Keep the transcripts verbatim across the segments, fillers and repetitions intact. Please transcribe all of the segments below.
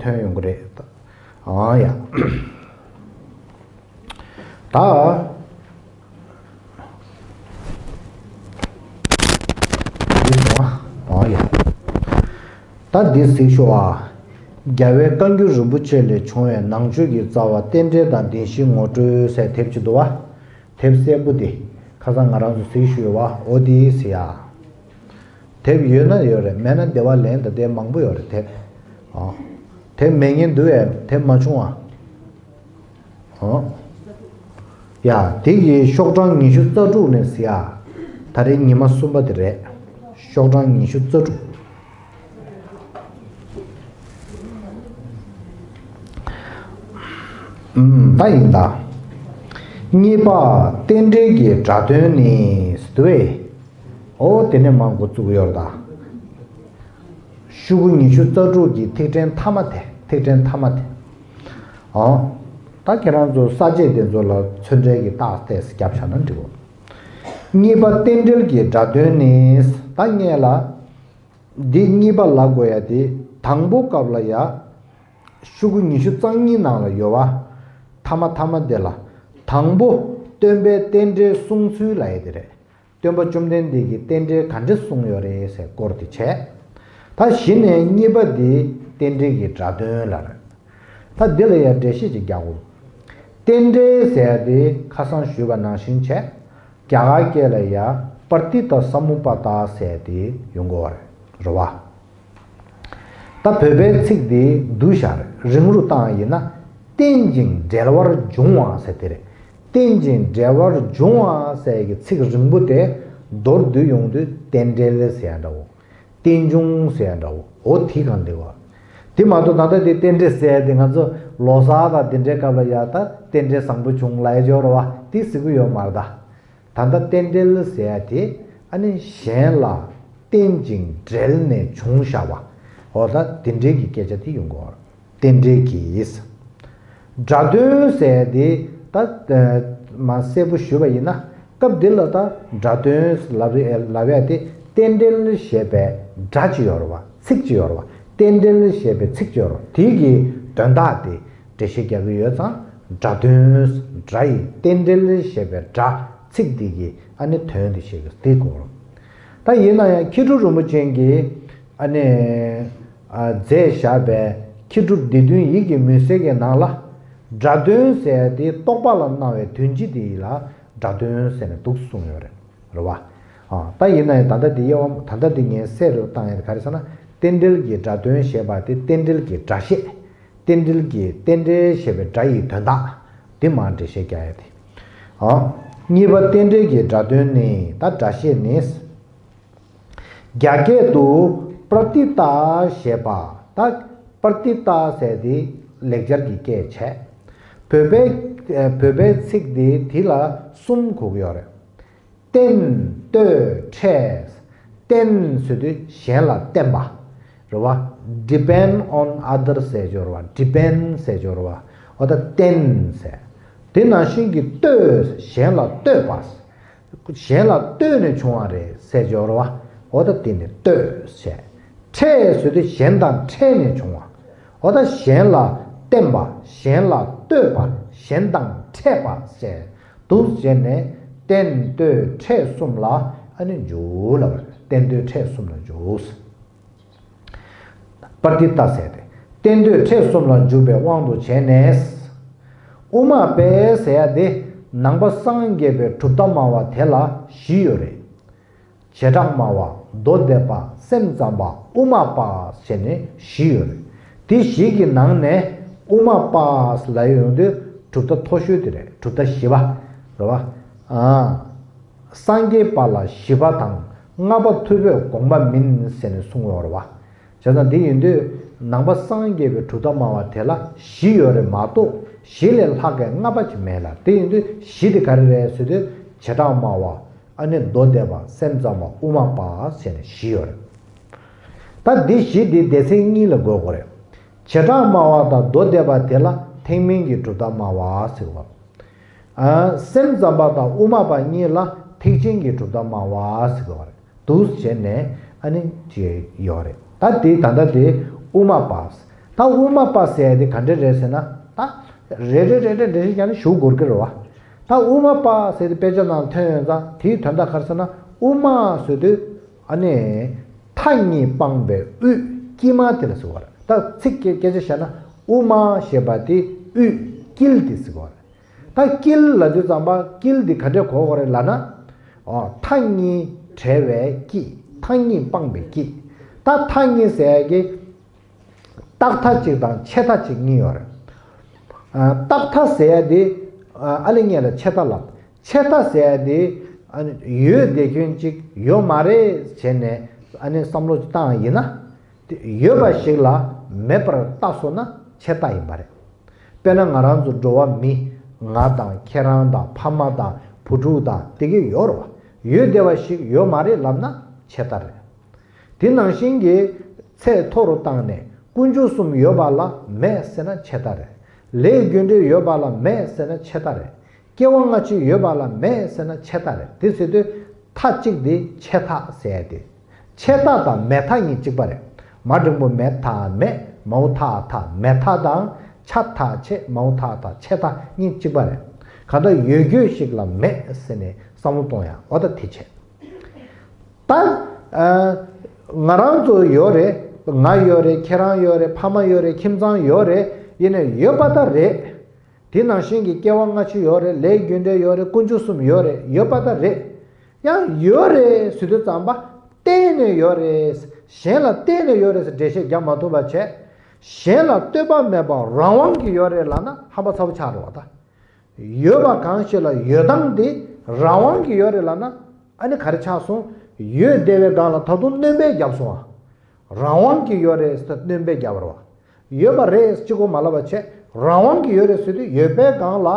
ཐོན་ཡོང་གི་རེད། ཨང་ཡ། ད། འདི་སོང་ཨ། ཨང་ཡ། ད་འདི་གཟིགས་ཤོག་ཨ། རྒྱལ་བའི་བཀའ་འགྱུར་རིན་པོ་ཆེ་ལས་བྱུང་བའི་ནང་ཆོས་ཀྱི་རྩ་བ་རྟེན་འབྲེལ་དང་བདེན་བཞིའི་ངོ་སྤྲོད་ཟེར་དེབ་ཅིག་འདུག་བ། དེབ་གསལ་པོ་འདི། ཁ་སང་ང་རང་ཚོ་གཟིགས་ཞུས་བ་འོ་འདི་ཟེར་ཡ། དེབ་ཡོད་ན་ཡོད་རེད། མེད་ན་འདི་བ་ལེན་ད་དེ་མང་པོ་ཡོད་རེད་དེབ། ཨ། དེབ་མེད་མཁན་འདུག་ཨེ། དེབ་མ་བྱུང་ཨ། ཨ། ཡ། དེ་གི་ཤོག་གྲངས་ཉི་ཤུ་རྩ་དྲུག་ནས་ཟེར་ཡ། ད་རེས་ཉི་མ་གསུམ་པ་དེ་རེད། ཤོག་གྲངས་ཉི་ཤུ་རྩ་དྲུག་ཨུམ། ད་ཡིན་ད། གཉིས་པ། རྟེན་འབྲེལ་གྱི་སྒྲ་དོན་ནི་ཟེར་དུས། ཨོ་དེ་ནས་མར་འགོ་བཙུགས་ཡོད་རེད་ད། ཤོག་གུ་ཉི་ཤུ་རྩ་དྲུག་གི་ཐིག་ཕྲེང་མཐའ་མ་དེ། ཐིག་ཕྲེང་མཐའ་མ་དེ། ཨོ། ད་ཁྱེད་རང་ཚོ་ས་བཅད་དེ་ཚོ་ལ་ཚོན་ཁྲའི་གི་རྟགས་ཏོག་ཙམ་བརྒྱབ་བཞག་ན་འགྲིག་གོ། གཉིས་པ། རྟེན་འབྲེལ་གྱི་སྒྲ་དོན་ནི། ད་སྔོན་ལ། འདི་གཉིས་པ་ལབ་དགོས་ཡ་དེ་དང་པོ་སྐབས་ལ་ཡ། ཤོག་གུ་ཉི་ཤུ་རྩ་གཉིས་ནང་ལ་ཡོད་བ། མཐའ་མ་མཐའ་མ་དེ་ལ། དང་པོ། སྟོན་པས་རྟེན་འབྲེལ་གསུང་ཚུལ་ལབ་ཡ་དེ་རེད། སྟོན་པ་བཅོམ་ལྡན་འདས་ཀྱིས་རྟེན་འབྲེལ་ག་འདྲ་གསུངས་ཡོད་རེད་ཟེར་སྐོར་དེ་བྱས། ད་གཞི་ནས་གཉིས་པ་འདི་རྟེན་འབྲེལ་གྱི་སྒྲ་དོན་ལ་རེད། ད་འདི་ལ་ཡང་འགྲེལ་བཤད་ཅིག་རྒྱག་དགོས། རྟེན་འབྲེལ་ཟེར་ཡ་དེ་ཁ་སང་ཞུས་པ་ནང་བཞིན་བྱས། རྒྱ་གར་སྐད་ལ་ཡ་པྲ་ཏི་ཏ་ས་མུ་པ་ཏ་ཟེར་ཡ་དེ་ཡོང་གི་ཡོད་རེད་བ། ད་བོད་པའི་ཚིག་འདི་བསྡུས་བཞག་རེད། རིང་རུ་བཏང་ཡིན་ན། རྟེན་ཅིང་འབྲེལ་བར་འབྱུང་བ་ཟེར་དེ་རེད། རྟེན་ཅིང་འབྲེལ་བར་འབྱུང་བ་ཟེར་གྱི་ཚིག་རིང་པོ་དེ་མདོར་བསྡུས་ཡོང་དུས་རྟེན་འབྲེལ་ཟེར་ཡ་འདྲ་བོ། རྟེན་འབྱུང་ཟེར་ཡ་འདྲ་བོ། འོ་དེ་གང་འདི་བ། དེ་མ་གཏོགས་ད་ལྟ་དེ་རྟེན་འབྲེལ་ཟེར་ཡ་དེ་ང་ཚོ་ལོ་གསར་དང་དེ་འདྲའི་སྐབས་ལ་ཡ་ད་རྟེན་འབྲེལ་བཟང་པོ་བྱུང་ལབ་ཡ་ཅིག་ཡོད་རེད་བ། དེ་ཟེར་གི་ཡོད་མ་རེད་ད། ད་ལྟ་རྟེན་འབྲེལ་ཟེར་ཡ་དེ་ཨ་ནི་གཞན་ལ་རྟེན་ཅིང་འབྲེལ་ནས་བྱུང་བཞག་པ། འོ་ད་དེ་འདྲའི་གི་སྐད་ཆ་དེ་ཡོང་གི་ཡོད་རེད། རྟེན་འབྲེལ་གྱི། སྒྲ་དོན་ཟེར་ཡ་དེ་ད་མར་གསལ་པོ་ཞུས་པ་ཡིན་ན། སྐབས་འདི་ལ་ད་སྒྲ་དོན་ལབ་ལབ་ཡ་དེ་རྟེན་འབྲེལ་ཞེས་པའི་སྒྲ་ཅིག་ཡོད་རེད་བ། ཚིག་ཅིག་ཡོད་རེད་བ། རྟེན་འབྲེལ་ཞེས་པའི་ཚིག་ཅིག་ཡོད་རེད་བ། དེ་གི་དོན་དག་དེ་འགྲེལ་བཤད་རྒྱག་གི་ཡོད་ཙང་། སྒྲ་དོན། སྒྲ་ཡི་རྟེན་འབྲེལ་ཞེས་པའི་སྒྲ་ཚིག་འདི་གི་ཨ་ནི་དོན་དེ་བཤད་ཀྱི་དེ་གོ། ད་ཡིན་ན་ཡང་མཁས་གྲུབ་རིན་པོ་ཆེ་གིས་ཨ་ནི་ཨ་མཛད་བཞག་པའི་མཁས་གྲུབ་སྡེ་བདུན་ཡིད་ཀྱི་མུན་སེལ་གྱི་ནང་ལ། སྒྲ་དོན་ཟེར་ཡ་དེ་རྟོག་པ་ལ་སྣང་བའི་དོན་སྤྱི་དེ་ཡིས་ལ་སྒྲ་དོན་ཟེར་ནས་འདུག་གསུངས་ཡོད་རེད། རེད་བ། ཨ། ད་ཡིན་ན་ཡང་ད་ལྟ་འདི་དབྱེ་བ། ད་ལྟ་འདི་ངས་གསལ་རུ་བཏང་ཡ་དེ་ག་རེ་ཟེར་ན། རྟེན་འབྲེལ་གྱི་སྒྲ་དོན་ཞེས་པ་དེ་རྟེན་འབྲེལ་གྱི་སྒྲ་བཤད། རྟེན་འབྲེལ་གྱི། རྟེན་འབྲེལ་ཞེས་པའི་སྒྲ་ཡི་དོན་དག་དེ་མར་འགྲེལ་བཤད་རྒྱག་ཡ་དེ། ཨ། གཉིས་པ། རྟེན་འབྲེལ་གྱི་སྒྲ་དོན་ནི། ད་སྒྲ་བཤད་ནི། རྒྱ་སྐད་དུ་པྲ་ཏི་ཏ་ཞེས་པ། ད་པྲ་ཏི་ཏ་ཟེར་དེ་ལེགས་སྦྱར་གྱི་སྐད་བྱས། བོད་པའི་བོད་པའི་ཚིག་དེ་དེ་ལ་གསུམ་གོ་གི་ཡོད་རེད། བརྟེན། ལྟོས། འཕྲད། བརྟེན་ཟེར་དུས་གཞན་ལ་བརྟེན་པ། རེད་བ། depend on other ཟེར་ཅོག་རེད་བ། depend ཟེར་ཅོག་རེད་བ། འོ་ད་བརྟེན་ཟེར། དེ་ནང་བཞིན་གྱི་ལྟོས། གཞན་ལ་ལྟོས་པ། གཞན་ལ་ལྟོས་ནས་བྱུང་བ་རེད་ཟེར་ཅོག་རེད་བ། འོ་ད་དེ་ནི་ལྟོས་ཟེར། འཕྲད་ཟེར་དུས་གཞན་དང་འཕྲད་ནས་བྱུང་བ། འོ་ད་གཞན་ལ་བརྟེན་པ། གཞན་ལ་ལྟོས་པ། གཞན་དང་འཕྲད་པ་ཟེར། འདུག་བྱས་ནས་བརྟེན་ལྟོས་འཕྲད་གསུམ་ལ་ཨ་ནི་འཇུག་ལབ་པ་རེད། བརྟེན་ལྟོས་འཕྲད་གསུམ་ལ་འཇུག་པྲ་ཏི་ཏ་ཟེར་ཏེ། བརྟེན་ལྟོས་འཕྲད་གསུམ་ལ་འཇུག་པའི་དབང་དུ་བྱས་ནས། དབུ་མ་པས་ཟེར་ཡ་དེ་ནང་པ་སངས་རྒྱས་པའི་གྲུབ་མཐའ་སྨྲ་བ་དེ་ལ་བཞི་ཡོད་རེད། བྱེ་བྲག་སྨྲ་བ། མདོ་སྡེ་པ། སེམས་ཙམ་པ། དབུ་མ་པ་ཟེར་ནས་བཞི་ཡོད་རེད། དེ་བཞི་གི་ནང་ནས་དབུ་མ་པ་ལབ་ཡོང་དུས་གྲུབ་མཐའ་མཐོ་ཤོས་དེ་རེད། གྲུབ་མཐའ་བཞི་པ་རེད་བ། ཨ། སངས་རྒྱས་པ་ལ་བཞི་པ་དང་ལྔ་པ་ཐུབ་པས་དགོངས་པ་མིན་ཟེར་ནས་གསུངས་ཡོད་རེད་བ། བྱས་ཙང་འདི་ཡིན་དུས་ནང་པ་སངས་རྒྱས་པའི་གྲུབ་མཐའ་སྨྲ་བ་དེ་ལ་བཞི་ཡོད་རེད་མ་གཏོགས་བཞི་ལས་ལྷག་གི་ལྔ་པ་ཅིག་མེད་ལ། དེ་ཡིན་དུས་བཞི་དེ་ག་རེ་རེད་ཟེར་དུས་བྱེ་བྲག་སྨྲ་བ། ཨ་ནི་མདོ་སྡེ་པ། སེམས་ཙམ་པ། དབུ་མ་པ་ཟེར་ནས་བཞི་ཡོད་རེད། ད་འདི་བཞི་འདི་སྡེ་ཚན་གཉིས་ལ་བགོ་དགོས་རེད། བྱེ་བྲག་སྨྲ་བ་དང་མདོ་སྡེ་པ་དེ་ལ་ཐེག་དམན་གྱི་གྲུབ་མཐའ་སྨྲ་བ་ཟེར་བ། ཨ། སེམས་ཙམ་པ་དང་དབུ་མ་པ་གཉིས་ལ་ཐེག་ཆེན་གྱི་གྲུབ་མཐའ་སྨྲ་བ་ཟེར་བ་རེད། འདུག་བྱས་ནས་ཨ་ནི་ཅིག་ཡོད་རེད། ད་དེ་ད་ལྟ་དེ་དབུ་མ་པ། ད་དབུ་མ་པ་ཟེར་ཡ་དེ་ག་འདྲ་རེད་ཟེར་ན། ད་རེ་རེ་རེ་རེ་རེ་རེ་ཀྱང་ཞུ་དགོས་ཀྱི་རེད་བ། ད་དབུ་མ་པ་ཟེར་དེ་དཔེ་ཆ་ནང་ཐོན་ཡོད་ཙང་དེའི་དོན་དག་ག་རེ་ཟེར་ན། དབུ་མ་ཟེར་དུས་ཨ་ནི་མཐའ་གཉིས་སྤངས་པའི་དབུས་དཀྱིལ་མ་དེ་ལ་ཟེར་བ་རེད། ད་ཚིག་གི་སྐད་ཆ་བཤད་ན་དབུ་མ་ཞེས་པ་དེ་དབུས་དཀྱིལ་དེ་ཟེར་བ་རེད། ད་དཀྱིལ་ལབ་དུས་ཙམ་པ་དཀྱིལ་འདི་ག་འདྲས་གོ་དགོས་རེད་ལབ་ན། ཨོ། མཐའ་གཉིས་བྲལ་བའི་དཀྱིལ། མཐའ་གཉིས་སྤངས་པའི་དཀྱིལ། ད་མཐའ་གཉིས་ཟེར་ཡ་གི་རྟག་མཐའ་གཅིག་དང་ཆད་མཐའ་གཅིག་གཉིས་ཡོད་རེད། ཨ། རྟག་མཐའ་ཟེར་ཡ་དེ། ཨ། ཨ་ལེ་ངས་ལ་ཆད་མཐའ་ལབ། ཆད་མཐའ་ཟེར་ཡ་དེ། ཨ། ཡོད་བསྡད་མཁན་གཅིག་ཡོད་མ་རེད་བྱས་ནས་ཨ་ནི་བསམ་བློ་བཏང་ཡིན་ན། དེ་ཡོད་པ་ཞིག་ལ་མེད་པར་ལྟ་སོང་ན་ཆད་མཐའ་ཡིན་པ་རེད། དཔེར་ན་ང་རང་ཚོ་འགྲོ་བ་མི། ང་དང་ཁྱེད་རང་དང་ཕ་མ་དང་བུ་ཕྲུག་དང་དེ་གས་ཡོད་རེད་བ། ཡོད་བསྡད་པ་ཞིག་ཡོད་མ་རེད་ལབ་ན་ཆད་མཐའ་རེད། དེ་ནང་བཞིན་གྱི་ཚད་མཐོ་རུ་བཏང་ནས་དཀོན་མཆོག་གསུམ་ཡོད་པ་ལ་མེད་ཟེར་ན་ཆད་མཐའ་རེད། ལས་རྒྱུ་འབྲས་ཡོད་པ་ལ་མེད་ཟེར་ན་ཆད་མཐའ་རེད། སྐྱེ་བ་སྔ་ཕྱི་ཡོད་པ་ལ་མེད་ཟེར་ན་ཆད་མཐའ་རེད། དེ་ཟེར་དུས་མཐའ་གཅིག་དེ་ཆད་མཐའ་ཟེར་ཡ་དེ། ཆད་མཐའ་དང་མེད་མཐའ་གཉིས་གཅིག་པ་རེད། མ་འགྲེང་བུ་མེ་མཐའ་མེད། མའོ་མཐའ་མཐའ། མེད་མཐའ་དང་ཆ་མཐའ་ཆད། མའོ་མཐའ་མཐའ་ཆད་མཐའ་གཉིས་གཅིག་པ་རེད། གང་ལྟར་ཡོད་རྒྱུ་ཞིག་ལ་མེད་ཟེར་ནས་བསམ་བློ་གཏོང་ཡ། འོ་ད་དེ་བྱས། ད། ཨ། ང་རང་ཚོ་ཡོད་རེད། ང་ཡོད་རེད། ཁྱེད་རང་ཡོད་རེད། ཕ་མ་ཡོད་རེད། ཁྱིམ་ཚང་ཡོད་རེད། ཡིན་ནའི་ཡོད་པ་ད་རེད། དེ་ནང་བཞིན་གྱི་སྐྱེ་བ་སྔ་ཕྱི་ཡོད་རེད། ལས་རྒྱུ་འབྲས་ཡོད་རེད། དཀོན་མཆོག་གསུམ་ཡོད་རེད། ཡོད་པ་ད་རེད། ཡང་ཡོད་རེད་ཟེར་དུས་ཙམ་པ་གཏན་ནས་ཡོད་རེད། གཞན་ལ་གཏན་ནས་ཡོད་རེད་ཟེར་འགྲེལ་བཤད་རྒྱག་མ་ཐུབ་པ་བྱས། གཞན་ལ་ལྟོས་པ་མེད་པར་རང་དབང་གིས་ཡོད་རེད་ལབ་ན་ཧམ་པ་ཚ་པོ་ཆགས་འགྲོ་བ་ད། ཡོད་པ་གང་ཞིག་ལ་ཡོད་སྟངས་དེ་རང་དབང་གིས་ཡོད་རེད་ལབ་ན། ཨ་ནི་ག་རེ་ཆགས་སོང་། ཡོད་བསྡད་པའི་སྒང་ལ་ད་དུང་སྣོན་པ་བརྒྱབ་སོང་ཨ། རང་དབང་གིས་ཡོད་རེད་ཟེར་སྣོན་པ་བརྒྱབ་པ་རེད་བ། ཡོད་པ་རེད་གཅིག་པོ་མ་ལབ་པ་བྱས། རང་དབང་གིས་ཡོད་རེད་ཟེར་དུས་ཡོད་པའི་སྒང་ལ་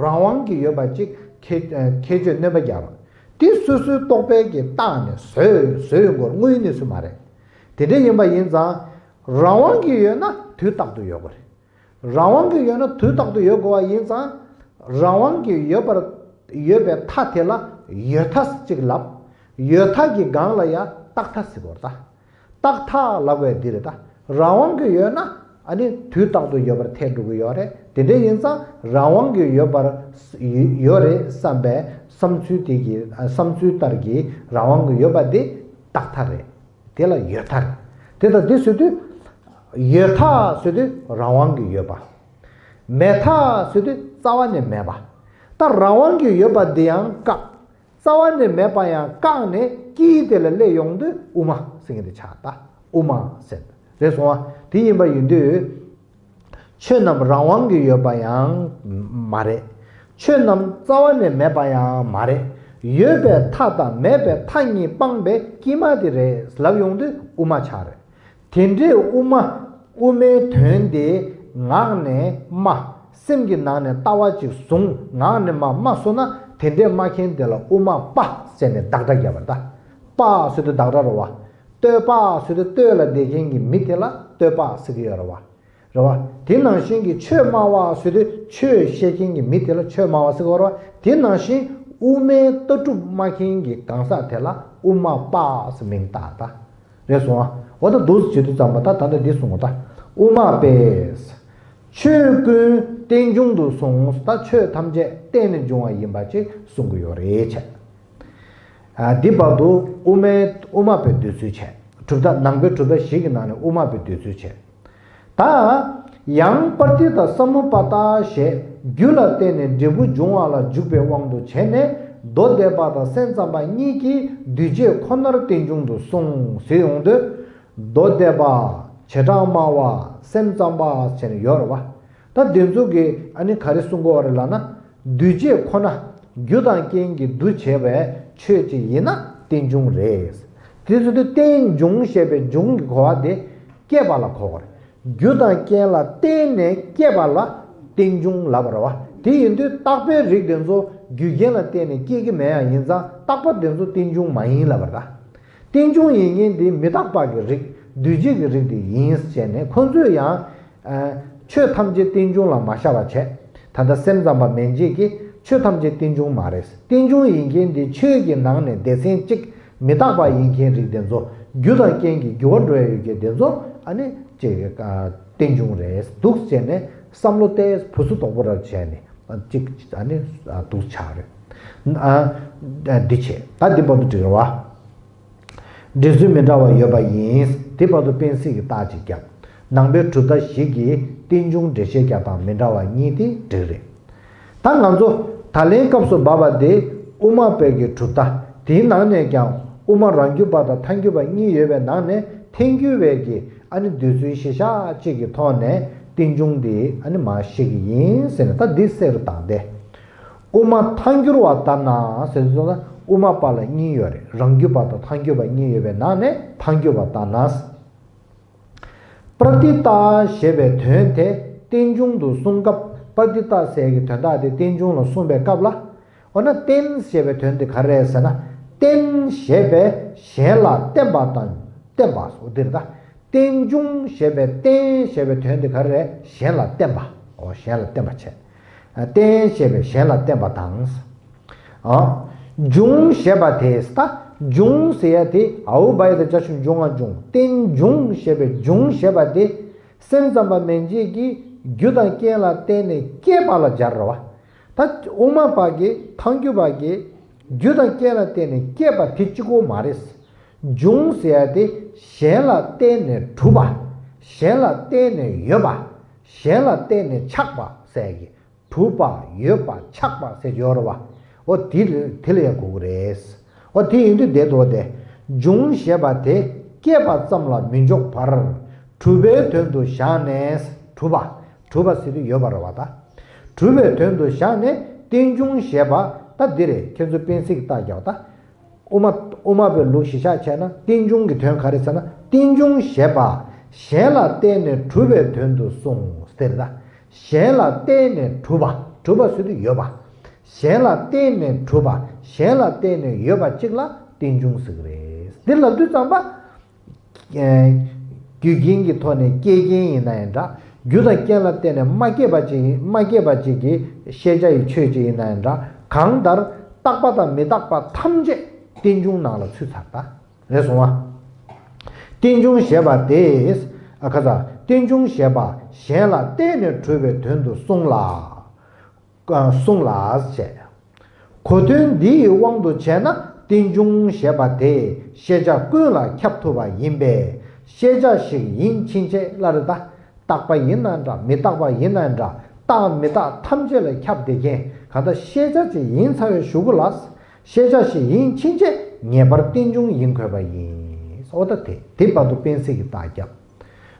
རང་དབང་གིས་ཡོད་པ་གཅིག་ཁྱད་ཁྱད་ཆོས་སྣོན་པ་བརྒྱབ་པ། དེ་སོ་སོའི་རྟོག་པའི་གི་རྟགས་ནས་བཟོས་བཟོས་ཡོང་དགོས། དངོས་ཡོད་གནས་ཚུལ་མ་རེད། དེ་འདྲ་ཡིན་པ་ཡིན་ཙང་། རང་དབང་གིས་ཡོད་ན་དུས་རྟག་ཏུ་ཡོད་དགོས་རེད། རང་དབང་གིས་ཡོད་ན་དུས་རྟག་ཏུ་ཡོད་དགོས་པ་ཡིན་ཙང་། རང་དབང་གིས་ཡོད་པར་ཡོད་པའི་མཐའ་དེ་ལ་ཡོད་མཐའ་ཟེར་གཅིག་ལབ། ཡོད་མཐའ་གི་སྒང་ལ་ཡང་རྟག་མཐའ་ཟེར་དགོས་རེད་ད། རྟག་མཐའ་ལབ་པའི་འདི་རེད་ད། རང་དབང་གིས་ཡོད་ན་ཨ་ནི་དུས་རྟག་ཏུ་ཡོད་པར་ཐལ་འགྲོ་གི་ཡོད་རེད། དེ་འདྲ་ཡིན་ཙང་རང་དབང་གིས་ཡོད་པར་ཡོད་རེད་བསམ་པའི་བསམ་ཚུལ་དེ་གི་བསམ་ཚུལ་ལྟར་གྱི་རང་དབང་གིས་ཡོད་པ་འདི་རྟག་མཐའ་རེད། དེ་ལ་ཡོད་མཐའ་རེད། དེ་དང་དེ་ཟེར་དུས། ཡོད་མཐའ་ཟེར་དུས་རང་དབང་གིས་ཡོད་པ། མེད་མཐའ་ཟེར་དུས་རྩ་བ་ནས་མེད་པ། ད་རང་དབང་གིས་ཡོད་པ་འདི་ཡང་བཀག་རྩ་བ་ནས་མེད་པ་ཡང་བཀག་ནས་དཀྱིལ་དེ་ལ་སླེབས་ཡོང་དུས་དབུ་མ་ཟེར་མཁན་དེ་ཆགས། ད་དབུ་མ་ཟེར། རེད་སོང་བ། དེ་ཡིན་པ་ཡིན་དུས། ཆོས་རྣམས་རང་དབང་གིས་ཡོད་པ་ཡང་མ་རེད། ཆོས་རྣམས་རྩ་བ་ནས་མེད་པ་ཡང་མ་རེད། ཡོད་པའི་མཐའ་དང་མེད་པའི་མཐའ་གཉིས་སྤངས་པའི་དཀྱིལ་མ་དེ་རེད་ལབ་ཡོང་དུས་དབུ་མ་ཆགས་རེད། དེ་འདྲའི་དབུ་མ། དབུ་མའི་དོན་དེ་ངག་ནས་སྨྲ། སེམས་ཀྱི་ནང་ནས་ལྟ་བ་ཅིག་བཟུང་། ངག་ནས་མར་སྨྲ་སོང་ན་དེ་འདྲའི་སྨྲ་མཁན་དེ་ལ་དབུ་མ་པ་ཟེར་ནས་བདག་སྒྲ་བརྒྱབ་པ་རེད་ད། པ་ཟེར་དུས་བདག་སྒྲ་རེད་བ། བསྟོད་པ་ཟེར་དུས་བསྟོད་ལ་བསྡད་མཁན་གྱི་མི་དེ་ལ་བསྟོད་པ་ཟེར་གྱི་ཡོད་རེད་བ། རེད་བ། དེ་ནང་བཞིན་གྱི་ཆོས་སྨྲ་བ་ཟེར་དུས་ཆོས་བཤད་མཁན་གྱི་མི་དེ་ལ་ཆོས་སྨྲ་བ་ཟེར་གྱི་ཡོད་རེད་བ། དེ་ནང་བཞིན་དབུ་མའི་ལྟ་གྲུབ་སྨྲ་མཁན་གྱི་གང་ཟག་དེ་ལ་དབུ་མ་པ་ཟེར་མིང་བཏགས་ད། རེད་སོང་ཨ། འོ་ད་འདུག་བྱེད་དུས་ཙམ་པ་ད་ད་ལྟ་འདི་གསུངས་པ་ད། དབུ་མ་པས། ཆོས་ཀུན་རྟེན་འབྱུང་དུ་གསུངས། ད་ཆོས་ཐམས་ཅད་རྟེན་ནས་འབྱུང་བ་ཡིན་པ་ཅིག་གསུང་གི་ཡོད་རེད་བྱས། ཨ། འདི་བར་དུ་དབུ་མའི་དབུ་མ་པའི་འདོད་ཚུལ་བྱས། གྲུབ་མཐའ་ནང་པའི་གྲུབ་མཐའ་བཞི་གི་ནང་ནས་དབུ་མ་པའི་འདོད་ཚུལ་བྱས། ད། ཡང་པྲ་ཏི་དང་ས་མུ་པ་ཏ་ཞེས་རྒྱུ་ལ་བརྟེན་ནས་འབྲས་བུ་འབྱུང་བ་ལ་འཇུག་པའི་དབང་དུ་བྱས་ནས་མདོ་སྡེ་པ་དང་སེམས་ཙམ་པ་གཉིས་ཀྱིས་འདུས་བྱས་ཁོ་ནར་རྟེན་འབྱུང་དུ་གསུངས་ཟེར་ཡོང་དུས། མདོ་སྡེ་པ། བྱེ་བྲག་སྨྲ་བ། སེམས་ཙམ་པ་བྱས་ནས་ཡོད་རེད་བ། ད་དེ་ཚོ་གིས་ཨ་ནི་ག་རེ་གསུང་གི་ཡོད་རེད་ལབ་ན། འདུས་བྱས་ཁོ་ན། རྒྱུ་དང་རྐྱེན་གྱིས་འདུ་བྱས་པའི་ཆོས་ཅིག་ཡིན་ན་རྟེན་འབྱུང་རེད། དེ་ཚོ་དེ་རྟེན་འབྱུང་ཞེས་པའི་འབྱུང་གི་གོ་བ་དེ་སྐྱེས་པ་ལ་གོ་བ་རེད། རྒྱུ་དང་རྐྱེན་ལ་བརྟེན་ནས་སྐྱེས་པ་ལ་རྟེན་འབྱུང་ལབ་པ་རེད་བ། དེ་ཡིན་དུས་རྟག་པའི་རིགས་དེ་ཚོ་རྒྱུ་རྐྱེན་ལ་བརྟེན་ནས་སྐྱེ་གི་མེད་ཡ་ཡིན་ཙང་རྟག་པ་དེ་ཚོ་རྟེན་འབྱུང་མ་ཡིན་ལབ་པ་རེད་ད། རྟེན་འབྱུང་ཡིན་མཁན་དེ་མི་རྟག་པ་གི་རིགས། འདུས་བྱས་ཀྱི་རིགས་དེ་ཡིན་ཟེར་ནས་ཁོ་ཚོས་ཡང་། ཨ། ཆོས་ཐམས་ཅད་རྟེན་འབྱུང་ལ་མ་བཞག་པ་བྱས། ད་ལྟ་སེམས་ཙམ་པ་མན་ཇེ་གིས་ཆོས་ཐམས་ཅད་རྟེན་འབྱུང་མ་རེད། རྟེན་འབྱུང་ཡིན་མཁན་དེ་ཆོས་ཀྱི་ནང་ནས་སྡེ་ཚན་གཅིག་མི་རྟག་པ་ཡིན་མཁན་རིགས་དེ་ཚོ། རྒྱུ་དང་རྐྱེན་གྱིས་འགྱུར་བ་འགྲོ་ཡ་ཡོད་མཁན་དེ་ཚོ་ཨ་ནི་ཅིག་ཨ། རྟེན་འབྱུང་རེད། འདུག་བྱས་ནས་བསམ་བློ་ཏོག་ཙམ་བུ་སུ་དོག་པོ་ར་བྱས་ནས་གཅིག་ཨ་ནི་འདུག་ཆགས་རེད། ཨ་འདི་བྱས་ད་འདི་བར་དུ་འགྲིག་རེད་བ། འགྲེལ་ཚུལ་མི་འདྲ་བ་ཡོད་པ་ཡིན། དེ་བར་དུ་དཔེ་སྲིད་ཀྱི་རྟགས་ཅིག་བརྒྱབ། ནང་པའི་གྲུབ་མཐའ་བཞི་གིས་རྟེན་འབྱུང་འགྲེལ་བཤད་རྒྱག་སྟངས་མི་འདྲ་བ་གཉིས་དེ་འགྲིག་རེད། ད་ང་ཚོ་ད་ལན་སྐབས་སུ་བབ་པ་དེ་དབུ་མ་པའི་གི་གྲུབ་མཐའ་དེའི་ནང་ནས་ཀྱང་དབུ་མ་རང་རྒྱུད་པ་དང་ཐལ་འགྱུར་བ་གཉིས་ཡོད་པའི་ནང་ནས་ཐལ་འགྱུར་བའི་གི་ཨ་ནི་འདོད་ཚུལ་གཞི་བཞག་ཅིག་གི་ཐོག་ནས་རྟེན་འབྱུང་དེ་ཨ་ནི་མར་བཤད་ཀྱི་ཡིན་ཟེར་ནས་ད་འདི་གསལ་རུ་བཏང་སྟེ། དབུ་མ་ཐལ་འགྱུར་བ་ལྟར་ན་ཟེར་དུས་ཙམ་ལ་དབུ་མ་པ་ལ་གཉིས་ཡོད་རེད། རང་རྒྱུད་པ་དང་ཐལ་འགྱུར་བ་གཉིས་ཡོད་པའི་ནང་ནས་ཐལ་འགྱུར་བ་ལྟར་ན། པྲ་ཏི་ཏ་ཞེས་པའི་དོན་དེ་རྟེན་འབྱུང་དུ་གསུངས་སྐབས། པྲ་ཏི་ཏ་ཟེར་གྱི་དོན་དག་དེ་རྟེན་འབྱུང་ལ་གསུངས་པའི་སྐབས་ལ། འོ་ན་རྟེན་ཞེས་པའི་དོན་དེ་ག་རེ་རེད་ཟེར་ན། རྟེན་ཞེས་པས་གཞན་ལ་བརྟེན་པ་དང་བརྟེན་པ་སོགས་འདིར་ད། རྟེན་འབྱུང་ཞེས་པའི་རྟེན་ཞེས་པའི་དོན་དེ་ག་རེ་རེད། གཞན་ལ་བརྟེན་པ། འོ་གཞན་ལ་བརྟེན་པ་བྱས། རྟེན་ཞེས་པས་གཞན་ལ་བརྟེན་པ་དང་། ཨ། འབྱུང་ཞེས་པ་དེ་ད་འབྱུང་ཟེར་ཡ་དེ་ཨའུ་བ་ཡ་ད་ཅ་ཞབས་ཀྱུ་འབྱུང་ང་འབྱུང་། རྟེན་འབྱུང་ཞེས་པའི་འབྱུང་ཞེས་པ་དེ་སེམས་ཙམ་པ་མན་ཆད་ཀྱིས་རྒྱུ་དང་རྐྱེན་ལ་བརྟེན་ནས་སྐྱེས་པ་ལ་སྦྱར་རེད་བ། ད་དབུ་མ་པ་གིས་ཐལ་འགྱུར་བ་གིས་རྒྱུ་དང་རྐྱེན་ལ་བརྟེན་ནས་སྐྱེས་པ་དེ་གཅིག་པོ་མ་རེད། འབྱུང་ཟེར་ཡ་དེ་གཞན་ལ་བརྟེན་ནས་གྲུབ་པ། གཞན་ལ་བརྟེན་ནས་ཡོད་པ། གཞན་ལ་བརྟེན་ནས་ཆགས་པ་ཟེར་གྱི། གྲུབ་པ་ཡོད་པ་ཆགས་པ་ཟེར་གྱི་ཡོད་རེད་བ། འོ་དེ་ལ་དེ་ལ་ཡང་གོ་གི་རེད། འོ་དེ་ཡིན་དུས་དེ་འདུག་སྟེ། འབྱུང་ཞེས་པ་དེ་སྐྱེས་པ་ཙམ་ལ་མི་འཇོག་པར། གྲུབ་པའི་དོན་དུ་བཞག་ནས། གྲུབ་པ། གྲུབ་པ་ཟེར་དུས་ཡོད་པ་རེད་བ་ད། གྲུབ་པའི་དོན་དུ་བཞག་ནས་རྟེན་འབྱུང་ཞེས་པ་ད་འདི་རེད། ཁྱེད་ཚོ་དཔེ་སྲིད་ཀྱི་རྟགས་རྒྱག་ད། དབུ་མ། དབུ་མ་པའི་ལུགས་གཞི་བཞག་བྱས་ན་རྟེན་འབྱུང་གི་དོན་ག་རེ་ཟེར་ན། རྟེན་འབྱུང་ཞེས་པ་གཞན་ལ་བརྟེན་ནས་གྲུབ་པའི་དོན་དུ་གསུངས་ཟེར་ད། གཞན་ལ་བརྟེན་ནས་གྲུབ་པ། གྲུབ་པ་ཟེར་དུས་ཡོད་པ། གཞན་ལ་བརྟེན་ནས་གྲུབ་པ། གཞན་ལ་བརྟེན་ནས་ཡོད་པ་གཅིག་ལ་རྟེན་འབྱུང་ཟེར་གྱི་རེད། འདི་ལབ་དུས་ཙམ་པ། རྒྱུ་རྐྱེན་གྱི་ཐོག་ནས་སྐྱེ་རྐྱེན་ཡིན་ན་ཡང་འདྲ། རྒྱུ་དང་རྐྱེན་ལ་བརྟེན་ནས་མ་སྐྱེས་པ་ཅིག་ཡིན། མ་སྐྱེས་པ་ཅིག་གི་ཤེས་བྱ་ཡི་ཆོས་ཅིག་ཡིན་ན་ཡང་འདྲ། གང་ལྟར་རྟག་པ་དང་མི་རྟག་པ་ཐམས་ཅད་རྟེན་འབྱུང་ནང་ལ་ཚུད་ཚར་ད། རེད་སོང་བ། རྟེན་འབྱུང་ཞེས་པ་དེ། ཨ་ཁ་ས། རྟེན་འབྱུང་ཞེས་པ་གཞན་ལ་བརྟེན་ནས་གྲུབ་པའི་དོན་དུ་གསུངས་ལ། གསུངས་ལ་བྱས། གོ་དོན་འདི་ཡི་དབང་དུ་བྱས་ན་རྟེན་འབྱུང་ཞེས་པ་དེ་ཤེས་བྱ་ཀུན་ལ་ཁྱབ་ཐུབ་པ་ཡིན་པས། ཤེས་བྱ་ཞིག་ཡིན་ཕྱིན་ཆད་ལ་རེད་ད། རྟག་པ་ཡིན་ན་འདྲ། མི་རྟག་པ་ཡིན་ན་འདྲ། རྟག་མི་རྟག་ཐམས་ཅད་ལ་ཁྱབ་བསྡད་མཁན། གང་ལྟར་ཤེས་བྱ་ཅིག་ཡིན་ཚར་བའི་གཞུག་གུ་ལ། ཤེས་བྱ་ཞིག་ཡིན་ཕྱིན་ཆད་ངེས་པར་རྟེན་འབྱུང་ཡིན་དགོས་པ་ཡིན། འོ་ད་དེ་དེ་བར་དུ་དཔེ་སྲིད་ཀྱི་རྟགས་བརྒྱབ།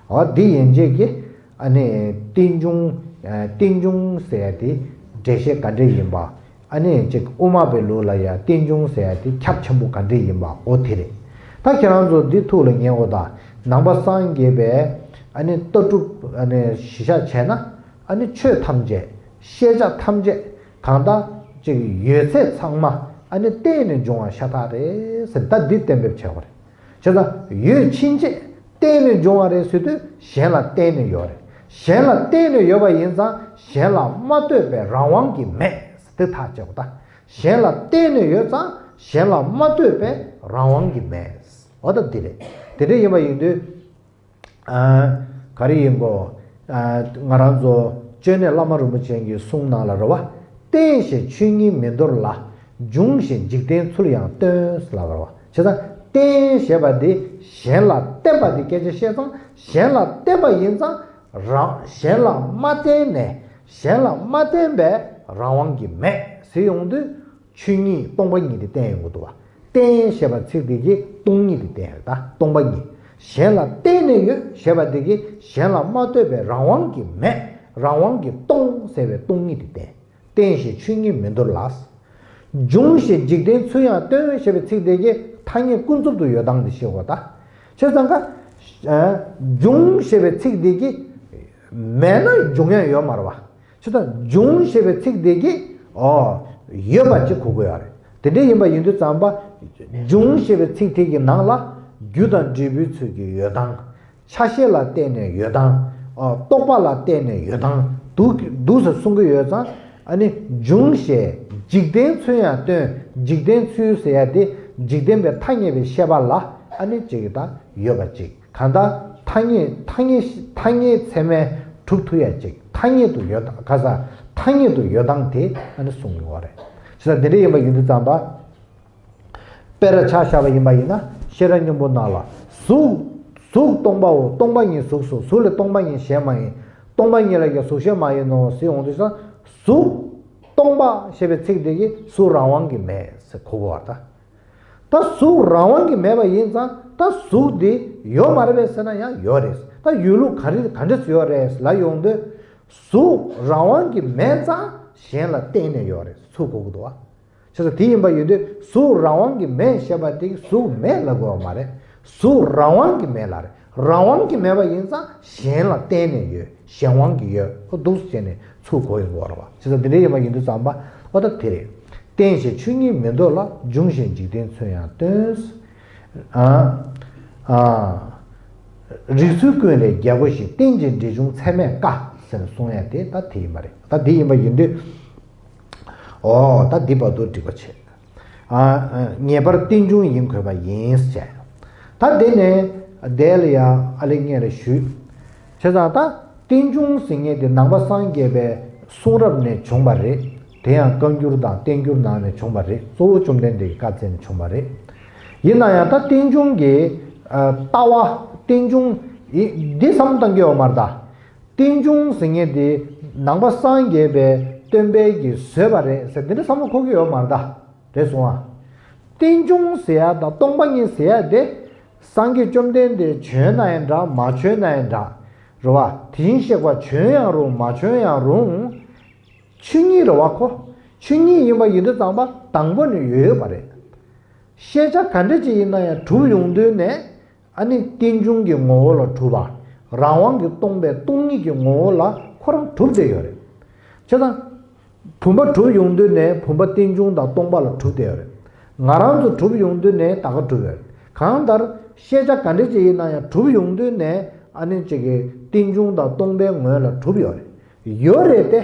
འོ་འདི་ཡན་ཆད་ཀྱི་ཨ་ནི་རྟེན་འབྱུང་། རྟེན་འབྱུང་ཟེར་ཡ་དེ་འགྲེལ་བཤད་ག་འདྲ་ཡིན་པ། ཨ་ནི་ཅིག་དབུ་མ་པའི་ལུགས་ལ་ཡང་རྟེན་འབྱུང་ཟེར་ཡ་དེ་ཁྱབ་ཆེན་པོ་ག་འདྲ་ཡིན་པ་འོ་དེ་རེད། ད་ཁྱེད་རང་ཚོ་འདི་ཐུགས་ལ་ངེས་འོ་ད། ནང་པ་སངས་རྒྱས་པའི་ཨ་ནི་ལྟ་གྲུབ་ཨ་ནི་གཞི་བཞག་བྱས་ན། ཨ་ནི་ཆོས་ཐམས་ཅད། ཤེས་བྱ་ཐམས་ཅད་གང་ལྟར་ཅིག་ཡོད་ཚད་ཚང་མ་ཨ་ནི་བརྟེན་ནས་འབྱུང་བ་ཤ་སྟག་རེད་ཟེར་ད་འདི་གཏན་འབེབས་བྱས་པ་རེད། བྱས་ཙང་ཡོད་ཕྱིན་ཆད་བརྟེན་ནས་འབྱུང་བ་རེད་ཟེར་དུས་གཞན་ལ་བརྟེན་ནས་ཡོད་རེད། གཞན་ལ་བརྟེན་ནས་ཡོད་པ་ཡིན་ཙང་གཞན་ལ་མ་ལྟོས་པའི་རང་དབང་གིས་མེད་ཟེར་དེ་ཐག་བཅད་པ་ད། གཞན་ལ་བརྟེན་ནས་ཡོད་ཙང་གཞན་ལ་མ་ལྟོས་པའི་རང་དབང་གིས་མེད། འོ་ད་འདི་རེད། དེ་འདྲ་ཡིན་པ་ཡིན་དུས། ཨ། ག་རེ་ཡིན་གོ། ཨ། ང་རང་ཚོ་སྐྱོན་གནས་བླ་མ་རིན་པོ་ཆེ་གི་གསུང་ནང་ལ་རེད་བ། རྟེན་ཞེས་ཆོས་ཉིད་མི་འདོར་ལ། འབྱུང་ཞེས་འཇིག་རྟེན་ཚུལ་ཡང་སྟོན་ལབ་པ་རེད་བ། བྱས་ཙང་རྟེན་ཞེས་པ་འདི་གཞན་ལ་བརྟེན་པ་འདི་སྐད་ཆ་བཤད་ཙང་གཞན་ལ་བརྟེན་པ་ཡིན་ཙང་རང་གཞན་ལ་མ་བརྟེན་ནས་གཞན་ལ་མ་བརྟེན་པའི་རང་དབང་གིས་མེད་ཟེར་ཡོང་དུས། ཆོས་ཉིད་སྟོང་པ་ཉིད་དེ་བསྟན་ཡོང་གི་འདུག་བ། རྟེན་ཞེས་པ་ཚིག་དེ་གིས་སྟོང་ཉིད་དེ་བསྟན་ཡོད་ད། སྟོང་པ་ཉིད། གཞན་ལ་བརྟེན་ནས་ཡོད་ཞེས་པ་དེ་གིས་གཞན་ལ་མ་ལྟོས་པའི་རང་དབང་གིས་མེད། རང་དབང་གིས་སྟོང་ཟེར་བའི་སྟོང་ཉིད་དེ་བསྟན། རྟེན་ཞེས་ཆོས་ཉིད་མི་འདོར་ལ། འབྱུང་ཞེས་འཇིག་རྟེན་ཚུལ་ཡང་སྟོན་ཞེས་པའི་ཚིག་དེ་གིས་ཐ་སྙད་ཀུན་རྫོབ་ཏུ་ཡོད་སྟངས་དེ་ཤེས་དགོས་ད། བྱས་ཙང་ཀ། འབྱུང་ཞེས་པའི་ཚིག་དེ་གིས་མེད་ན་འབྱུང་ཡ་ཡོད་མ་རེད་བ། ཆུ་དང་འབྱུང་ཞེས་པའི་ཚིག་དེ་གིས་ཨོ་ཡོད་པ་ཅིག་གོ་དགོས་ཡ་རེད། དེ་འདྲ་ཡིན་པ་ཡིན་དུས་ཙམ་པ། འབྱུང་ཞེས་པའི་ཚིག་དེ་གི་ནང་ལ་རྒྱུ་དང་འབྲས་བུའི་ཚུལ་གྱི་ཡོད་སྟངས། ཆ་ཤས་ལ་བརྟེན་ནས་ཡོད་སྟངས། ཨོ་རྟོག་པ་ལ་བརྟེན་ནས་ཡོད་སྟངས་འདུག་འདུག་ཟེར་གསུང་གི་ཡོད་ཙང་། ཨ་ནི་འབྱུང་ཞེས་འཇིག་རྟེན་ཚུལ་ཡང་སྟོན། འཇིག་རྟེན་ཚུལ་ཟེར་ཡ་དེ་འཇིག་རྟེན་པའི་ཐ་སྙད་པའི་ཤེས་པ་ལ་ཨ་ནི་ཅིག་གི་ད་ཡོད་པ་ཅིག་གང་ལྟར་ཐ་ ཐ་སྙད་ཐ་སྙད་ཐ་སྙད་ཚད་མས་གྲུབ་ཐུབ་ཡ་ཅིག་ཐ་སྙད་དུ་ཡོད་ག་ས་ཐ་སྙད་དུ་ཡོད་སྟངས་དེ་ཨ་ནི་གསུང་གི་ཡོད་རེད། བྱས་ཙང་དེ་འདྲ་ཡིན་པ་ཡིན་དུས་ཙམ་པ། དཔེར་ཆ་བཞག་པ་ཡིན་པ་ཡིན་ན་ཤེས་རབ་སྙིང་པོ་ནང་ལ་གཟུགས་གཟུགས་སྟོང་པའོ། སྟོང་པ་ཉིད་གཟུགས་སོ། གཟུགས་ལས་སྟོང་པ་ཉིད་གཞན་མ་ཡིན། སྟོང་པ་ཉིད་ལས་ཀྱང་གཟུགས་གཞན་མ་ཡིན་ནོ་ཟེར་ཡོང་དུས་ཙང་གཟུགས་སྟོང་པ་ཞེས་པའི་ཚིག་དེ་གིས་གཟུགས་རང་དབང་གིས་མེད་ཟེར་གོ་དགོས་པ་རེད་ད། ད་གཟུགས་རང་དབང་གིས་མེད་པ་ཡིན་ཙང་ད་གཟུགས་འདི་ཡོད་མ་རེད་པས་ཟེར་ན་ཡང་ཡོད་རེད། ད་ཡོད་ལུགས་ག་རེ་ག་འདྲས་ཡོད་རེད་ལབ་ཡོང་དུས་གཟུགས་རང་དབང་གིས་མེད་ཙང་གཞན་ལ་བརྟེན་ནས་ཡོད་རེད་ཚུར་གོ་གི་འདུག་བ། བྱས་ཙང་དེ་ཡིན་པ་ཡིན་དུས་གཟུགས་རང་དབང་གིས་མེད་ཞེས་པ་དེ་གཟུགས་མེད་ལབ་དགོས་པ་མ་རེད། གཟུགས་རང་དབང་གིས་མེད་ལབ་རེད། རང་དབང་གིས་མེད་པ་ཡིན་ཙང་གཞན་ལ་བརྟེན་ནས་ཡོད། གཞན་དབང་གིས་ཡོད། ཨོ་འདུག་སེ་བྱས་ནས་ཚུར་གོ་ཡོང་གི་ཡོད་རེད་བ། བྱས་ཙང་དེ་འདྲ་ཡིན་པ་ཡིན་དུས་ཙམ་པ་ཨོ་ད་དེ་རེད། རྟེན་ཞེས་ཆོས་ཉིད་མི་འདོད་ལ། འབྱུང་ཞེས་འཇིག་རྟེན་མཚོན་ཡང་སྟོན། ཨ་ཨ། རིགས་ཚུལ་ཀུན་ལས་རྒྱལ་པོ་ཞིག་རྟེན་ཅིང་འབྲེལ་འབྱུང་ཚད་མས་དཀའ་ཟེར་ནས་གསུང་ཡ་དེ་ད་དེ་ཡིན་པ་རེད། ད་དེ་ཡིན་པ་ཡིན་དུས། ཨོ་ད་འདི་བར་དུ་འགྲིག་པ་བྱས། ཨ་ཨ་ངེས་པར་རྟེན་འབྱུང་ཡིན་དགོས་པ་ཡིན་ཟེར། ད་དེ་ནས་དེ་ལ་ཡ་ཨ་ལེ་ངས་ལ་ཞུས། བྱས་ཙང་ད་རྟེན་འབྱུང་ཟེར་མཁན་དེ་ནང་པ་སངས་རྒྱས་པའི་གསུང་རབ་ནས་བྱུང་བ་རེད། དེ་ཡང་བཀའ་འགྱུར་དང་བསྟན་འགྱུར་ནང་ནས་བྱུང་བ་རེད། གཙོ་བོ་བཅོམ་ལྡན་འདས་ཀྱིས་བཀའ་སྩལ་ནས་བྱུང་བ་རེད། ཡིན་ན་ཡང་ད་རྟེན་འབྱུང་གི་ཨ་ལྟ་བ་རྟེན་འབྱུང་ཡི་འདི་བསམ་བློ་བཏང་གི་ཡོད་མ་རེད་ད། རྟེན་འབྱུང་ཟེར་མཁན་དེ་ནང་པ་སངས་རྒྱས་པའི་སྟོན་པས་ཀྱིས་བཟོས་པ་རེད་ཟེར་འདི་འདྲ་བསམ་བློ་འཁོར་གྱི་ཡོད་མ་རེད་ད། རེད་སོང་ཨ། རྟེན་འབྱུང་ཟེར་ཡ་དང་སྟོང་པ་ཉིད་ཟེར་ཡ་དེ་སངས་རྒྱས་བཅོམ་ལྡན་འདས་བྱོན་ན་ཡང་འདྲ་མ་བྱོན་ན་ཡང་འདྲ། རེད་བ། དེ་བཞིན་གཤེགས་པ་བྱོན་ཡང་རུང་མ་བྱོན་ཡང་རུང་། ཆོས་ཉིད་རེད་བ་ཁོ། ཆོས་ཉིད་ཡིན་པ་ཡིན་དུས་ཙམ་པ་དང་པོ་ནས་ཡོད་ཡོད་པ་རེད། ཤེས་བྱ་ག་འདྲ་ཅིག་ཡིན་ན་ཡང་གྲུབ་ཡོང་དུས་ནས། ཨ་ནི་རྟེན་འབྱུང་གི་ངོ་བོ་ལ་གྲུབ་པ། རང་དབང་གིས་སྟོང་པའི་སྟོང་ཉིད་ཀྱི་ངོ་བོ་ལ་ཁོ་རང་གྲུབ་བསྡད་ཡོད་རེད། བྱས་ཙང་། བུམ་པ་གྲུབ་ཡོང་དུས་ནས་བུམ་པ་རྟེན་འབྱུང་དང་སྟོང་པ་ལ་གྲུབ་བསྡད་ཡོད་རེད། ང་རང་ཚོ་གྲུབ་ཡོང་དུས་ནས་ད་ག་གྲུབ་ཡོད་རེད། གང་ལྟར་ཤེས་བྱ་ག་འདྲ་ཅིག་ཡིན་ན་ཡང་གྲུབ་ཡོང་དུས་ནས་ཨ་ནི་ཅིག་གི་རྟེན་འབྱུང་དང་སྟོང་པའི་ངོས་ལ་གྲུབ་ཡོད་རེད། ཡོད་རེད་དེ།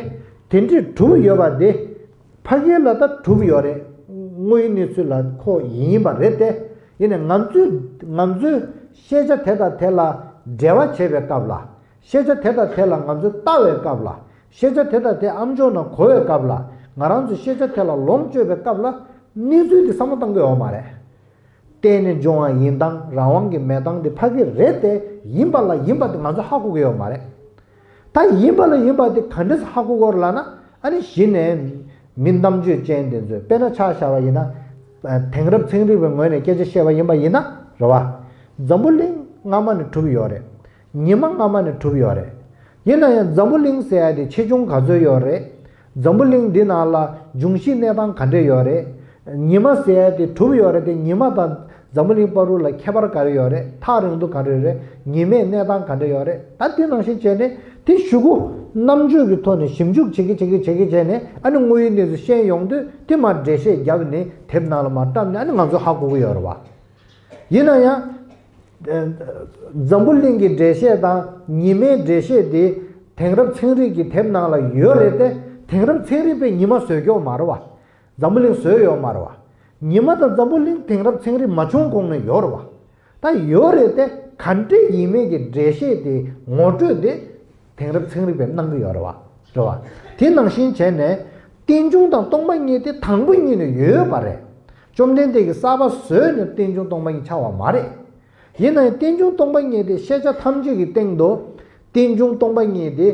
དེ་འདྲའི་གྲུབ་ཡོད་པ་དེ། ཕ་གི་ལ་ད་གྲུབ་ཡོད་རེད། དངོས་ཡོད་གནས་ཚུལ་ལ་ཁོ་ཡིན་པ་རེད་དེ། ཡིན་ནའི་ང་ཚོས་ང་ཚོས་ཤེས་བྱ་དེ་དང་དེ་ལ་འབྲེལ་བ་བྱེད་པའི་སྐབས་ལ། ཤེས་བྱ་དེ་དང་དེ་ལ་ང་ཚོས་ལྟ་བའི་སྐབས་ལ། ཤེས་བྱ་དེ་དང་དེ་ཨ་མཆོག་ནང་གོ་བའི་སྐབས་ལ། ང་རང་ཚོས་ཤེས་བྱ་དེ་ལ་ལོངས་སྤྱོད་པའི་སྐབས་ལ་གནས་ཚུལ་དེ་བསམ་བློ་གཏོང་གི་ཡོད་མ་རེད། བརྟེན་ནས་འབྱུང་བ་ཡིན་སྟངས་རང་དབང་གིས་མེད་སྟངས་དེ་ཕ་གི་རེད་དེ། ཡིན་པ་ལ་ཡིན་པ་དེ་ང་ཚོ་ཧ་གོ་གི་ཡོད་མ་རེད། ད་ཡིན་པ་ལ་ཡིན་པ་དེ་ག་འདྲས་ཧ་གོ་གི་ཡོད་རེད་ལབ་ན། ཨ་ནི་གཞི་ནས་མི་རྣམ་དཔྱོད་ཅན་དེ་ཚོས་དཔེར་ན་ཆ་བཞག་པ་ཡིན་ན། དེང་རབས་ཚན་རིག་པའི་ངོས་ནས་སྐད་ཆ་བཤད་པ་ཡིན་པ་ཡིན་ན་རེད་བ། འཛམ་བུ་གླིང་སྔ་མ་ནས་གྲུབ་ཡོད་རེད། ཉི་མ་སྔ་མ་ནས་གྲུབ་ཡོད་རེད། ཡིན་ན་ཡང་འཛམ་བུ་གླིང་ཟེར་ཡ་དེ་ཆེ་ཆུང་ག་ཚོད་ཡོད་རེད། འཛམ་བུ་གླིང་འདི་ནང་ལ་འབྱུང་བཞིའི་གནས་སྟངས་ག་འདྲས་ཡོད་རེད། ཉི་མ་ཟེར་ཡ་དེ་གྲུབ་ཡོད་རེད་དེ། ཉི་མ་དང་འཛམ་བུ་གླིང་བར་དུ་ལ་ཁྱད་པར་ག་རེ་ཡོད་རེད། ཐག་རིང་དུ་ག་རེ་རེད། ཉི་མའི་གནས་སྟངས་ག་འདྲས་ཡོད་རེད། ད་དེ་ནང་བཞིན་བྱས་ནས་དེ་གཞུག་གུ་རྣམ་དཔྱོད་ཀྱི་ཐོག་ནས་ཞིབ་འཇུག་བྱེད་ཀྱི་བྱེད་ཀྱི་བྱེད་ཀྱི་བྱས་ནས། ཨ་ནི་དངོས་ཡོད་གནས་ཚུལ་ཤེས་ཡོང་དུས་དེ་མར་འགྲེལ་བཤད་བརྒྱབ་ནས་དེབ་ནང་ལ་མར་བཀྲམ་ནས། ཨ་ནི་ང་ཚོ་ཧ་གོ་གི་ཡོད་རེད་བ། ཡིན་ན་ཡང་། འཛམ་བུ་གླིང་གི་འགྲེལ་བཤད་དང་ཉི་མའི་འགྲེལ་བཤད་དེ་དེང་རབས་ཚན་རིག་གི་དེབ་ནང་ལ་ཡོད་རེད་དེ། དེང་རབས་ཚན་རིག་པས་ཉི་མ་བཟོས་ཀྱི་ཡོད་མ་རེད་བ། འཛམ་བུ་གླིང་བཟོས་ཡོད་མ་རེད་བ། ཉི་མ་དང་འཛམ་བུ་གླིང་དེང་རབས་ཚན་རིག་མ་བྱུང་གོང་ནས་ཡོད་རེད་བ། ད་ཡོད་རེད་དེ། ག་འདྲ་ཡིན་མིན་གྱི་འགྲེལ་བཤད་དེ་ངོ་སྤྲོད་དེ་དེང་རབས་ཚན་རིག་པས་གནང་གི་ཡོད་རེད་བ། རེད་བ། དེ་ནང་བཞིན་བྱས་ནས་རྟེན་འབྱུང་དང་སྟོང་པ་ཉིད་དེ་དང་པོ་ཉིད་ནས་ཡོད་པ་རེད། བཅོམ་ལྡན་འདས་ཀྱིས་གསར་པ་བཟོས་ནས་རྟེན་འབྱུང་སྟོང་པ་ཉིད་ཆགས་པ་མ་རེད། ཡིན་ན་ཡང་རྟེན་འབྱུང་སྟོང་པ་ཉིད་དེ་ཤེས་བྱ་ཐམས་ཅད་ཀྱི་སྟེང་དུ། རྟེན་འབྱུང་སྟོང་པ་ཉིད་དེ་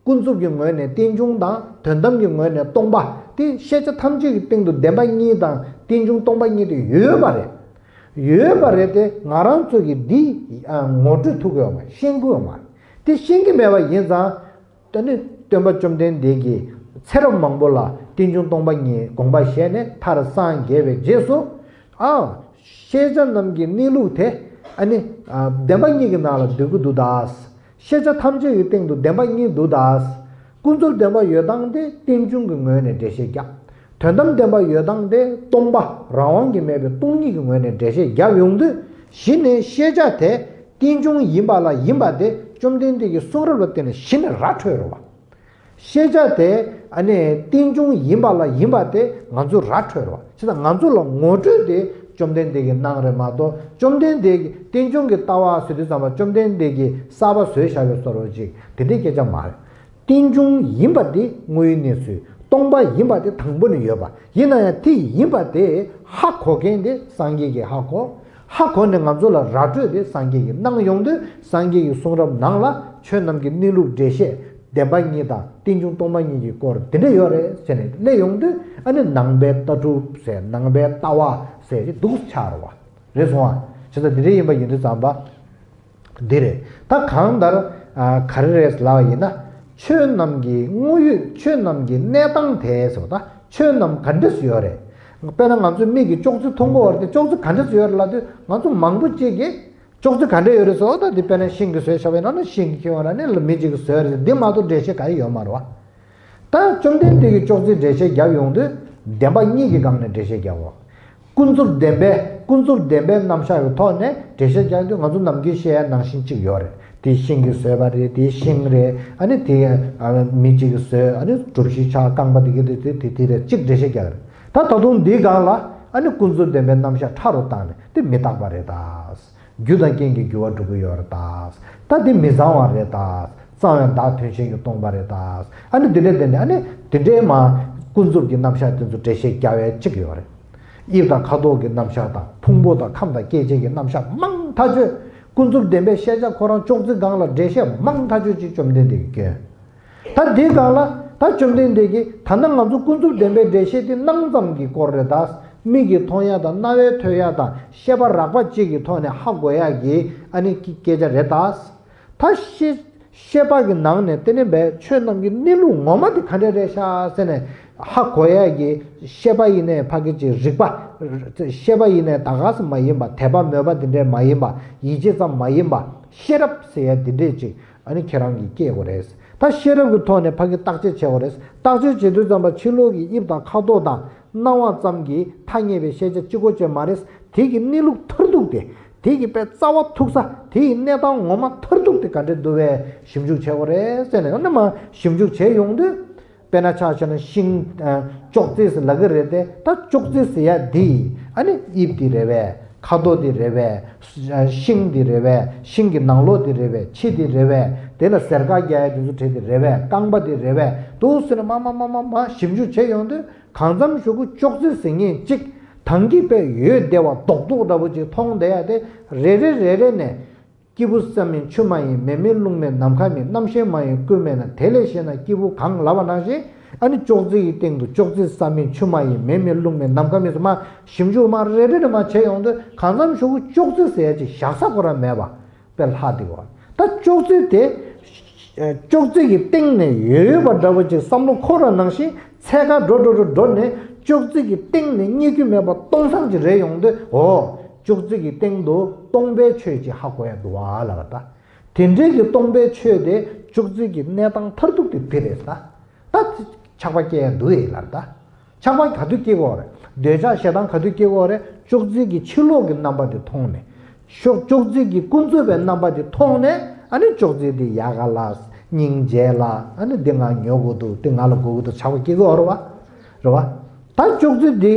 ཀུན་རྫོབ་ཀྱི་ངོས་ནས་རྟེན་འབྱུང་དང་དོན་དམ་གྱི་ངོས་ནས་སྟོང་པ་དེ། ཤེས་བྱ་ཐམས་ཅད་ཀྱི་སྟེང་དུ་བདེན་པ་གཉིས་དང་རྟེན་འབྱུང་སྟོང་པ་ཉིད་དེ་ཡོད་པ་རེད། ཡོད་པ་རེད་དེ། ང་རང་ཚོ་གིས་འདི་ངོ་སྤྲོད་ཐུབ་ཀྱི་ཡོད་མ་རེད། ཤེས་ཀྱི་ཡོད་མ་རེད། དེ་ཤེས་ཀྱི་མེད་པ་ཡིན་ཙང་། ད་ནི་སྟོན་པ་བཅོམ་ལྡན་འདས་ཀྱིས་ཚེ་རབས་མང་པོ་ལ་རྟེན་འབྱུང་སྟོང་པ་ཉིད་དགོངས་པ་བཞེས་ནས། མཐར་སངས་རྒྱས་པའི་རྗེས་སུ། ཨ། ཤེས་བྱ་རྣམས་ཀྱི་གནས་ལུགས་དེ། ཨ་ནི། ཨ། བདེན་པ་གཉིས་ཀྱི་ནང་ལ་འདུས་ཀྱི་འདུག་ད། ཤེས་བྱ་ཐམས་ཅད་ཀྱི་སྟེང་དུ་བདེན་པ་གཉིས་འདུག་ད། ཀུན་རྫོབ་བདེན་པ་ཡོད་སྟངས་དེ་རྟེན་འབྱུང་གི་ངོས་ནས་འགྲེལ་བཤད་བརྒྱབ། དོན་དམ་བདེན་པ་ཡོད་སྟངས་དེ་སྟོང་པ་རང་དབང་གིས་མེད་པའི་སྟོང་ཉིད་ཀྱི་ངོས་ནས་འགྲེལ་བཤད་བརྒྱབ་ཡོང་དུས། གཞི་ནས་ཤེས་བྱ་དེ་རྟེན་འབྱུང་ཡིན་པ་ལ་ཡིན་པ་དེ་བཅོམ་ལྡན་འདས་ཀྱི་གསུང་རབ་ལ་བརྟེན་ནས་གཞི་ནས་ར་འཕྲོད་རེད་བ། ཤེས་བྱ་དེ་ཨ་ནི་རྟེན་འབྱུང་ཡིན་པ་ལ་ཡིན་པ་དེ་ང་ཚོ་ར་འཕྲོད་རེད་བ། བྱས་ཙང་ང་ཚོ་ལ་ངོ་སྤྲོད་དེ་ བཅོམ་ལྡན་འདས་ཀྱིས་གནང་རེད་མ་གཏོགས། བཅོམ་ལྡན་འདས་ཀྱིས་རྟེན་འབྱུང་གི་ལྟ་བ་ཟེར་དུས་ཙམ་པ་བཅོམ་ལྡན་འདས་ཀྱིས་གསར་པ་བཟོས་བཞག་པའི་བཟོ་འདྲ་ཅིག་དེ་འདྲའི་སྐད་ཆ་མ་རེད། རྟེན་འབྱུང་ཡིན་པ་དེ་དངོས་ཡོད་གནས་ཚུལ། སྟོང་པ་ཡིན་པ་དེ་དང་པོ་ནས་ཡོད་པ་ཡིན་ན་ཡང་། དེ་ཡིན་པ་དེ་ཧ་གོ་མཁན་དེ་སངས་རྒྱས་ཀྱིས་ཧ་གོ། ཧ་གོ་ནས་ང་ཚོ་ལ་ར་སྤྲོད་དེ་སངས་རྒྱས་ཀྱིས་གནང་ཡོང་དུས། སངས་རྒྱས་ཀྱི་གསུང་རབ་ནང་ལ་ཆོས་རྣམས་ཀྱི་གནས་ལུགས་འགྲེལ་བཤད་བདེན་པ་གཉིས་དང་རྟེན་འབྱུང་སྟོང་པ་ཉིད་ཀྱི་སྐོར་དེ་འདྲ་ཡོད་རེད་ཟེར་ནས་སླེབས་ཡོང་དུས། ཨ་ནི་ནང་པའི་ལྟ་གྲུབ་ཟེར། ནང་པའི་ལྟ་བ་ཟེར་ཅིག་འདུག་ཆགས་རེད་བ། རེད་སོང་ཨ། བྱས་ཙང་དེ་འདྲ་ཡིན་པ་ཡིན་དུས་ཙམ་པ། འདི་རེད། ད་གང་ལྟར། ཨ། ག་རེ་རེད་ལབ་པ་ཡིན་ན། ཆོས་རྣམས་ཀྱི་དངོས་ཡོད། ཆོས་རྣམས་ཀྱི་གནས་སྟངས་དེ་ཟེར་བ་དང་། ཆོས་རྣམས་ག་འདྲ་སེ་ཡོད་རེད། དཔེར་ན་ང་ཚོའི་མིག་གིས་ཅོག་ཙེ་མཐོང་གི་ཡོད་རེད་དེ། ཅོག་ཙེ་ག་འདྲ་སེ་ཡོད་རེད་ལབ་དུས། ང་ཚོ་མང་པོ་ཅིག་གིས་ཅོག་ཙེ་ག་འདྲ་ཡོད་རེད་ཟེར་བ་དང་། དེ་དཔེར་ན་ཤིང་གིས་བཟོས་བཞག་པ་ཡིན་ན་ནི་ཤིང་གི་ཁྱེར་ཡོང་ར་ནི་མི་གཅིག་གིས་བཟོས་རེད། འདི་མ་གཏོགས་འགྲེལ་བཤད་གང་ཡང་ཡོད་མ་རེད་བ། ད་བཅོམ་ལྡན་འདས་ཀྱིས་ཅོག་ཙེའི་འགྲེལ་བཤད་བརྒྱབ་ཡོང་དུས། བདེན་པ་གཉིས་ཀྱི་སྒང་ནས་འགྲེལ་བཤད་བརྒྱབ་པ། ཀུན་རྫོབ་བདེན་པའི། ཀུན་རྫོབ་བདེན་པའི་རྣམ་གཞག་གི་ཐོག་ནས་འགྲེལ་བཤད་རྒྱག་དུས། ང་ཚོ་ནམ་རྒྱུན་བཤད་ཡ་ནང་བཞིན་གཅིག་ཡོད་རེད། དེ་ཤིང་གིས་བཟོས་པ་རེད། དེ་ཤིང་རེད། ཨ་ནི་དེ། ཨ། མི་གཅིག་གིས་བཟོས། ཨ་ནི་གྲུ་བཞི་ཆགས། རྐང་པ་དེ་གི་དེ་དེ་དེ་རེད། གཅིག་འགྲེལ་བཤད་རྒྱག་རེད། ད་ད་དུང་འདིའི་སྒང་ལ། ཨ་ནི་ཀུན་རྫོབ་བདེན་པའི་རྣམ་གཞག་ཕྲ་རུ་བཏང་ནས་དེ་མི་རྟག་པ་རེད་ད། རྒྱུ་དང་རྐྱེན་གྱིས་འགྱུར་བ་འགྲོ་གི་ཡོད་རེད་ད། ད་འདི་མི་གཙང་བ་རེད་ད། གཙང་བའི་བདག་དོན་ཞེན་གྱིས་སྟོང་པ་རེད་ད། ཨ་ནི་འདི་འདྲའི་སྟེང་ནས། ཨ་ནི་འདི་འདྲའི་མ་ཀུན་རྫོབ་ཀྱི་རྣམ་གཞག་དེ་ཚོ་འགྲེལ་བཤད་རྒྱག་པའི་གཅིག་ཡོད་རེད། དབྱིབས་དང་ཁ་དོག་གི་རྣམ་གཞག་དང་། ཕུང་པོ་དང་ཁམས་དང་སྐྱེ་མཆེད་ཀྱི་རྣམ་གཞག་མང་ཐག་ཆོད། ཀུན་རྫོབ་བདེན་པའི་ཤེས་བྱ་ཁོ་རང་ཅོག་ཙེ་སྒང་ལ་འགྲེལ་བཤད་མང་ཐག་ཆོད་ཅིག་བཅོམ་ལྡན་འདས་ཀྱིས་བསྐྱོན། ད་འདིའི་སྒང་ལ་ད་བཅོམ་ལྡན་འདས་ཀྱིས། ད་ནང་ང་ཚོ་ཀུན་རྫོབ་བདེན་པའི་འགྲེལ་བཤད་དེ་སྣང་ཙམ་གྱི་སྐོར་རེད་ད། མིག་གིས་མཐོང་ཡ་དང་། རྣ་བས་ཐོས་ཡ་དང་། ཤེས་པ་རགས་པ་གཅིག་གི་ཐོག་ནས་ཧ་གོ་ཡ་གི། ཨ་ནི་སྐད་ཆ་རེད་ད། ད་ཤེས་ཤེས་པ་གི་ནང་ནས་དེ་ནས་བས་ཆོས་རྣམས་ཀྱི་གནས་ལུགས་ངོ་མ་དེ་ག་འདྲ་རེད་ཤག་ཟེར་ནས་ཧ་གོ་ཡ་གི། ཤེས་པ་ཡིན་ནའི་ཕ་གི་ཅིག་རིག་པ། ཤེས་པ་ཡིན་ནའི་ད་ག་ས་མ་ཡིན་པ། དད་པ་མོས་པ་དེ་འདྲས་མ་ཡིན་པ། ཡིད་ཆེས་ཙམ་མ་ཡིན་པ། ཤེས་རབ་ཟེར་ཡ་དེ་འདྲས་ཅིག་ཨ་ནི་ཁྱེད་རང་གིས་སྐྱེ་དགོས་རེད། ད་ཤེས་རབ་ཀྱི་ཐོག་ནས་ཕ་གི་བརྟག་དཔྱད་བྱེད་དགོས་རེད། བརྟག་དཔྱད་བྱེད་དུས་ཙམ་པ་ཕྱི་ལོགས་ཀྱི་དབྱིབས་དང་ཁ་དོག་དང་སྣང་བ་ཙམ་གྱིས་ཐ་སྙད་པའི་ཤེས་བྱ་གཅིག་པོ་ཅིག་མ་རེད། དེ་གི་གནས་ལུགས་མཐར་ཐུག་དེ། དེ་གི་དཔེ་རྩ་བ་ཐུག་ས། དེ་ཡི་གནས་སྟངས་ངོ་མ་མཐར་ཐུག་དེ་ག་འདྲས་འདུག་པས་ཞིབ་འཇུག་བྱེད་དགོས་རེད་ཟེར་ནས། ཨ་ནི་མ་ཞིབ་འཇུག་བྱེད་ཡོང་དུས། དཔེར་ན་ཆ་བཞག་ན་ཤིང་། ཨ། ཅོག་ཙེ་ཟེར་ལབ་ཀྱི་རེད་དེ། ད་ཅོག་ཙེ་ཟེར་ཡ་འདི། ཨ་ནི་དབྱིབས་འདི་རེད་པས། ཁ་དོག་འདི་རེད་པས། ཤིང་འདི་རེད་པས། ཤིང་གི་ནང་ལོགས་འདི་རེད་པས། ཕྱི་འདི་རེད་པས། དེ་ལ་ཟེར་ཀ་རྒྱག་ཡ་དེ་ཚོ་བྲིས་འདི་རེད་པས། རྐང་པ་འདི་རེད་པས། འདུག་ཟེར་ནས་མར་མར་མར་མར་མར་ཞིབ་འཇུག་བྱེད་ཡོང་དུས། གང་འཚམ་ཞུ་གུ་ཅོག་ཙེ་ཟེར་མཁན་གཅིག་དང་གི་དཔེ་ཡོད་བདེ་བ་རྡོག་རྡོག་འདྲ་པོ་ཅིག་མཐོང་བསྡད་ཡ་དེ། རེ་རེ་རེ་རེ་ནས། སྐྱེས་བུ་བསམ་ཡས་ཆུད་མ་ཡིན། མེ་མེད་རླུང་མེད་ནམ་མཁའ་མེད། རྣམ་ཤེས་མ་ཡིན་ཀུན་མེད་ན། དེ་ལས་གཞན་ན་སྐྱེས་བུ་གང་། ལབ་པ་ནང་བཞིན། ཨ་ནི་ཅོག་ཙེ་ཡི་སྟེང་དུ་ཅོག་ཙེ་བསམ་ཡས་ཆུད་མ་ཡིན། མེ་མེད་རླུང་མེད་ནམ་མཁའ་མེད་ཟེར་མར་ཞིབ་འཇུག་མར་རེ་རེ་ནས་མར་བྱས་ཡོང་དུས། གང་འཚམ་ཞུ་གུ་ཅོག་ཙེ་ཟེར་ཡ་ཅིག་བཞག་ས་ཁོ་རང་མེད་པ། དཔེ་ལྷག་བསྡད་པ། ད་ཅོག་ཙེ་དེ། ཅོག་ཙེ་གི་སྟེང་ནས་ཡོད་ཡོད་པ་འདྲ་པོ་ཅིག་བསམ་བློ་འཁོར་བ་ནང་བཞིན་འཚོལ་ག་འགྲོ་འགྲོ་འགྲོ་འགྲོ་ནས། ཅོག་ཙེ་གི་སྟེང་ནས་རྙེད་རྒྱུ་མེད་པ་སྟོང་སང་ཅིག་རེད་ཡོང་དུས། འོ། ཅོག་ཙེ་གི་སྟེང་དུ་སྟོང་པའི་ཆོས་ཅིག་ཧ་གོ་ཡ་འདུག་བ་ལབ་པ་ད། དེ་འདྲའི་གི་སྟོང་པའི་ཆོས་དེ་ཅོག་ཙེ་གི་གནས་སྟངས་མཐར་ཐུག་དེ་འདི་རེད་ད། ད་ཆགས་པ་སྐྱེ་ཡ་འདུག་ཨེ་ལབ་ད། ཆགས་པ་ག་དུས་སྐྱེ་གི་ཡོད་རེད། འདོད་ཆགས་ཞེ་སྡང་ག་དུས་སྐྱེ་གི་ཡོད་རེད། ཅོག་ཙེ་གི་ཕྱི་ལོགས་ཀྱི་རྣམ་པ་དེ་མཐོང་ནས། ཤོག་ཅོག་ཙེ་གི་ཀུན་རྫོབ་པའི་རྣམ་པ་དེ་མཐོང་ནས། ཨ་ནི་ཅོག་ཙེ་དེ་ཡག་ག་ལ། སྙིང་རྗེ་ལ། ཨ་ནི་འདི་ང་ཉོ་དགོས་འདུག་འདི་ང་ལ་དགོས་ཀྱི་འདུག་ཆགས་པ་སྐྱེ་གི་ཡོད་རེད་བ། རེད་བ། ད་ཅོག་ཙེ་འདི།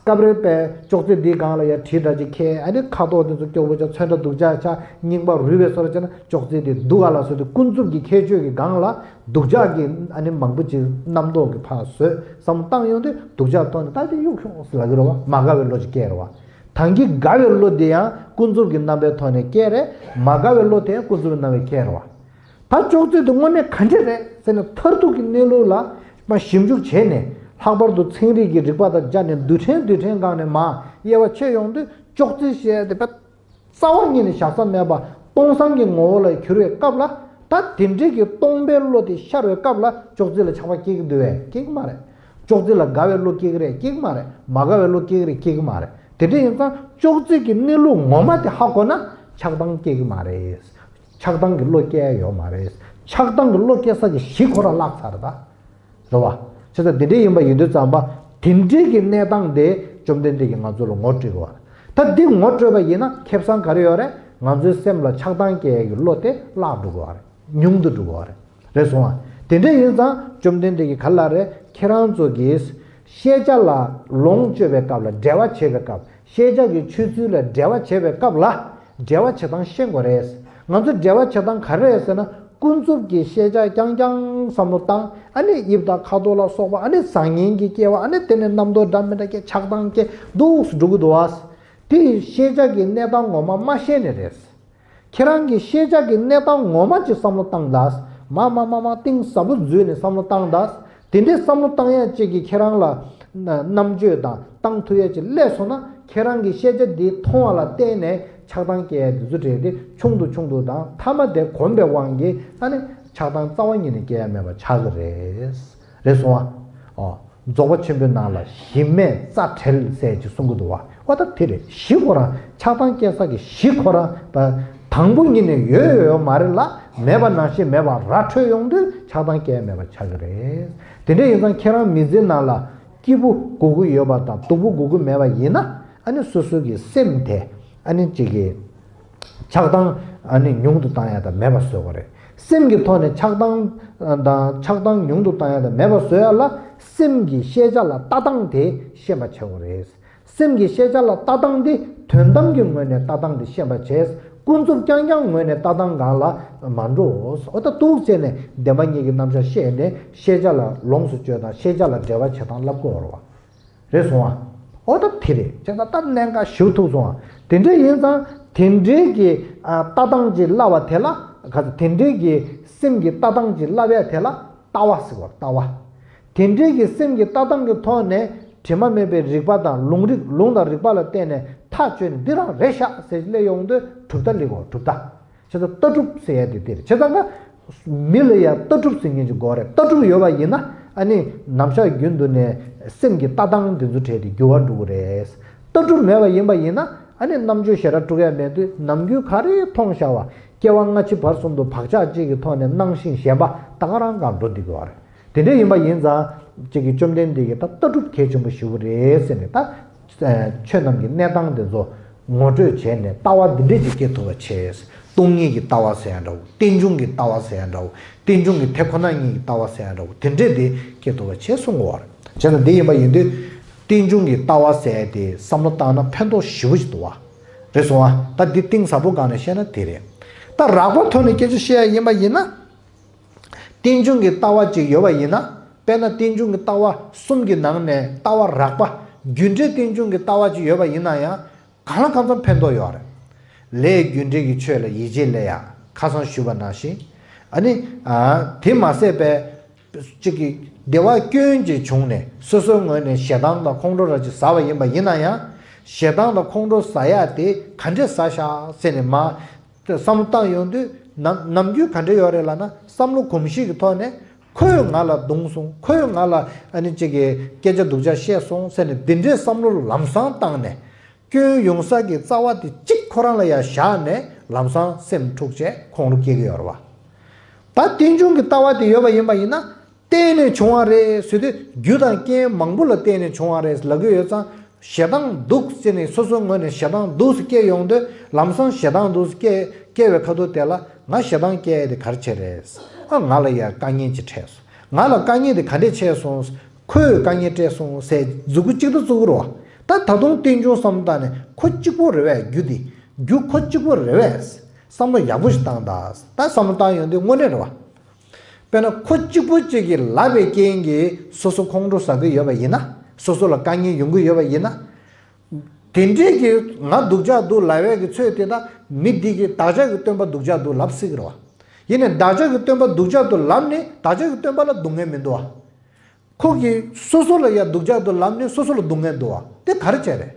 སྐབས་རེ་པས་ཅོག་ཙེ་འདིའི་སྒང་ལ་ཡ་གྲི་འདྲ་ཅིག་ཁྱེར། ཨ་ནི་ཁ་དོག་འདི་ཚོ་སྐྱོ་པོ་ཆགས། ཚོན་ཁྲ་སྡུག་ཅག་ཆགས། རྙིང་པ་རུལ་བའི་བཟོ་འདྲ་བྱས་ན། ཅོག་ཙེ་འདི་སྡུག་ག་ལ་བཟོས་ཏེ། ཀུན་རྫོབ་ཀྱི་ཁྱད་ཆོས་ཀྱི་སྒང་ལ་སྡུག་ཅག་གི། ཨ་ནི་མང་པོ་ཅིག་རྣམ་རྟོག་གི་ཕར་བཟོས། བསམ་བློ་བཏང་ཡོང་དུས་སྡུག་ཅག་མཐོང་ནས། ད་དེ་གཡུག་ཤོག་ལབ་ཀྱི་རེད་བ། མ་དགའ་བའི་བློ་ཅིག་སྐྱེ་རེད་བ། ད་གིན་དགའ་བའི་བློ་དེ་ཡང་ཀུན་རྫོབ་ཀྱི་རྣམ་པའི་ཐོག་ནས་སྐྱེ་རེད། མ་དགའ་བའི་བློ་དེ་ཡང་ཀུན་རྫོབ་ཀྱི་རྣམ་པས་སྐྱེ་རེད་བ། ད་ཅོག་ཙེ་དེ་དངོས་གནས་ག་འདྲ་རེད་ཟེར་ནས་མཐར་ཐུག་གི་གནས་ལུགས་ལ་མར་ཞིབ་འཇུག་བྱས་ནས། ལྷག་པར་དུ་ཚན་རིག་གི་རིག་པ་དང་སྦྱར་ནས་རྡུལ་ཕྲན་རྡུལ་ཕྲན་སྒང་ནས་མར་དབྱེ་བ་ཕྱེ་ཡོང་དུས། ཅོག་ཙེ་ཞེས་དེ་དཔེ་རྩ་བ་ཉིད་ནས་བཞག་ས་མེད་པ། སྟོང་སང་གི་ངོ་བོ་ལ་གྱུར་བའི་སྐབས་ལ། ད་དེ་འདྲའི་གི་སྟོང་པའི་བློ་དེ་ཤར་བའི་སྐབས་ལ་ཅོག་ཙེ་ལ་ཆགས་པ་སྐྱེ་གི་འདུག་བས། སྐྱེ་གི་མ་རེད། ཅོག་ཙེ་ལ་དགའ་བའི་བློ་སྐྱེ་གི་རེད། སྐྱེ་གི་མ་རེད། མ་དགའ་བའི་བློ་སྐྱེ་གི་རེད། སྐྱེ་གི་མ་རེད། དེ་འདྲ་ཡིན་ཙང་ཅོག་ཙེ་གི་གནས་ལུགས་ངོ་མ་དེ་ཧ་གོ་ན་ཆགས་སྡང་སྐྱེ་གི་མ་རེད། ཆགས་སྡང་གི་བློ་སྐྱེ་ཡ་ཡོད་མ་རེད། ཆགས་སྡང་གི་བློ་སྐྱེ་ས་གི་གཞི་ཁོ་རང་བརླག་ཚར་ད། རེད་བ། བྱས་ཙང་དེ་འདྲ་ཡིན་པ་ཡིན་དུས་ཙམ་པ། དེ་འདྲའི་གི་གནས་སྟངས་དེ་བཅོམ་ལྡན་འདས་ཀྱིས་ང་ཚོ་ལ་ངོ་སྤྲོད་དགོས་པ། ད་འདི་ངོ་སྤྲོད་པ་ཡིན་ན་ཁེ་བཟང་ག་རེ་ཡོད་རེད། ང་ཚོའི་སེམས་ལ་ཆགས་སྡང་སྐྱེ་ཡ་གི་བློ་དེ་བརླག་འགྲོ་དགོས་པ་རེད། ཉུང་དུ་འགྲོ་དགོས་པ་རེད། རེད་སོང་ཨ། དེ་འདྲ་ཡིན་ཙང་བཅོམ་ལྡན་འདས་ཀྱིས་ག་ལབ་རེད། ཁྱེད་རང་ཚོ་གིས་ཤེས་བྱ་ལ་ལོངས་སྤྱོད་པའི་སྐབས་ལ། འབྲེལ་བ་བྱེད་པའི་སྐབས། ཤེས་བྱ་གི་ཆོས་ཚུལ་ལ་འགྲེལ་བ་བྱེད་པའི་སྐབས་ལ་འགྲེལ་བ་བྱེད་སྟངས་ཤེས་དགོས་རེད། ང་ཚོ་འགྲེལ་བ་བྱེད་སྟངས་ག་རེ་རེད་ཟེར་ན། ཀུན་རྫོབ་ཀྱི་ཤེས་བྱ་རྐྱང་རྐྱང་བསམ་བློ་བཏང་། ཨ་ནི་དབྱིབས་དང་ཁ་དོག་ལ་སོགས་པ། ཨ་ནི་བཟང་ངན་གྱི་སྐྱེ་བ། ཨ་ནི་དེ་ནས་རྣམ་རྟོག་འདྲ་མི་འདྲ་སྐྱེ། ཆགས་སྡང་སྐྱེ། འདུག་སེ་འགྲོ་གི་འདུག་བ། དེ་ཤེས་བྱ་གི་གནས་སྟངས་ངོ་མ་མ་ཤེས་ནས་རེད། ཁྱེད་རང་གི་ཤེས་བྱ་གི་གནས་སྟངས་ངོ་མ་ཅིག་བསམ་བློ་བཏང་དང་། མ་མ་མ་མ་གཏིང་ཟབ་པོ་འཛུལ་ནས་བསམ་བློ་བཏང་དང་། དེ་འདྲའི་བསམ་བློ་བཏང་ཡ་ཅིག་གིས་ཁྱེད་རང་ལ་ན་རྣམ་དཔྱོད་དང་བཏང་ཐུབ་ཡ་ཅིག་སླེབས་སོང་ན། ཁྱེད་རང་གི་ཤེས་བྱ་འདི་མཐོང་བ་ལ་བརྟེན་ནས་ཆགས་སྡང་སྐྱེ་ཡ་འདི་ཚོ་འདྲ་དེ་ཆུང་དུ་ཆུང་དུ་དང་། མཐའ་མ་དེ་གོམས་པའི་དབང་གིས་ཨ་ནི་ཆགས་སྡང་རྩ་བ་ཉིད་ནས་སྐྱེ་ཡ་མེད་པ་ཆགས་ཀྱི་རེད། རེད་སོང་ཨ། ཨོ། རྫོགས་པ་ཆེན་པོའི་ནང་ལ་གཞི་མེད་རྩ་བྲལ་ཟེར་ཅིག་གསུང་གི་འདུག་བ། འོ་ད་དེ་རེད། གཞི་ཁོ་རང་ཆགས་སྡང་སྐྱེ་ས་གི་གཞི་ཁོ་རང་ད་དང་པོ་ཉིད་ནས་ཡོད་ཡོད་མ་རེད་ལ། མེད་པ་ནང་བཞིན་མེད་པ་ར་འཕྲོད་ཡོང་དུས་ཆགས་སྡང་སྐྱེ་མེད་པ་ཆགས་ཀྱི་རེད། དེ་འདྲ་ཡིན་ཙང་ཁྱེད་རང་མི་ཚེ་ནང་ལ་སྐྱིད་པོ་དགོས་ཀྱི་ཡོད་པ་དང་སྡུག་པོ་དགོས་ཀྱི་མེད་པ་ཡིན་ན། ཨ་ནི་སོ་སོ་གི་སེམས་དེ་ཨ་ནི་གཅིག་གི་ཆགས་སྡང་ཨ་ནི་ཉུང་དུ་བཏང་ཡ་དང་མེད་པ་བཟོ་དགོས་རེད། སེམས་ཀྱི་ཐོག་ནས་ཆགས་སྡང་དང་ཆགས་སྡང་ཉུང་དུ་བཏང་ཡ་དང་མེད་པ་བཟོ་ཡ་ལ། སེམས་ཀྱི་ཤེས་བྱ་ལ་ལྟ་སྟངས་དེ་ཤེས་པ་བྱེད་དགོས་རེད། སེམས་ཀྱི་ཤེས་བྱ་ལ་ལྟ་སྟངས་དེ་དོན་དམ་གྱི་ངོས་ནས་ལྟ་སྟངས་དེ་ཤེས་པ་བྱས། ཀུན་རྫོབ་རྐྱང་རྐྱང་ངོས་ནས་ལྟ་སྟངས་སྒང་ལ་མ་འགྲོ། འོ་ད་འདུག་བྱས་ནས་བདེན་པ་གཉིས་ཀྱི་རྣམ་གཞག་ཤེས་ནས་ཤེས་བྱ་ལ་ལོངས་སུ་སྤྱོད་དང་། ཤེས་བྱ་ལ་འགྲེལ་བ་བྱེད་སྟངས་བསླབ་དགོས་རེད་བ། རེད་སོང་ཨ། ཨོ་ད་དེ་རེད། བྱས་ཙང་ད་གནད་འགག་ཞེ་པོ་ཐུག་སོང་ཨ། དེ་འདྲ་ཡིན་ཙང་དེ་འདྲའི་གི་ཨ་ལྟ་སྟངས་ཅིག་བསླབ་པ་དེ་ལ། ག་ཚོད་དེ་འདྲའི་གི་སེམས་ཀྱི་ལྟ་སྟངས་ཅིག་བསླབ་ཡ་དེ་ལ་ལྟ་བ་ཟེར་བ། ལྟ་བ། དེ་འདྲའི་གི་སེམས་ཀྱི་ལྟ་སྟངས་ཀྱི་ཐོག་ནས་དྲི་མ་མེད་པའི་རིག་པ་དང་ལུང་རིགས། ལུང་དང་རིག་པ་ལ་བརྟེན་ནས་ཐག་གཅོད་ནས་འདི་རང་རེད་ཤག་ཟེར་སླེབས་ཡོང་དུས་གྲུབ་མཐའ་སླེབས་དགོས། གྲུབ་མཐའ། བྱས་ཙང་ལྟ་གྲུབ་ཟེར་ཡ་དེ་དེ་རེད། བྱས་ཙང་ཀ་མི་ལ་ཡ་ལྟ་གྲུབ་ཟེར་མཁན་ཅིག་དགོས་རེད། ལྟ་གྲུབ་ཡོད་པ་ཡིན་ན་ཨ་ནི་ནམ་ཞག་རྒྱུན་དུ་ནས་སེམས་ཀྱི་ལྟ་སྟངས་དེ་ཚོ་གྲས་དེ་འགྱུར་བ་འགྲོ་གི་རེད། ལྟ་གྲུབ་མེད་པ་ཡིན་པ་ཡིན་ན་ཨ་ནི་རྣམ་དཔྱོད་ཞེ་དྲག་དཀྲུག་ཡ་མེད་དུས་ནམ་རྒྱུན་ག་རེ་མཐོང་བཞག་པ། སྐྱེ་བ་སྔ་ཕྱི་བར་གསུམ་དུ་བག་ཆགས་གཅིག་གི་ཐོག་ནས་སྣང་ཞིང་ཞེན་པ་ད་ག་རང་གང་འགྲོ་བསྡད་ཀྱི་ཡོད་རེད། དེ་འདྲ་ཡིན་པ་ཡིན་ཙང་གཅིག་གི་བཅོམ་ལྡན་འདས་ཀྱིས་ད་ལྟ་གྲུབ་གལ་ཆེན་པོ་ཞེ་པོ་རེད་ཟེར་ནས། ད་ཆོས་རྣམས་ཀྱི་གནས་སྟངས་དེ་ཚོ་ངོ་སྤྲོད་བྱས་ནས་ལྟ་བ་འདི་འདྲས་ཅིག་སྐྱེ་ཐུབ་པ་བྱས། སྟོང་ཉིད་ཀྱི་ལྟ་བ་ཟེར་ཡ་འདྲ་བོ། རྟེན་འབྱུང་གི་ལྟ་བ་ཟེར་ཡ་འདྲ་བོ། རྟེན་འབྱུང་གི་དེ་ཁོ་ན་ཉིད་ཀྱི་ལྟ་བ་ཟེར་ཡ་འདྲ་བོ། དེ་འདྲས་དེ་སྐྱེ་ཐུབ་པ་བྱས་གསུང་གི་ཡོད་རེད། བྱས་ཙང་འདི་ཡིན་པ་ཡིན་དུས་རྟེན་འབྱུང་གི་ལྟ་བ་ཟེར་ཡ་དེ་བསམ་བློ་བཏང་ན་ཕན་ཐོགས་ཞེ་པོ་ཞིག་འདུག་བ། རེད་སོང་བ། ད་འདི་གཏིང་ཟབ་པོ་སྒང་ནས་བཤད་ན་དེ་རེད། ད་རགས་པ་ཐོག་ནས་སྐད་ཆ་བཤད་ཡ་ཡིན་པ་ཡིན་ན། རྟེན་འབྱུང་གི་ལྟ་བ་ཅིག་ཡོད་པ་ཡིན་ན། དཔེར་ན་རྟེན་འབྱུང་གི་ལྟ་བ་གསུམ་གྱི་ནང་ནས་ལྟ་བ་རགས་པ་རྒྱུ་འབྲས་རྟེན་འབྱུང་གི་ལྟ་བ་ཅིག་ཡོད་པ་ཡིན་ན་ཡང་། གང་ལ་གང་འཚམ་ཕན་ཐོགས་ཡོད་རེད། ལས་རྒྱུ་འབྲས་ཀྱི་ཆོས་ལ་ཡིད་ཆེས་སླེབས་ཡ། ཁ་སང་ཞུས་པ་ནང་བཞིན། ཨ་ནི། ཨ། དེ་མ་ཟད་པའི་གཅིག་གི་བདེ་བ་སྐྱོན་ཅིག་བྱུང་ནས་སོ་སོའི་ངོས་ནས་ཞེ་སྡང་དང་ཁོང་ཁྲོ་ར་ཅིག་ཟ་བ་ཡིན་པ་ཡིན་ན་ཡང་། ཞེ་སྡང་དང་ཁོང་ཁྲོ་ཟ་ཡ་དེ་ག་འདྲས་ཟ་ཤག་ཟེར་ནས་མ། དེ་བསམ་བློ་བཏང་ཡོང་དུས་ནམ་ནམ་རྒྱུན་ག་འདྲ་ཡོད་རེད་ལབ་ན། བསམ་བློ་གོམས་གཤིས་ཀྱི་ཐོག་ནས་ཁོས་ང་ལ་བརྡུངས་སོང་། ཁོས་ང་ལ་ཨ་ནི་གཅིག་གི་སྐད་ཆ་སྡུག་ཅག་བཤད་སོང་ཟེར་ནས་འདི་འདྲའི་བསམ་བློ་ལམ་སང་བཏང་ནས། སྐྱོན་ཡོང་ས་གི་རྩ་བ་དེ་གཅིག་ཁོ་རང་ལ་ཡ་བཞག་ནས་ལམ་སང་སེམས་འཁྲུག་བྱས་ཁོང་ཁྲོ་སྐྱེ་གི་ཡོད་རེད་བ། ད་རྟེན་འབྱུང་གི་ལྟ་བ་དེ་ཡོད་པ་ཡིན་པ་ཡིན་ན། བརྟེན་ནས་བྱུང་བ་རེད་ཟེར་དུས་རྒྱུ་དང་རྐྱེན་མང་པོ་ལ་བརྟེན་ནས་བྱུང་བ་རེད་ལབ་ཀྱི་ཡོད་ཙང་། ཞེ་སྡང་འདུག་ཟེར་ནས་སོ་སོའི་ངོས་ནས་ཞེ་སྡང་འདུག་སེ་སྐྱེ་ཡོང་དུས། ལམ་སང་ཞེ་སྡང་འདུག་སེ་སྐྱེ་སྐྱེ་བའི་ཁ་ཐུག་དེ་ལ་ང་ཞེ་སྡང་སྐྱེ་ཡས་དེ་ག་རེ་བྱས་རེད། ཨ། ང་ལ་ཡ་དཀའ་ངལ་ཅིག་འཕྲད་སོང་། ང་ལ་དཀའ་ངལ་དེ་ག་འདྲས་འཕྲད་སོང་། ཁོས་དཀའ་ངལ་སྤྲད་སོང་ཟེར་མཛུབ་གུ་གཅིག་ཏུ་བཙུགས་རོགས། ད་ད་དུང་རྟེན་འབྱུང་བསམ་བློ་བཏང་ནས་ཁོ་གཅིག་པོ་རེད་པས། རྒྱུ་དེ་རྒྱུ་ཁོ་གཅིག་པོ་རེད་པས། བསམ་བློ་ཡག་པོ་ཞིག་བཏང་དང་། ད་བསམ་བློ་བཏང་ཡོང་དུས་དངོས་གནས་རེད་བ། དཔེར་ན་ཁོ་གཅིག་པོ་གཅིག་གིས་ལབ་པའི་རྐྱེན་གྱིས་སོ་སོ་ཁོང་ཁྲོ་ཟ་གི་ཡོད་པ་ཡིན་ན། སོ་སོ་ལ་དཀའ་ངལ་ཡོང་གི་ཡོད་པ་ཡིན་ན། དེ་འདྲའི་གི་ང་སྡུག་ཅག་འདུག་ལབ་པའི་གི་ཚོད་དེ་ད་མི་འདི་གིས་བདག་ཅག་གི་སྟོན་པ་སྡུག་ཅག་འདུག་ལབ་སྲིད་ཀྱི་རེད་བ། ཡིན་ནའི་བདག་ཅག་གི་སྟོན་པ་སྡུག་ཅག་འདུག་ལབ་ནས་བདག་ཅག་གི་སྟོན་པ་ལ་སྡུག་བསྔལ་མི་འདུག་བ། ཁོ་གིས་སོ་སོ་ལ་ཡ་སྡུག་ཅག་འདུག་ལབ་ནས་སོ་སོ་ལ་སྡུག་བསྔལ་འདུག་བ། དེ་ག་རེ་བྱས་རེད།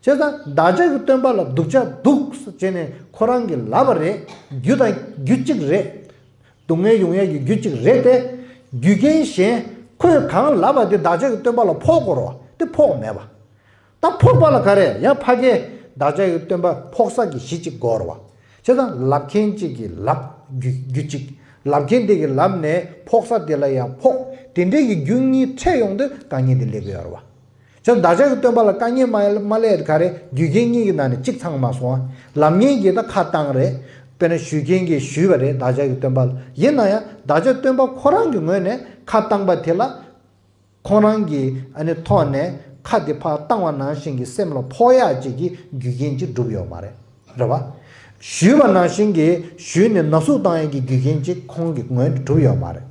བྱས་ཙང་བདག་ཅག་གི་སྟོན་པ་ལ་སྡུག་ཅག་འདུག་ཟེར་ནས་ཁོ་རང་གིས་ལབ་པ་རེད། རྒྱུ་དང་རྒྱུ་གཅིག་རེད། སྡུག་བསྔལ་ཡོང་ཡས་ཀྱི་རྒྱུ་གཅིག་རེད་དེ། རྒྱུ་རྐྱེན་གཞན་ཁོས་གང་ལབ་པ་དེ་བདག་ཅག་གི་སྟོན་པ་ལ་ཕོག་དགོས་རེད་བ། དེ་ཕོག་མེད་པ། ད་ཕོག་པ་ལ་ག་རེ། ཡང་ཕ་གིའི་བདག་ཅག་གི་སྟོན་པ་ཕོག་ས་གི་གཞི་གཅིག་དགོས་རེད་བ། བྱས་ཙང་ལབ་མཁན་གཅིག་གིས་ལབ། རྒྱུ་རྒྱུ་གཅིག་ལབ་མཁན་དེ་གིས་ལབ་ནས་ཕོག་ས་དེ་ལ་ཡང་ཕོག་དེ་འདྲའི་གི་རྒྱུ་གཉིས་འཕྲད་ཡོང་དུས་དཀའ་ངལ་དེ་སླེབས་ཀྱི་ཡོད་རེད་བ། བྱས་ཙང་བདག་ཅག་གི་སྟོན་པ་ལ་དཀའ་ངལ་མ་མ་སླེབས་ག་རེ། རྒྱུ་རྐྱེན་གཉིས་ཀྱི་ནང་ནས་གཅིག་ཚང་མ་སོང་བ། ལབ་མཁན་གྱིས་ད་ཁ་བཏང་རེད། དཔེར་ན་ཞུ་མཁན་གྱིས་ཞུས་པ་རེད་བདག་ཅག་གི་སྟོན་པ་ལ། ཡིན་ན་ཡང་བདག་ཅག་སྟོན་པ་ཁོ་རང་གི་ངོས་ནས་ཁ་བཏང་པ་དེ་ལ། ཁོང་རང་གི་ཨ་ནི་ཐོག་ནས་ ཁ་དེ་ཕར་བཏང་བ་ནང་བཞིན་གྱི་སེམས་ལ་ཕོག་ཡག་ཅིག་གི་རྒྱུ་རྐྱེན་ཅིག་གྲུབ་ཡོད་མ་རེད། རེད་བ། ཞུས་པ་ནང་བཞིན་གྱི་ཞུས་ནས་ན་ཟུག་བཏང་ཡག་གི་རྒྱུ་རྐྱེན་ཅིག་ཁོང་གི་ངོས་ནས་གྲུབ་ཡོད་མ་རེད།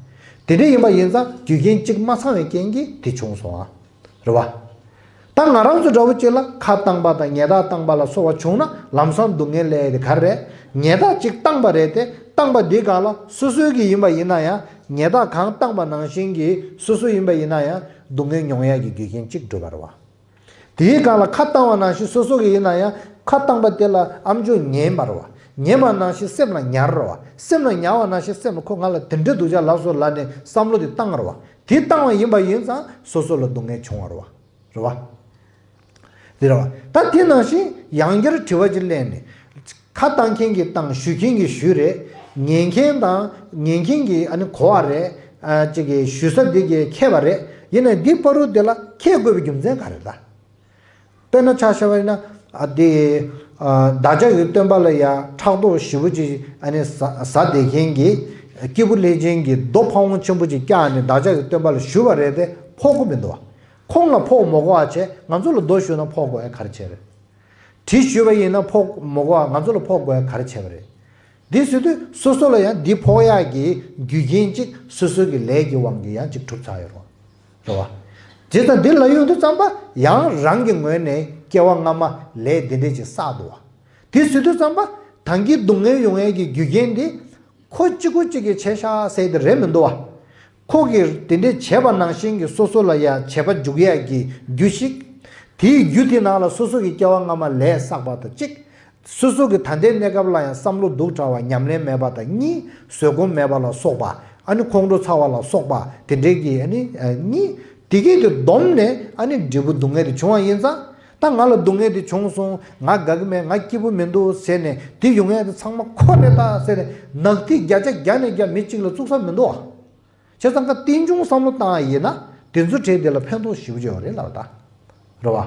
དེ་འདྲ་ཡིན་པ་ཡིན་ཙང་རྒྱུ་རྐྱེན་གཅིག་མ་ཚང་བའི་རྐྱེན་གྱིས་དེ་བྱུང་སོང་ཨ། རེད་བ། ད་ང་རང་ཚོ་འདྲ་བོ་གཅིག་ལ་ཁ་བཏང་པ་དང་ཉལ་ཐག་བཏང་པ་ལ་སོགས་པ་བྱུང་ན་ལམ་སང་སྡུག་བསྔལ་སླེབས་ཡག་དེ་ག་རེ་རེད། ཉལ་ཐག་གཅིག་བཏང་པ་རེད་དེ། བཏང་པ་འདི་ག་ལ་སོ་སོའི་གི་ཡིན་པ་ཡིན་ན་ཡང་ཉལ་ཐག་གང་བཏང་པ་ནང་བཞིན་གྱི་སོ་སོ་ཡིན་པ་ཡིན་ན་ཡང་སྡུག་བསྔལ་མྱོང་ཡག་གི་རྒྱུ་རྐྱེན་གཅིག་གྲུབ་པ་རེད་བ། དེའི་སྒང་ལ་ཁ་བཏང་བ་ནང་བཞིན་སོ་སོ་གི་ཡིན་ན་ཡང་ཁ་བཏང་པ་དེ་ལ་ཨ་མཆོག་ཉན་པ་རེད་བ། ཉན་པ་ནང་བཞིན་སེམས་ལ་ཉར་རེད་བ། སེམས་ལ་ཉར་བ་ནང་བཞིན་སེམས་ལ་ཁོ་ང་ལ་དེ་འདྲའི་སྡུག་ཅག་ལབ་སོང་ལབ་ནས་བསམ་བློ་དེ་བཏང་རེད་བ། དེ་བཏང་བ་ཡིན་པ་ཡིན་ཙང་སོ་སོ་ལ་སྡུག་བསྔལ་བྱུང་བ་རེད་བ། རེད་བ། དེ་རེད་བ། ད་དེ་ནང་བཞིན་ཡང་བསྐྱར་དྲི་བ་ཅིག་སླེབས་ནས། ཁ་བཏང་མཁན་གྱིས་བཏང་ཞུ་མཁན་གྱིས་ཞུས་རེད། ཉན་མཁན་དང་ཉན་མཁན་གྱིས་ཨ་ནི་གོ་བ་རེད། ཨ་ཅིག་གིས་ཞུ་ས་འདི་གིས་ཁེལ་བ་རེད། ཡིན་ནའི་འདི་བར་དུ་དེ་ལ་ཁེལ་དགོས་པའི་རྒྱུ་མཚན་ག་རེ་རེད་ད། དཔེར་ན་ཆ་བཞག་པ་ཡིན་ན་ཨ་འདི་ཨ་བདག་ཅག་གི་སྟོན་པ་ལ་ཡ་ཕྲག་དོག་ཞེ་པོ་ཅིག་ཨ་ནི་ཟ་ཟ་བསྡད་མཁན་གྱི་སྐྱེས་བུ་ལྷས་བྱིན་གྱིས་རྡོ་ཕ་བོང་ཆེན་པོ་ཅིག་བཀྱགས་ནས་བདག་ཅག་གི་སྟོན་པ་ལ་ཞུས་པ་རེད་དེ་ཕོག་གི་མི་འདུག་བ། ཁོང་ལ་ཕོག་མ་དགོས་པ་བྱས་ང་ཚོ་ལ་རྡོ་གཞུས་ན་ཕོག་དགོས་ཡ་ག་རེ་བྱས་རེད། གྲི་གཞུས་པ་ཡིན་ན་ཕོག་མ་དགོས་པ་ང་ཚོ་ལ་ཕོག་དགོས་ཡ་ག་རེ་བྱས་པ་རེད། འདི་ཟེར་དུས་སོ་སོ་ལ་ཡང་འདི་ཕོག་ཡག་གི་རྒྱུ་རྐྱེན་གཅིག་སོ་སོ་གི་ལས་ཀྱི་དབང་གིས་ཡང་གཅིག་གྲུབ་ཚར་ཡོད་རེད་བ། རེད་བ། བྱས་ཙང་འདི་ལ་ཡོང་དུས་ཙམ་པ་ཡང་རང་གི་ངོས་ནས་སྐྱེ་བ་སྔ་མ་ལས་འདི་འདྲས་ཅིག་བསགས་འདུག་བ། འདི་ཟེར་དུས་ཙམ་པ་ད་གིན་སྡུག་བསྔལ་ཡོང་ཡག་གི་རྒྱུ་རྐྱེན་འདི་ཁོ་གཅིག་པུ་གཅིག་གིས་བྱས་ཤག་ཟེར་དེ་རེད་མི་འདུག་བ། ཁོ་གིས་དེ་འདྲའི་བྱས་པ་ནང་བཞིན་གྱི་སོ་སོ་ལ་ཡང་བྱས་པ་འཇུག་ཡག་གི་རྒྱུ་ཞིག་དེའི་རྒྱུ་དེ་ནང་ལ་སོ་སོ་གི་སྐྱེ་བ་སྔ་མ་ལས་བསགས་པ་དང་གཅིག་སོ་སོ་གི་ད་ལྟའི་གནས་སྐབས་ལ་ཡང་བསམ་བློ་སྡུག་དྲགས་པ་ཉམས་ལེན་མེད་པ་དང་གཉིས། བཟོད་སྒོམ་མེད་པ་ལ་སོགས་པ་ཨ་ནི་ཁོང་ཁྲོ་ཚ་བ་ལ་སོགས་པ་དེ་འདྲའི་གི་ཨ་ནི་གཉིས། དེ་གས་དེ་བསྡོམས་ནས་ཨ་ནི་འབྲས་བུ་སྡུག་བསྔལ་དེ་བྱུང་བ་ཡིན་ཙང་། ད་ང་ལ་སྡུག་བསྔལ་དེ་བྱུང་སོང་། ང་དགའ་གི་མེད། ང་སྐྱིད་པོ་མི་འདུག་ཟེར་ནས་དེ་ཡོང་ཡག་དེ་ཚང་མ་ཁོ་རེད་ད་ཟེར་ནས་ནག་ཐིག་བརྒྱ་ཆ་བརྒྱ་ནས་བརྒྱ་མི་གཅིག་ལ་བཙུགས་ས་མི་འདུག་བ། བྱས་ཙང་ཀ་རྟེན་འབྱུང་བསམ་བློ་བཏང་ཡ་ཡིན་ན་དེ་ཚོ་གྲས་དེ་ལ་ཕན་ཐོགས་ཞེ་པོ་ཅིག་ཡོད་རེད་ལབ་ད། རེད་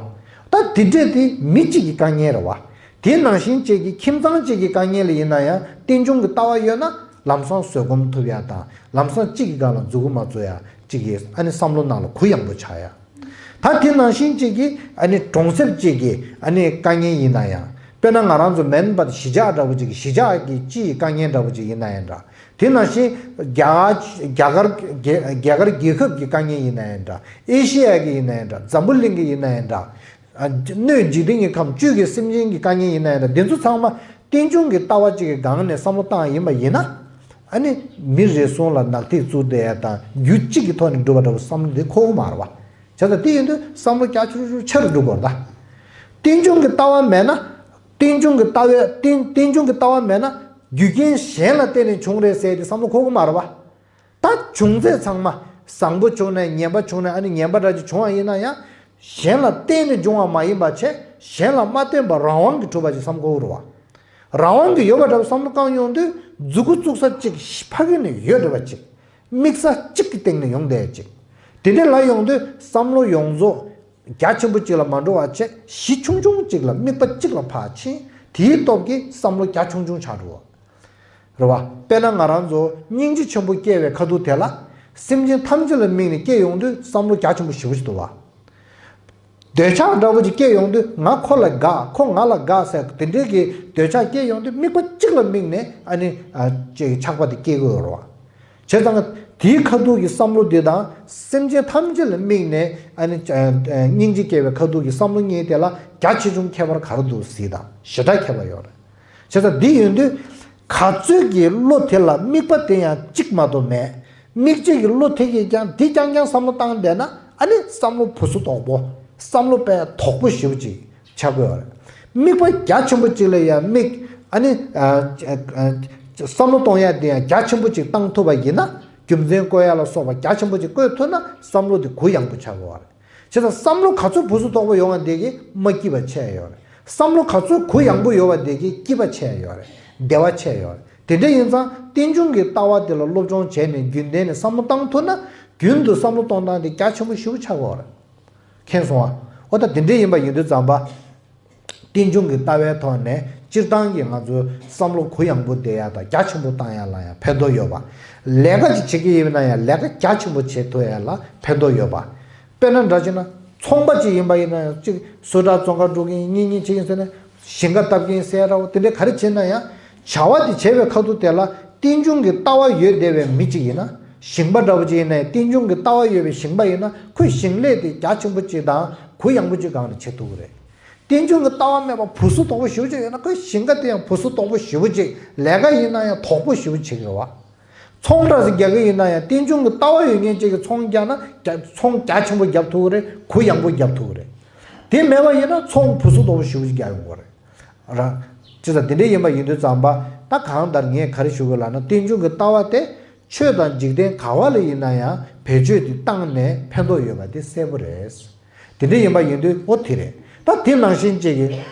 བ། ད་དེ་འདྲས་དེ་མི་གཅིག་གི་དཀའ་ངལ་རེད་བ། དེ་ནང་བཞིན་གཅིག་གི་ཁྱིམ་ཚང་གཅིག་གི་དཀའ་ངལ་ལ་ཡིན་ན་ཡང་རྟེན་འབྱུང་གི་ལྟ་བ་ཡོད་ན་ལམ་སང་བཟོད་སྒོམ་ཐུབ་ཡ་དང་ལམ་སང་གཅིག་གི་སྒང་ལ་མཛུ་གུ་མ་བཙུགས་ཡ་གཅིག་གི་ཨ་ནི་བསམ་བློ་ནང་ལ་གུ་ཡངས་པོ་ཆགས་ཡ། ད་དེ་ནང་བཞིན་གཅིག་གི་ཨ་ནི་གྲོང་གསེབ་གཅིག་གི་ཨ་ནི་དཀའ་ངལ་ཡིན་ན་ཡང་། དཔེར་ན་ང་རང་ཚོ་མེན་པ་གཞིས་ཆགས་འདྲ་བོ་གཅིག་གི་གཞིས་ཆགས་ཀྱི་སྤྱི་ཡི་དཀའ་ངལ་འདྲ་བོ་གཅིག་ཡིན་ན་ཡང་འདྲ། དེ་ནང་བཞིན་རྒྱ་གར་རྒྱ་གར་རྒྱལ་ཁབ་ཀྱི་དཀའ་ངལ་ཡིན་ན་ཡང་འདྲ། ཨེ་ཤེ་ཡ་གི་ཡིན་ན་ཡང་འདྲ། འཛམ་བུ་གླིང་གི་ཡིན་ན་ཡང་འདྲ། ཨ་སྣོད་འཇིག་རྟེན་གྱི་ཁམས་བཅུ་གི་སེམས་ཅན་གྱི་དཀའ་ངལ་ཡིན་ན་ཡང་འདྲ། འདི་ཚོ་ཚང་མ་རྟེན་འབྱུང་གི་ལྟ་བ་གཅིག་གི་སྒང་ནས་བསམ་བློ་བཏང་ཡིན་པ་ཡིན་ན། ཨ་ནི་མི་རེ་ཟུང་ལ་ནག་ཐིག་བཙུགས་བསྡད་ཡ་དང་རྒྱུ་གཅིག་གི་ཐོག་ནས་འགྲུབ་པ་འདྲ་བོ་བསམ་བློ་འདི་འཁོར་གི་མ་རེད་བ། བྱས་ཙང་དེ་ཡིན་དུས་བསམ་བློ་རྒྱ་ཆེ་རུ་ཆེ་རུ་འགྲོ་དགོས་རེད་ད། རྟེན་འབྱུང་གི་ལྟ་བ་མེད་ན། རྟེན་འབྱུང་གི་ལྟ་བའི་རྟེན་རྟེན་འབྱུང་གི་ལྟ་བ་མེད་ན་རྒྱུ་རྐྱེན་གཞན་ལ་བརྟེན་ནས་བྱུང་རེད་ཟེར་ཏེ་བསམ་བློ་འཁོར་གི་མ་རེད་བ། ད་བྱུང་ཚད་ཚང་མ་བཟང་པོ་བྱུང་ནས་ངན་པ་བྱུང་ནས་ཨ་ནི་ངན་པ་འདྲ་ཅིག་བྱུང་བ་ཡིན་ན་ཡང་གཞན་ལ་བརྟེན་ནས་འབྱུང་བ་མ་ཡིན་པ་བྱས་གཞན་ལ་མ་བརྟེན་པ་རང་དབང་གིས་གྲུབ་པ་ཅིག་བསམ་དགོས་རེད་བ། རང་དབང་གིས་ཡོད་པ་འདྲ་བོ་བསམ་བློ་བཏང་ཡོང་དུས་མཛུ་གུ་བཙུགས་ས་གཅིག་ཕ་གི་ནས་ཡོད་འགྲོ་བ་གཅིག་དམིགས་ས་གཅིག་གི་སྟེང་ནས་ཡོང་བསྡད་ཅིག་དེ་འདྲ་ལ་ཡོང་དུས་བསམ་བློ་ཡོངས་རྫོགས་རྒྱ་ཆེན་པོ་གཅིག་ལ་མ་འགྲོ་བ་བྱས་གཞི་ཆུང་ཆུང་གཅིག་ལ་དམིགས་པ་གཅིག་ལ་ཕར་ཕྱིན། དེའི་སྟོབས་ཀྱིས་བསམ་བློ་རྒྱ་ཆུང་ཆུང་ཆགས་འགྲོ། རེད་བ། དཔེར་ན་ང་རང་ཚོ་སྙིང་རྗེ་ཆེན་པོ་སྐྱེ་བའི་ཁ་ཐུག་དེ་ལ་སེམས་ཅན་ཐམས་ཅད་ལ་དམིགས་ནས་སྐྱེ་ཡོང་དུས་བསམ་བློ་རྒྱ་ཆེན་པོ་ཞེ་པོ་ཞིག་འདུག་བ། འདོད་ཆགས་འདྲ་བོ་ཅིག་སྐྱེ་ཡོང་དུས་ང་ཁོ་ལ་དགའ། ཁོ་ང་ལ་དགའ་ཟེར་དེ་འདྲའི་གི་འདོད་ཆགས་སྐྱེ་ཡོང་དུས་དམིགས་པ་གཅིག་ལ་དམིགས་ནས་ཨ་ནི་ཨ་ཅིག་ཆགས་པ་དེ་སྐྱེ་གི་ཡོད་རེད་བ། བྱས་ཙང་དེའི་ཁ་ཐུག་གི་བསམ་བློ་འདི་དང་སེམས་ཅན་ཐམས་ཅད་ལ་དམིགས་ནས་ཨ་ནི་ཨ་ཨ་སྙིང་རྗེ་སྐྱེ་བའི་ཁ་ཐུག་གི་བསམ་བློ་གཉིས་དེ་ལ་རྒྱ་ཆེ་ཆུང་ཁྱད་པར་ག་རེ་འདུག་ཟེར་དང་ཞེ་དྲག་ཁྱད་པར་ཡོད་རེད། བྱས་ཙང་འདི་ཡིན་དུས་ག་ཚོད་ཀྱི་བློ་དེ་ལ་དམིགས་པ་དེ་ཡང་གཅིག་མ་གཏོགས་མེད། དམིགས་བྱེད་ཀྱི་བློ་དེ་གིས་ཀྱང་འདི་རྐྱང་རྐྱང་བསམ་བློ་བཏང་བསྡད་ན་ཨ་ནི་བསམ་བློ་བུ་སུ་དོག་པོ། བསམ་བློ་དཔེ་དོག་པོ་ཞེ་པོ་ཅིག་ཆགས་ཀྱི་ཡོད་རེད། དམིགས་པ་རྒྱ་ཆེན་པོ་ཅིག་ལ་ཡང་དམིགས། ཨ་ནི་ཨ་ཨ་ཨ་བསམ་བློ་གཏོང་ཡ་དེ་ཡང་རྒྱ་ཆེན་པོ་ཅིག་བཏང་ཐུབ་པ་ཡིན་ན། རྒྱུ་མཚན་བཀོད་ཡ་ལ་སོགས་པ་རྒྱ་ཆེན་པོ་ཅིག་བཀོད་ཐུབ་ན་བསམ་བློ་དེ་གུ་ཡངས་པོ་ཆགས་ཀྱི་ཡོད་རེད། བྱས་ཙང་བསམ་བློ་ག་ཚོད་བུ་སུ་དོག་པོ་ཡོང་བ་དེ་གིས་མ་སྐྱིད་པ་ཆེ་ཡོད་རེད། བསམ་བློ་ག་ཚོད་གུ་ཡངས་པོ་ཡོད་པ་དེ་གིས་སྐྱིད་པ་ཆེ་ཡོད་རེད། བདེ་བ་ཆེ་ཡོད་རེད། དེ་འདྲ་ཡིན་ཙང་རྟེན་འབྱུང་གི་ལྟ་བ་དེ་ལ་སློབ་སྦྱོང་བྱས་ནས་རྒྱུན་གཏན་ནས་བསམ་བློ་བཏང་ཐུབ་ན་རྒྱུན་དུ་བསམ་བློ་གཏོང་སྟངས་དེ་རྒྱ་ཆེན་པོ་ཞེ་པོ་ཆགས་ཀྱི་ཡོད་རེད། མཁྱེན་སོང་ཨ། འོ་ད་དེ་འདྲ་ཡིན་པ་ཡིན་དུས་ཙམ་པ། རྟེན་འབྱུང་གི་ལྟ་བའི་ཐོག་ནས་སྤྱིར་བཏང་གི་ང་ཚོའི་བསམ་བློ་གུ་ཡངས་པོ་བསྡད་ཡ་དང་རྒྱ་ཆེན་པོ་བཏང་ཡ་ལ་ཡང་ཕན་ཐོགས་ཡོད་པ། ལས་ཀ་ཅིག་བྱེད་ཀྱི་ཡིན་ན་ཡང་ལས་ཀ་རྒྱ་ཆེན་པོ་བྱེད་ཐུབ་ཡ་ལ་ཕན་ཐོགས་ཡོད་པ། དཔེར་ན་འདྲ་བྱས་ན་ ཚོང་པ་ཅིག་ཡིན་པ་ཡིན་ན་ཡང་གཅིག་སུ་དྲག་བཙོང་ག་འགྲོ་མཁན་གཉིས་གཉིས་ཅིག་ཡིན་ཟེར་ན་ཞིང་ཁ་བཏབ་མཁན་ཟེར་ར་བ་དེ་འདྲའི་ག་རེ་བྱེད་ན་ཡང་བྱ་བ་དེ་བྱེད་པའི་ཁ་ཐུག་དེ་ལ་རྟེན་འབྱུང་གི་ལྟ་བ་ཡོད་བསྡད་པའི་མི་ཅིག་ཡིན་ན་ཞིང་པ་འདྲ་བོ་ཅིག་ཡིན་ན་ཡང་རྟེན་འབྱུང་གི་ལྟ་བ་ཡོད་པའི་ཞིང་པ་ཡིན་ན་ཁོས་ཞིང་ལས་དེ་རྒྱ་ཆེན་པོ་ཅིག་དང་གུ་ཡངས་པོ་ཅིག་སྒང་ནས་བྱེད་ཐུབ་ཀྱི་རེད། རྟེན་འབྱུང་གི་ལྟ་བ་མེད་པ་བུ་སུ་དོག་པོ་ཞེ་པོ་ཅིག་ཡོད་ན་ཁོས་ཞིང་ཁ་དེ་ཡང་བུ་སུ་དོག་པོ་ཞེ་པོ་ཅིག་ལས་ཀ་ཡིན་ན་ཡང་དོག་པོ་ཞེ་པོ་བྱེད་ཀྱི་རེད་བ། ཚོང་འདྲ་ཟིག་རྒྱག་གི་ཡིན་ན་ཡང་རྟེན་འབྱུང་གི་ལྟ་བ་ཡོད་མཁན་ཅིག་གིས་ཚོང་རྒྱག་ན་རྒྱ་ཚོང་རྒྱ་ཆེན་པོ་རྒྱབ་ཐུབ་ཀྱི་རེད། གུ་ཡངས་པོ་རྒྱབ་ཐུབ་ཀྱི་རེད། དེ་མེད་པ་ཡིན་ན་ཚོང་བུ་སུ་དོག་པོ་ཞེ་པོ་ཅིག་རྒྱག་ཡོང་གི་རེད། ར། ཅི་ཙམ་དེ་འདྲ་ཡིན་པ་ཡིན་དུས་ཙམ་པ་ད་གང་ལྟར་ངས་ག་རེ་ཞུ་དགོས་ལབ་ན་རྟེན་འབྱུང་གི་ལྟ་བ་དེ་ཆོས་དང་འཇིག་རྟེན་ག་བ་ལ་ཡིན་ན་ཡང་བེད་སྤྱོད་དེ་བཏང་ནས་ཕན་ཐོགས་ཡོད་པ་དེ་གསལ་པོ་རེད། དེ་འདྲ་ཡིན་པ་ཡིན་དུས་ཨོ་དེ་རེད། ད་དེ་ནང་བཞིན་གཅིག་གི་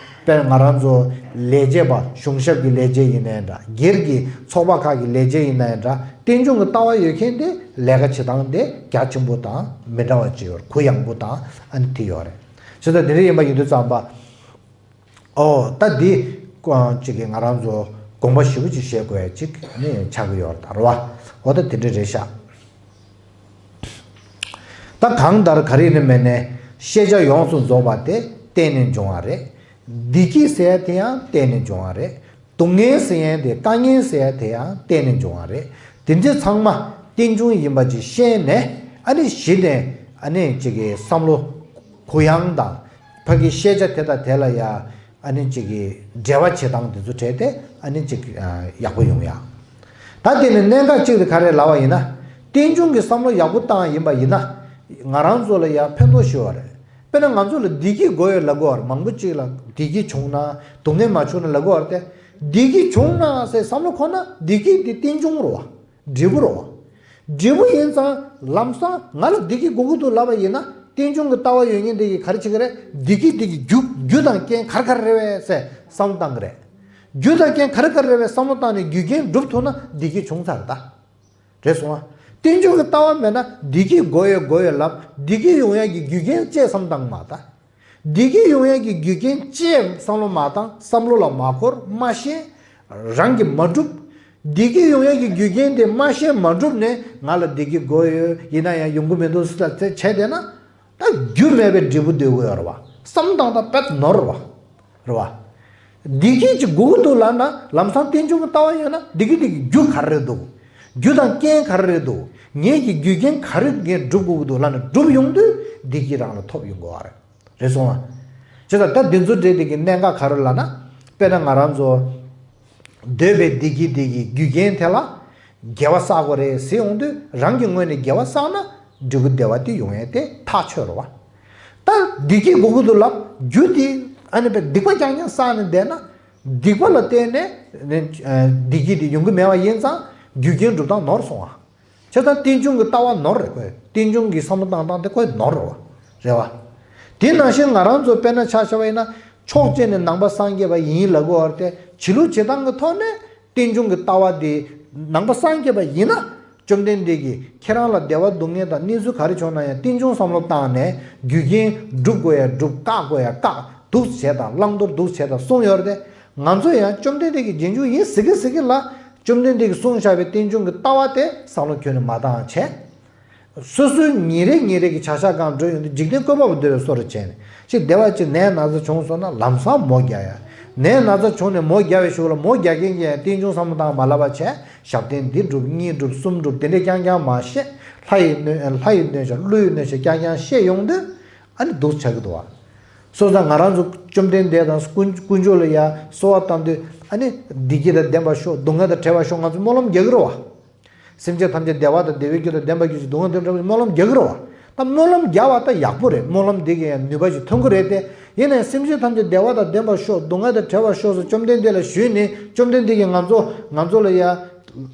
དཔེར་ང་རང་ཚོ་ལས་བྱེད་པ་གཞུང་ཞབས་ཀྱི་ལས་བྱེད་ཡིན་ནའི་འདྲ་སྒེར་གྱི་ཚོགས་པ་ཁག་གི་ལས་བྱེད་ཡིན་ནའི་འདྲ་རྟེན་འབྱུང་གི་ལྟ་བ་ཡོད་མཁན་དེ་ལས་ཀ་བྱེད་སྟངས་དེ་རྒྱ་ཆེན་པོ་དང་མི་འདྲ་བ་ཅིག་ཡོད་གུ་ཡངས་པོ་དང་ཨ་ནི་དེ་ཡོད་རེད། བྱས་ཙང་དེ་འདྲ་ཡིན་པ་ཡིན་དུས་ཙམ་པ། ཨོ་ད་འདི་ཀོ་ཅིག་གིས་ང་རང་ཚོ་དགོངས་པ་ཞེ་པོ་ཅིག་བཞེས་དགོས་ཡ་ཅིག་ནི་ཆགས་ཀྱི་ཡོད་རེད་ད་རེད་བ། ཨོ་ད་དེ་འདྲ་རེད་ཤག་ད་གང་ལྟར་ག་རེ་ནི་མེད་ནས་ཤེས་བྱ་ཡོངས་སུ་རྫོགས་པ་དེ་བརྟེན་ནས་འབྱུང་བ་རེད། བདེ་སྐྱིད་ཟེར་ཡ་དེ་ཡང་བརྟེན་ནས་འབྱུང་བ་རེད། སྡུག་བསྔལ་ཟེར་ཡ་དེ་དཀའ་ངལ་ཟེར་ཡ་དེ་ཡང་བརྟེན་ནས་འབྱུང་བ་རེད། དེ་འདྲ་ཚང་མ་རྟེན་འབྱུང་ཡིན་པ་ཅིག་ཤེས་ནས་ཨ་ནི་གཞི་ནས་ཨ་ནི་ཅིག་གི་བསམ་བློ་གུ་ཡངས་དང་ཕ་གི་ཤེས་བྱ་དེ་དང་དེ་ལ་ཡ། ཨ་ནི་གཅིག་གི་འབྲེལ་བ་བྱེད་སྟངས་དེ་ཚོ་བྲལ་ཏེ་ཨ་ནི་གཅིག་ཡག་པོ་ཡོང་ཡ། ད་དེ་ནི་གནད་འགག་གཅིག་དེ་ག་རེ་ལབ་པ་ཡིན་ན། རྟེན་འབྱུང་གི་བསམ་བློ་ཡག་པོ་བཏང་ཡིན་པ་ཡིན་ན། ང་རང་ཚོ་ལ་ཡ་ཕན་ཐོགས་ཞུ་བ་རེད། དཔེར་ན་ང་ཚོ་ལ་བདེ་སྐྱིད་དགོས་ཡོད་ལབ་དགོས་བ་རེད་མང་པོ་གཅིག་ལ་བདེ་སྐྱིད་བྱུང་ན་སྡུག་བསྔལ་མ་བྱུང་ན་ལབ་དགོས་བ་རེད་དེ། བདེ་སྐྱིད་བྱུང་ན་ཟེར་བསམ་བློ་འཁོར་ན་བདེ་སྐྱིད་དེ་རྟེན་འབྱུང་རེད་བ། འབྲས་བུ་རེད་བ། འབྲས་བུ་ཡིན་ཙང་ལམ་སང་ང་ལ་བདེ་སྐྱིད་དགོས་ཀྱི་འདུག་ལབ་པ་ཡིན་ན་རྟེན་འབྱུང་གི་ལྟ་བ་ཡོད་མཁན་དེ་གིས་ག་རེ་བྱེད་ཀྱི་རེད། བདེ་སྐྱིད་དེ་གི་རྒྱུ་རྒྱུ་དང་རྐྱེན་ག་རེ་ག་རེ་རེད་བས་ཟེར་བསམ་བློ་བཏང་གི་རེད། རྒྱུ་དང་རྐྱེན་ག་རེ་ག་རེ་རེད་བས་བསམ་བློ་བཏང་ནས་རྒྱུ་རྐྱེན་སྒྲུབ་ཐུབ་ན་བདེ་སྐྱིད་བྱུང་ཚར་ད། རེད་སོང་ང་། རྟེན་འབྱུང་གི་ལྟ་བ་མེད་ན་བདེ་སྐྱིད་དགོས་ཡོད་དགོས་ཡོད་ལབ་བདེ་སྐྱིད་ཡོང་ཡག་གི་རྒྱུ་རྐྱེན་བཅས་བསམ་བཏང་མ་ད། བདེ་སྐྱིད་ཡོང་ཡག་གི་རྒྱུ་རྐྱེན་བཅས་བསམ་བློ་མ་བཏང་བསམ་བློ་ལ་མ་འཁོར་མ་ཤེས། རང་གིས་མ་སྒྲུབ། བདེ་སྐྱིད་ཡོང་ཡག་གི་རྒྱུ་རྐྱེན་དེ་མ་ཤེས་མ་སྒྲུབ་ནས་ང་ལ་བདེ་སྐྱིད་དགོས་ཡོད་ཡིན་ན་ཡང་ཡོང་གི་མི་འདུག་ཟེར་ལ་བྱས་བསྡད་ན། ད་རྒྱུ་མེད་པའི་འབྲས་བུ་འདོད་དགོས་ཡོད་རེད་བ། བསམ་བཏང་སྟངས་དཔེ་ནོར་རེད་བ། རེད་བ། བདེ་སྐྱིད་ཅིག་དགོས་ཀྱི་འདུག་ལབ་ན་ལམ་སང་རྟེན་འབྱུང་གི་ལྟ་བ་ཡོད་ན་བདེ་སྐྱིད་དེ་གི་རྒྱུ་ག་རེ་རེད་འདུག་རྒྱུ་དང་རྐྱེན་ག་རེ་རེད་འདུག་ངེད་ཀྱི་རྒྱུ་རྐྱེན་ག་རེ་ངས་སྒྲུབ་དགོས་ཀྱི་འདུག་ལབ་ན་སྒྲུབ་ཡོང་དུས་བདེ་སྐྱིད་རང་ལ་ཐོབ་ཡོང་དགོས་བ་རེད། རེད་སོང་ང་། བྱས་ཙང་ད་འདི་ཚོ་འདྲ་དེ་གི་གནད་འགག་ག་རེ་ལབ་ན། དཔེར་ན་ང་རང་ཚོ། འདོད་པའི་བདེ་སྐྱིད་དེ་གི་རྒྱུ་རྐྱེན་དེ་ལ། དགེ་བ་བསགས་དགོས་རེད་ཟེར་ཡོང་དུས་རང་གི་ངོས་ནས་དགེ་བ་བསགས་ན་འབྲས་བུ་བདེ་བ་དེ་ཡོང་ཡས་དེ་ཐག་ཆོད་རེད་བ། ད་བདེ་སྐྱིད་དགོས་ཀྱི་འདུག་ལབ་རྒྱུ་དེ་ཨ་ནི་དཔེ་སྡིག་པ་རྐྱང་རྐྱང་བསགས་ནས་བསྡད་ན། སྡིག་པ་ལ་བརྟེན་ནས་ནི་བདེ་སྐྱིད་དེ་ཡོང་གི་མེད་པ་ཡིན་ཙང་རྒྱུ་རྐྱེན་སྒྲུབ་སྟངས་ནོར་སོང་ང་། བྱས་ཙང་རྟེན་འབྱུང་གི་ལྟ་བ་ནོར་རེད་ཁོས། རྟེན་འབྱུང་གི་བསམ་བློ་བཏང་སྟངས་དེ་ཁོས་ནོར་རེད་བ། རེད་བ། དེ་ནང་བཞིན་ང་རང་ཚོ་དཔེར་ན་ཆ་བཞག་པ་ཡིན་ན་ཕྱོགས་གཅིག་ནས་ནང་པ་སངས་རྒྱས་པ་ཡིན་ལབ་དགོས་བ་དེ་བྱེད་ལུགས་བྱེད་སྟངས་ཀྱི་ཐོག་ནས་རྟེན་འབྱུང་གི་ལྟ་བ་དེ་ནང་པ་སངས་རྒྱས་པ་ཡིན་ན་བཅོམ་ལྡན་འདས་ཀྱིས་ཁྱེད་རང་ལ་བདེ་བ་སྡུག་བསྔལ་དང་གནས་ཚུལ་ག་རེ་བྱུང་ན་ཡང་རྟེན་འབྱུང་བསམ་བློ་བཏང་ནས་རྒྱུ་རྐྱེན་སྒྲུབ་དགོས་ཡ་སྒྲུབ་བཀག་དགོས་ཡ་བཀག་འདུག་བྱས་དང་བླང་དོར་འདུག་བྱས་དང་གསུངས་ཡོད་རེད་དེ། ང་ཚོ་ཡང་བཅོམ་ལྡན་འདས་ཀྱི་རྗེས་འཇུག་ཡིན་ཟེར་གི་ཟེར་གི་ལ། བཅོམ་ལྡན་འདས་ཀྱིས་གསུངས་བཞག་པའི་རྟེན་འབྱུང་གི་ལྟ་བ་དེ་བསམ་བློ་ཁྱོན་ནས་མ་བཏང་བྱས། སོ་སོའི་ཉིན་རེ་ཉིན་རེ་གི་བྱ་གཞག་སྒང་འགྲོ་ཡོང་དུས་འཇིག་རྟེན་བཀོད་པ་པོ་འདོད་པའི་བཟོ་འདྲ་བྱས་ནས་ཅིག་བདེ་བ་ཅིག་ནད་ན་ཚ་བྱུང་སོང་ན་ལམ་སང་མོ་རྒྱག་ཡ། ནད་ན་ཚ་བྱུང་ནས་མོ་རྒྱག་པའི་གཞུག་ལ་མོ་རྒྱག་མཁན་གྱི་ཡང་རྟེན་འབྱུང་བསམ་བློ་བཏང་མ་ལབ་པ་བྱས་ཞབས་བརྟན་འདི་སྒྲུབ་གཉིས་སྒྲུབ་གསུམ་སྒྲུབ་དེ་འདྲས་རྐྱང་རྐྱང་མ་བཤད། ལྷ་ཡི་གནོད་ལྷ་ཡི་གནོད་བྱ་ཀླུ་ཡི་གནོད་བྱ་རྐྱང་རྐྱང་བཤད་ཡོང་དུས་ཨ་ནི་སྡུག་ཆགས་ཀྱི་འདུག་བ། སོང་ཙང་ང་རང་ཚོ་བཅོམ་ལྡན་འདས་དང་དཀོན་དཀོན་མཆོག་ལ་ཡ་གསོལ་བ་བཏབ་དུས་ཨ་ནི་བདེ་སྐྱིད་དང་ལྡན་པར་ཤོག་སྡུག་བསྔལ་དང་བྲལ་བར་ཤོག་ང་ཚོ་སྨོན་ལམ་རྒྱག་གི་རེད་བ། སེམས་ཅན་ཐམས་ཅད་བདེ་བ་དང་བདེ་བའི་རྒྱུ་དང་ལྡན་པར་གྱུར་ཅིག་སྡུག་བསྔལ་དང་བྲལ་བར་སྨོན་ལམ་རྒྱག་གི་རེད་བ། ད་སྨོན་ལམ་རྒྱག་པ་ད་ཡག་པོ་རེད། སྨོན་ལམ་འདི་གིས་ཡང་ནུས་པ་ཞིག་ཐོན་གྱི་རེད་དེ། ཡིན་ནའི་སེམས་ཅན་ཐམས་ཅད་བདེ་བ་དང་ལྡན་པར་ཤོག་སྡུག་བསྔལ་དང་བྲལ་བར་ཤོག་ཟེར་བཅོམ་ལྡན་འདས་ལ་ཞུས་ནས་བཅོམ་ལྡན་འདས་ཀྱིས་ང་ཚོ་ང་ཚོ་ལ་ཡ་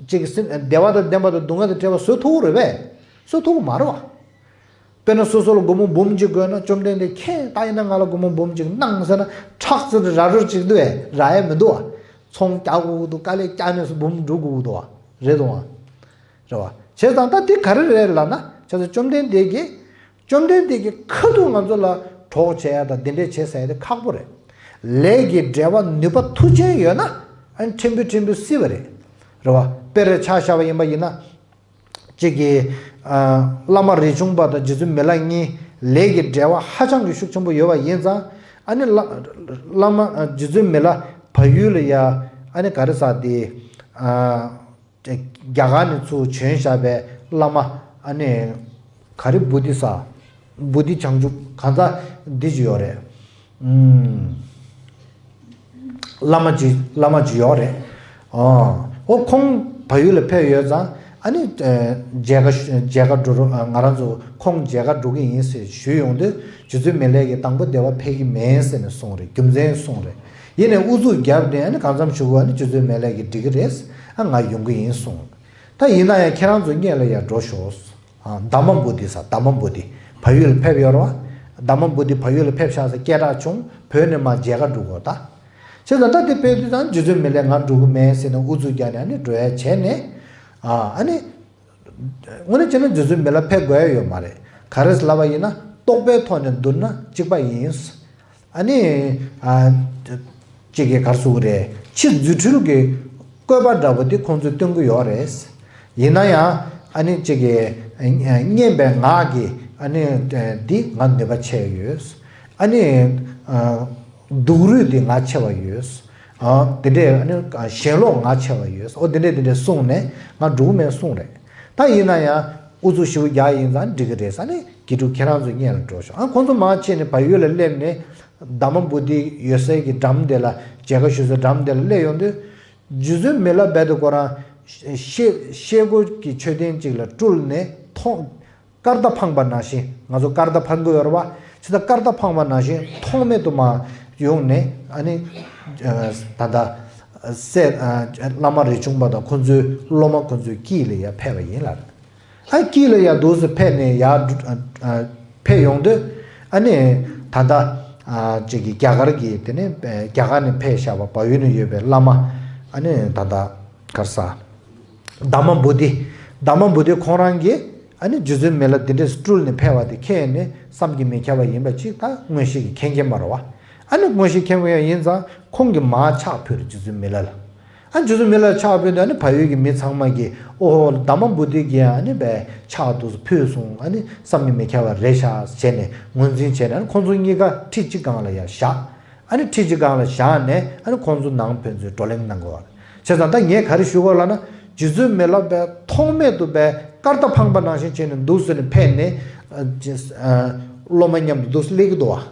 ཅིག་སེམས་བདེ་བ་དང་ལྡན་པ་དང་སྡུག་བསྔལ་དང་བྲལ་བ་བཟོ་ཐུབ་ཀྱི་རེད་པས། བཟོ་ཐུབ་ཀྱི་མ་རེད་བ། དཔེར་ན་སོ་སོ་ལ་སྒོར་མོ་འབུམ་གཅིག་དགོས་ན་བཅོམ་ལྡན་འདས་ཁྱེད་ལྟ་ཡིན་ན་ང་ལ་སྒོར་མོ་འབུམ་གཅིག་གནང་ཟེར་ན་ཁྲག་ཙི་ར་རོ་གཅིག་འདུག་ཨེ་རག་ཡ་མི་འདུག་བ། ཚོང་རྒྱག་དགོས་ཀྱི་འདུག་དཀའ་ལས་རྒྱག་ནས་སུ་འབུམ་སྒྲུབ་དགོས་ཀྱི་འདུག་བ། རེད་དོ་བ། རེད་བ། བྱས་ཙང་ད་དེ་ག་རེ་རེད་ལབ་ན་བྱས་ཙང་བཅོམ་ལྡན་འདས་ཀྱིས་བཅོམ་ལྡན་འདས་ཀྱི་ཁ་ཐུག་ང་ཚོ་ལ་གྲོགས་བྱེད་ཡ་དང་དེ་འདྲས་བྱེད་ཟེར་ཡ་དེ་ཁག་པོ་རེད། ལས་ཀྱི་འབྲེལ་བ་ནུས་པ་མཐུ་ཆེན་ཡོད་ན་ཨ་ནི་ཕྲན་བུ་ཕྲན་བུ་སྲིད་པ་རེད། རེད་བ། དཔེར་ཆ་བཞག་པ་ཡིན་པ་ཡིན་ན། གཅིག་གིས། ཨ། བླ་མ་རས་ཆུང་པ་དང་རྗེ་བཙུན་མི་ལ་གཉིས། ལས་ཀྱི་འབྲེལ་བ་ཧ་ཅང་གི་ཤུགས་ཆེན་པོ་ཡོད་པ་ཡིན་ཙང་། ཨ་ནི་བླ་བླ་མ་རྗེ་བཙུན་མི་ལ་བལ་ཡུལ་ལ་ཡ་ཨ་ནི་ག་རེ་ཟེར་དེ། རྒྱ་གར་ནས་ཚུར་བྱོན་བཞག་པའི་བླ་མ་ཨ་ནི་ག་རེ་བོ་དྷི་ས་བོ་དྷི་བྱང་ཆུབ་གང་ཟག་འདི་ཅིག་ཡོད་རེད། ཨུམ། བླ་མ་ཅིག་བླ་མ་ཅིག་ཡོད་རེད། ཨོ་ཁོང་བལ་ཡུལ་ལ་ཕེབས་ཡོད་ཙང་ཨ་ནི་མཇལ་ཁ་མཇལ་ཁ་འགྲོ་རོགས། ང་རང་ཚོ་ཁོང་མཇལ་ཁ་འགྲོ་གི་ཡིན་ཟེར་ཞུས་ཡོང་དུས། རྗེ་བཙུན་མི་ལས་ཀྱིས་དང་པོ་སྡེ་པ་ཕེབས་ཀྱི་མེད་ཟེར་ནས་གསུངས་རེད། རྒྱུ་མཚན་གསུངས་རེད། ཡིན་ནའི་ཨུ་ཚུགས་བརྒྱབ་ནས་ཨ་ནི་གང་འཚམ་ཞུ་དགོས། ཨ་ནི་རྗེ་བཙུན་མི་ལས་ཀྱིས་འགྲིག་གི་རེད། ཨ་ང་ཡོང་གི་ཡིན་གསུངས། ད་ཡིན་ན་ཡང་ཁྱེད་རང་ཚོ་སྔོན་ལ་ཡར་འགྲོ་ཤོག། ཨ་དྷརྨ་བོ་དྷི་ས་དྷརྨ་བོ་དྷི་བལ་ཡུལ་ཕེབས་ཡོད་རེད་བ། དྷརྨ་བོ་དྷི་བལ་ཡུལ་ཕེབས་ཤག་ཟེར་སྐད་གྲགས་བྱུང་། བོད་ནས་མར་མཇལ་ཁ་འགྲོ་དགོས་ད། བྱས་ཙང་ད་དེ་ཕེབས་དུས་ཙང་རྗེ་བཙུན་མི་ལས་ང་འགྲོ་གི་མེད་ཟེར་ནས་ཨུ་ཚུགས་རྒྱག་ནས་ཨ་ནི་འགྲོ་ཡ་བྱས་ནས། ཨ་ཨ་ནི། དངོས་གནས་བྱས་ན་རྗེ་བཙུན་མི་ལ་ཕེབས་དགོས་ཡ་ཡོད་མ་རེད། ག་རེ་ལབ་པ་ཡིན་ན། རྟོགས་པའི་ཐོག་ནས་བསྡུར་ན་གཅིག་པ་ཡིན། ཨ་ནི། ཨ། གཅིག་གིས་ག་རེ་ཟེར་གི་རེད། ཕྱི་རྫུ་འཕྲུལ་གྱི་བཀོད་པ་འདྲ་པོ་དེ་ཁོང་ཚོས་སྟོན་གྱི་ཡོད་རེད། ཡིན་ན་ཡང་ཨ་ནི་གཅིག་གིས་སྙན་པའི་ངག་གི་ཨ་ནི་འདི་ང་ནུས་པ་ཆེ་ཡོད། ཨ་ནི། ཨ། སྡུག་རུས་འདི་ང་ཆེ་བ་ཡོད། ཨ། དེ་འདྲས་ཨ་ནི་ཞེན་ལོག་ང་ཆེ་བ་ཡོད། ཨོ་དེ་འདྲས་དེ་འདྲས་གསུངས་ནས་ང་འགྲོ་གི་མེད་གསུངས་རེད། ད་ཡིན་ན་ཡང་ཨུ་ཚུགས་ཞེ་པོ་རྒྱག་ཡིན་ཙང་འགྲིག་གི་རེད་ཟེར་ནས་དགེ་ཕྲུག་ཁྱེད་རང་ཚོ་སྔོན་ལ་འགྲོ་ཤོག། ཨ་ཁོང་ཚོ་མར་ཕྱིན་ནས་བལ་ཡུལ་ལ་སླེབས་ནས་དྷརྨ་བོ་དྷི་ཡོད་སའི་གི་འགྲམ་དེ་ལ་མཇལ་ཁ་ཞུ་སའི་འགྲམ་དེ་ལ་སླེབས་ཡོང་དུས། རྗེ་བཙུན་མི་ལ་རྦད་དེ་ཁོ་རང་ཤེལ་ཤེལ་སྒོ་གི་མཆོད་རྟེན་ཅིག་ལ་སྤྲུལ་ནས་མཐོང་། སྐར་མདའ་འཕངས་པ་ནང་བཞིན། ང་ཚོ་སྐར་མདའ་འཕང་གི་ཡོད་རེད་བ། ཇི་ལྟར་སྐར་མདའ་འཕངས་པ་ནང་བཞིན་ཐོགས་མེད་དུ་མར་ཡོང་ནས་ཨ་ནི་ད་ལྟ་སྲས་བླ་མ་རས་ཆུང་པ་དང་ཁོ་ཚོའི་སློབ་མ་ཁོ་ཚོའི་དཀྱིལ་ལ་ཡར་ཕེབས་པ་ཡིན་ལ། ཨ་དཀྱིལ་ལ་ཡར་འདུག་སེ་ཕེབས་ནས་ཡར་ཕེབས་ཡོང་དུས། ཨ་ནི་ད་ལྟ་ཅིག་གི་རྒྱ་གར་གྱི་དེ་ནས་རྒྱ་གར་ནས་ཕེབས་བཞག་པ་བལ་ཡུལ་ནས་ཡོད་པའི་བླ་མ། ཨ་ནི་ད་ལྟ་གར་ས། དྷརྨ་བོ་དྷི། དྷརྨ་བོ་དྷི་ཁོང་རང་གིས་ཨ་ནི་རྗེ་བཙུན་མི་ལ་འདི་འདྲས་སྤྲུལ་ནས་ཕེབས་པ་དེ་མཁྱེན་ནས་བསམ་གྱིས་མི་ཁྱབ་པ་ཡིན་པ་ཅིག་ད་མངོན་ཤེས་ཀྱིས་མཁྱེན་མཁྱེན་པ་རེད་བ། ཨ་ནི་མངོན་ཤེས་མཁྱེན་པ་ཡང་ཡིན་ཙང་ཁོང་གིས་མར་ཕྱག་ཕུལ་རེད་རྗེ་བཙུན་མི་ལ་ལ། ཨ་རྗེ་བཙུན་མི་ལ་ལ་ཕྱག་ཕུལ་དུས་ཨ་ནི་བལ་ཡུལ་གྱི་མི་ཚང་མ་གིས་ཨོ་ཧོ་དྷརྨ་བོ་དྷི་གིས་ཨ་ནི་བས་ཕྱག་འདུག་སེ་ཕུལ་སོང་། ཨ་ནི་བསམ་གྱིས་མི་ཁྱབ་པ་རེད་ཤག་བྱས་ནས་ངོས་འཛིན་བྱས་ནས་ཨ་ནི་ཁོང་ཚོ་གཉིས་ཀ་ཁྲི་གཅིག་སྒང་ལ་ཡར་བཞག། ཨ་ནི་ཁྲི་གཅིག་སྒང་ལ་བཞག་ནས་ཨ་ནི་ཁོང་ཚོ་ནང་ཕན་ཚུན་བགྲོ་གླེང་གནང་དགོས་པ་རེད། བྱས་ཙང་ད་ངས་ག་རེ་ཞུ་དགོས་ལབ་ན། རྗེ་བཙུན་མི་ལ་བས་ཐོགས་མེད་དུ་བས་སྐར་མདའ་འཕངས་པ་ནང་བཞིན་བྱས་ནས་འདུག་སེ་ནས་ཕེབས་ནས་ཨ་ཅེ་ཨ་སློབ་མ་མཉམ་དུ་འདུག་སེ་སླེབས་ཀྱི་འདུག་བ།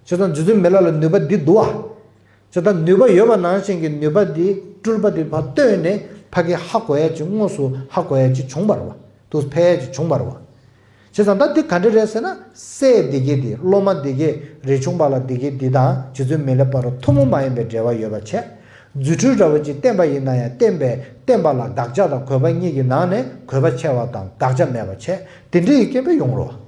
བྱས་ཙང་རྗེ་བཙུན་མི་ལ་ལ་ནུས་པ་འདི་འདུག་བ། བྱས་ཙང་ནུས་པ་ཡོད་པ་ནང་བཞིན་གྱི་ནུས་པ་འདི་སྤྲུལ་པ་འདི་ཕར་བཏོན་ནས་ཕ་གི་ཧ་གོ་ཡ་ཅིག་དངོས་སུ་ཧ་གོ་ཡ་ཅིག་བྱུང་བ་རེད་བ། འདུག་སེ་ཕེབས་ཡ་ཅིག་བྱུང་བ་རེད་བ། བྱས་ཙང་ད་འདི་ག་འདྲ་རེད་ཟེར་ན། སྲས་འདི་གས་འདི་སློབ་མ་འདི་གས་རས་ཆུང་པ་ལ་འདི་གས་འདི་དང་རྗེ་བཙུན་མི་ལའི་བར་ཐུན་མོང་མ་ཡིན་པའི་འབྲེལ་བ་ཡོད་པ་བྱས། རྫུ་འཕྲུལ་འདྲ་བོ་ཅིག་བསྟན་པ་ཡིན་ན་ཡང་བསྟན་པའི་བསྟན་པ་ལ་དགག་བྱ་དང་གུས་པ་གཉིས་ཀྱི་ནང་ནས་གུས་པ་ཆེ་བ་དང་དགག་བྱ་མེད་པ་བྱས། དེ་འདྲ་ཡི་རྐྱེན་པས་ཡོང་རོགས།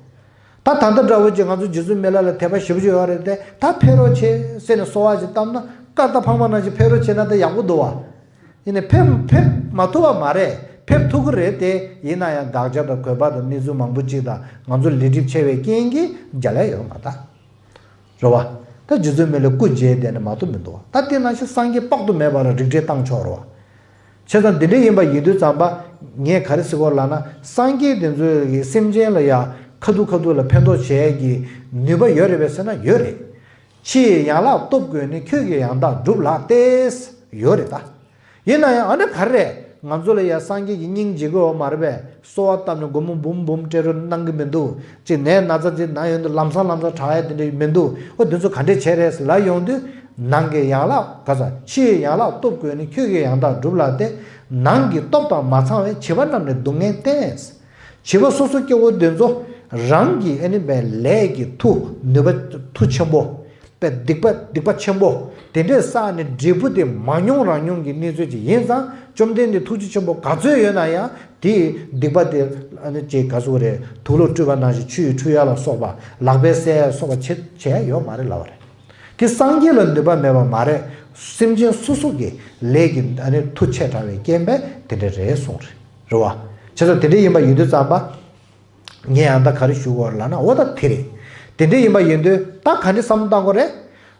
ད་ད་ལྟ་འདྲ་བོ་ཅིག་ང་ཚོ་རྗེ་བཙུན་མི་ལ་ལ་དད་པ་ཞེ་པོ་ཅིག་ཡོད་རེད་དེ། ད་ཕེབས་རོགས་བྱེད་ཟེར་ནས་གསོལ་བ་ཅིག་བཏབ་ན། སྐར་མདའ་འཕངས་པ་ནང་བཞིན་ཕེབས་རོགས་བྱེད་ན་ད་ཡག་པོ་འདུག་བ། ཡིན་ནའི་ཕེབས་ཕེབས་མ་ཐུབ་པ་མ་རེད། ཕེབས་ཐུབ་ཀྱི་རེད་དེ། ཡིན་ན་ཡང་དགག་བྱ་དང་གུས་པ་དང་གནས་ཚུལ་མང་པོ་ཅིག་དང་ང་ཚོ་ལས་སྒྲིབ་ཆེ་བའི་རྐྱེན་གྱིས་མཇལ་ཡ་ཡོད་མ་རེད། རེད་བ། ད་རྗེ་བཙུན་མི་ལ་སྐུ་མཇལ་བསྡད་ནས་མ་ཐུབ་མི་འདུག་བ། ད་དེ་ནང་བཞིན་སངས་རྒྱས་དཔག་ཏུ་མེད་པ་ལ་རིགས་འགྲེ་བཏང་ཆོག་རེད་བ། བྱས་ཙང་འདི་འདྲ་ཡིན་པ་ཡིན་དུས་ཙམ་པ། ངས་ག་རེ་ཟེར་གོ་ལབ་ན། སངས་རྒྱས་དེ་ཚོས་ཀྱི་སེམས་ཅན་ལ་ཡ་ཁ་ཐུག་ཁ་ཐུག་ལ་ཕན་ཐོགས་བྱེད་ཡས་ཀྱི་ནུས་པ་ཡོད་རེད་པས་ཟེར་ན་ཡོད་རེད། ཕྱི་ཡི་ཡན་ལག་སྟོབས་དགོས་ནི། ཁྱོད་ཀྱིས་ཡང་དག་སྒྲུབ་ལགས་ཏེ། ཡོད་རེད་ད། ཡིན་ན་ཡང་ཨ་འདྲ་ག་རེ་རེད། ང་ཚོ་ལ་ཡ་སངས་རྒྱས་ཀྱི་སྙིང་རྗེ་གི་འོ་མ་རེད་པས། གསོལ་བ་བཏབ་ནས་སྒོར་མོ་འབུམ་འབུམ་སྤྲད་རོགས་གནང་གི་མི་འདུག་ཅིག་ནད་ན་ཚ་ཅིག་ན་ཡོང་དུས་ལམ་སང་ལམ་སང་དྲག་ཡ་དེ་འདྲ་མི་འདུག་ཨོ་དེ་ཚོ་ག་འདྲས་བྱས་རེད་ལབ་ཡོང་དུས། ནང་གི་ཡན་ལག་ག་ས་ཕྱི་ཡི་ཡན་ལག་སྟོབས་དགོས་ནི། ཁྱོད་ཀྱིས་ཡང་དག་སྒྲུབ་ལགས་ཏེ། ནང་གི་སྟོབས་དང་མ་ཚང་བའི་བྱིས་པ་རྣམས་ནི་སྡུག་བསྔལ་བསྟེན། བྱིས་པ་སོ་སོ་སྐྱེ་བོ་འདི་ཚོ་རང་གི་ཨ་ནི་བའི་ལས་ཀྱི་མཐུ་ནུས་པ་མཐུ་ཆེན་པོ། པའི་སྡིག་པ་སྡིག་པ་ཆེན་པོ་དེ་འདྲས་བསགས་ནས་འབྲས་བུ་དེ་མ་མྱོང་རང་མྱོང་གི་གནས་ཚུལ་ཅིག་ཡིན་ཙང་། བཅོམ་ལྡན་འདས་ཐུགས་རྗེ་ཆེན་པོ་ག་ཚོད་ཡོད་ན་ཡང་དེའི་སྡིག་པ་དེ་ཨ་ནི་ཅིག་ག་ཟེར་དགོས་རེད། དུག་ལོག་བཀྲུས་པ་ནང་བཞིན་ཆུ་ཡིས་འཁྲུ་ཡ་ལ་སོགས་པ། ལག་པས་བསལ་ཡ་སོགས་པ་བྱེད་བྱེད་ཡ་ཡོད་མ་རེད་ལབ་པ་རེད། དེ་སངས་རྒྱས་ལ་ནུས་པ་མེད་པ་མ་རེད། སེམས་ཅན་སོ་སོ་གི་ལས་ཀྱི་ཨ་ནི་མཐུ་ཆེ་དྲགས་པའི་རྐྱེན་པས་དེ་འདྲ་རེད་གསུངས་རེད། རེད་བ། བྱས་ཙང་དེ་འདྲ་ཡིན་པ་ཡིན་དུས་ཙམ་པ། ངས་ཡང་ད་ག་རེ་ཞུ་དགོས་ལབ་ན། འོ་ད་དེ་རེད། དེ་འདྲ་ཡིན་པ་ཡིན་དུས་ད་ག་འདྲ་བསམ་བློ་བཏང་དགོས་རེད།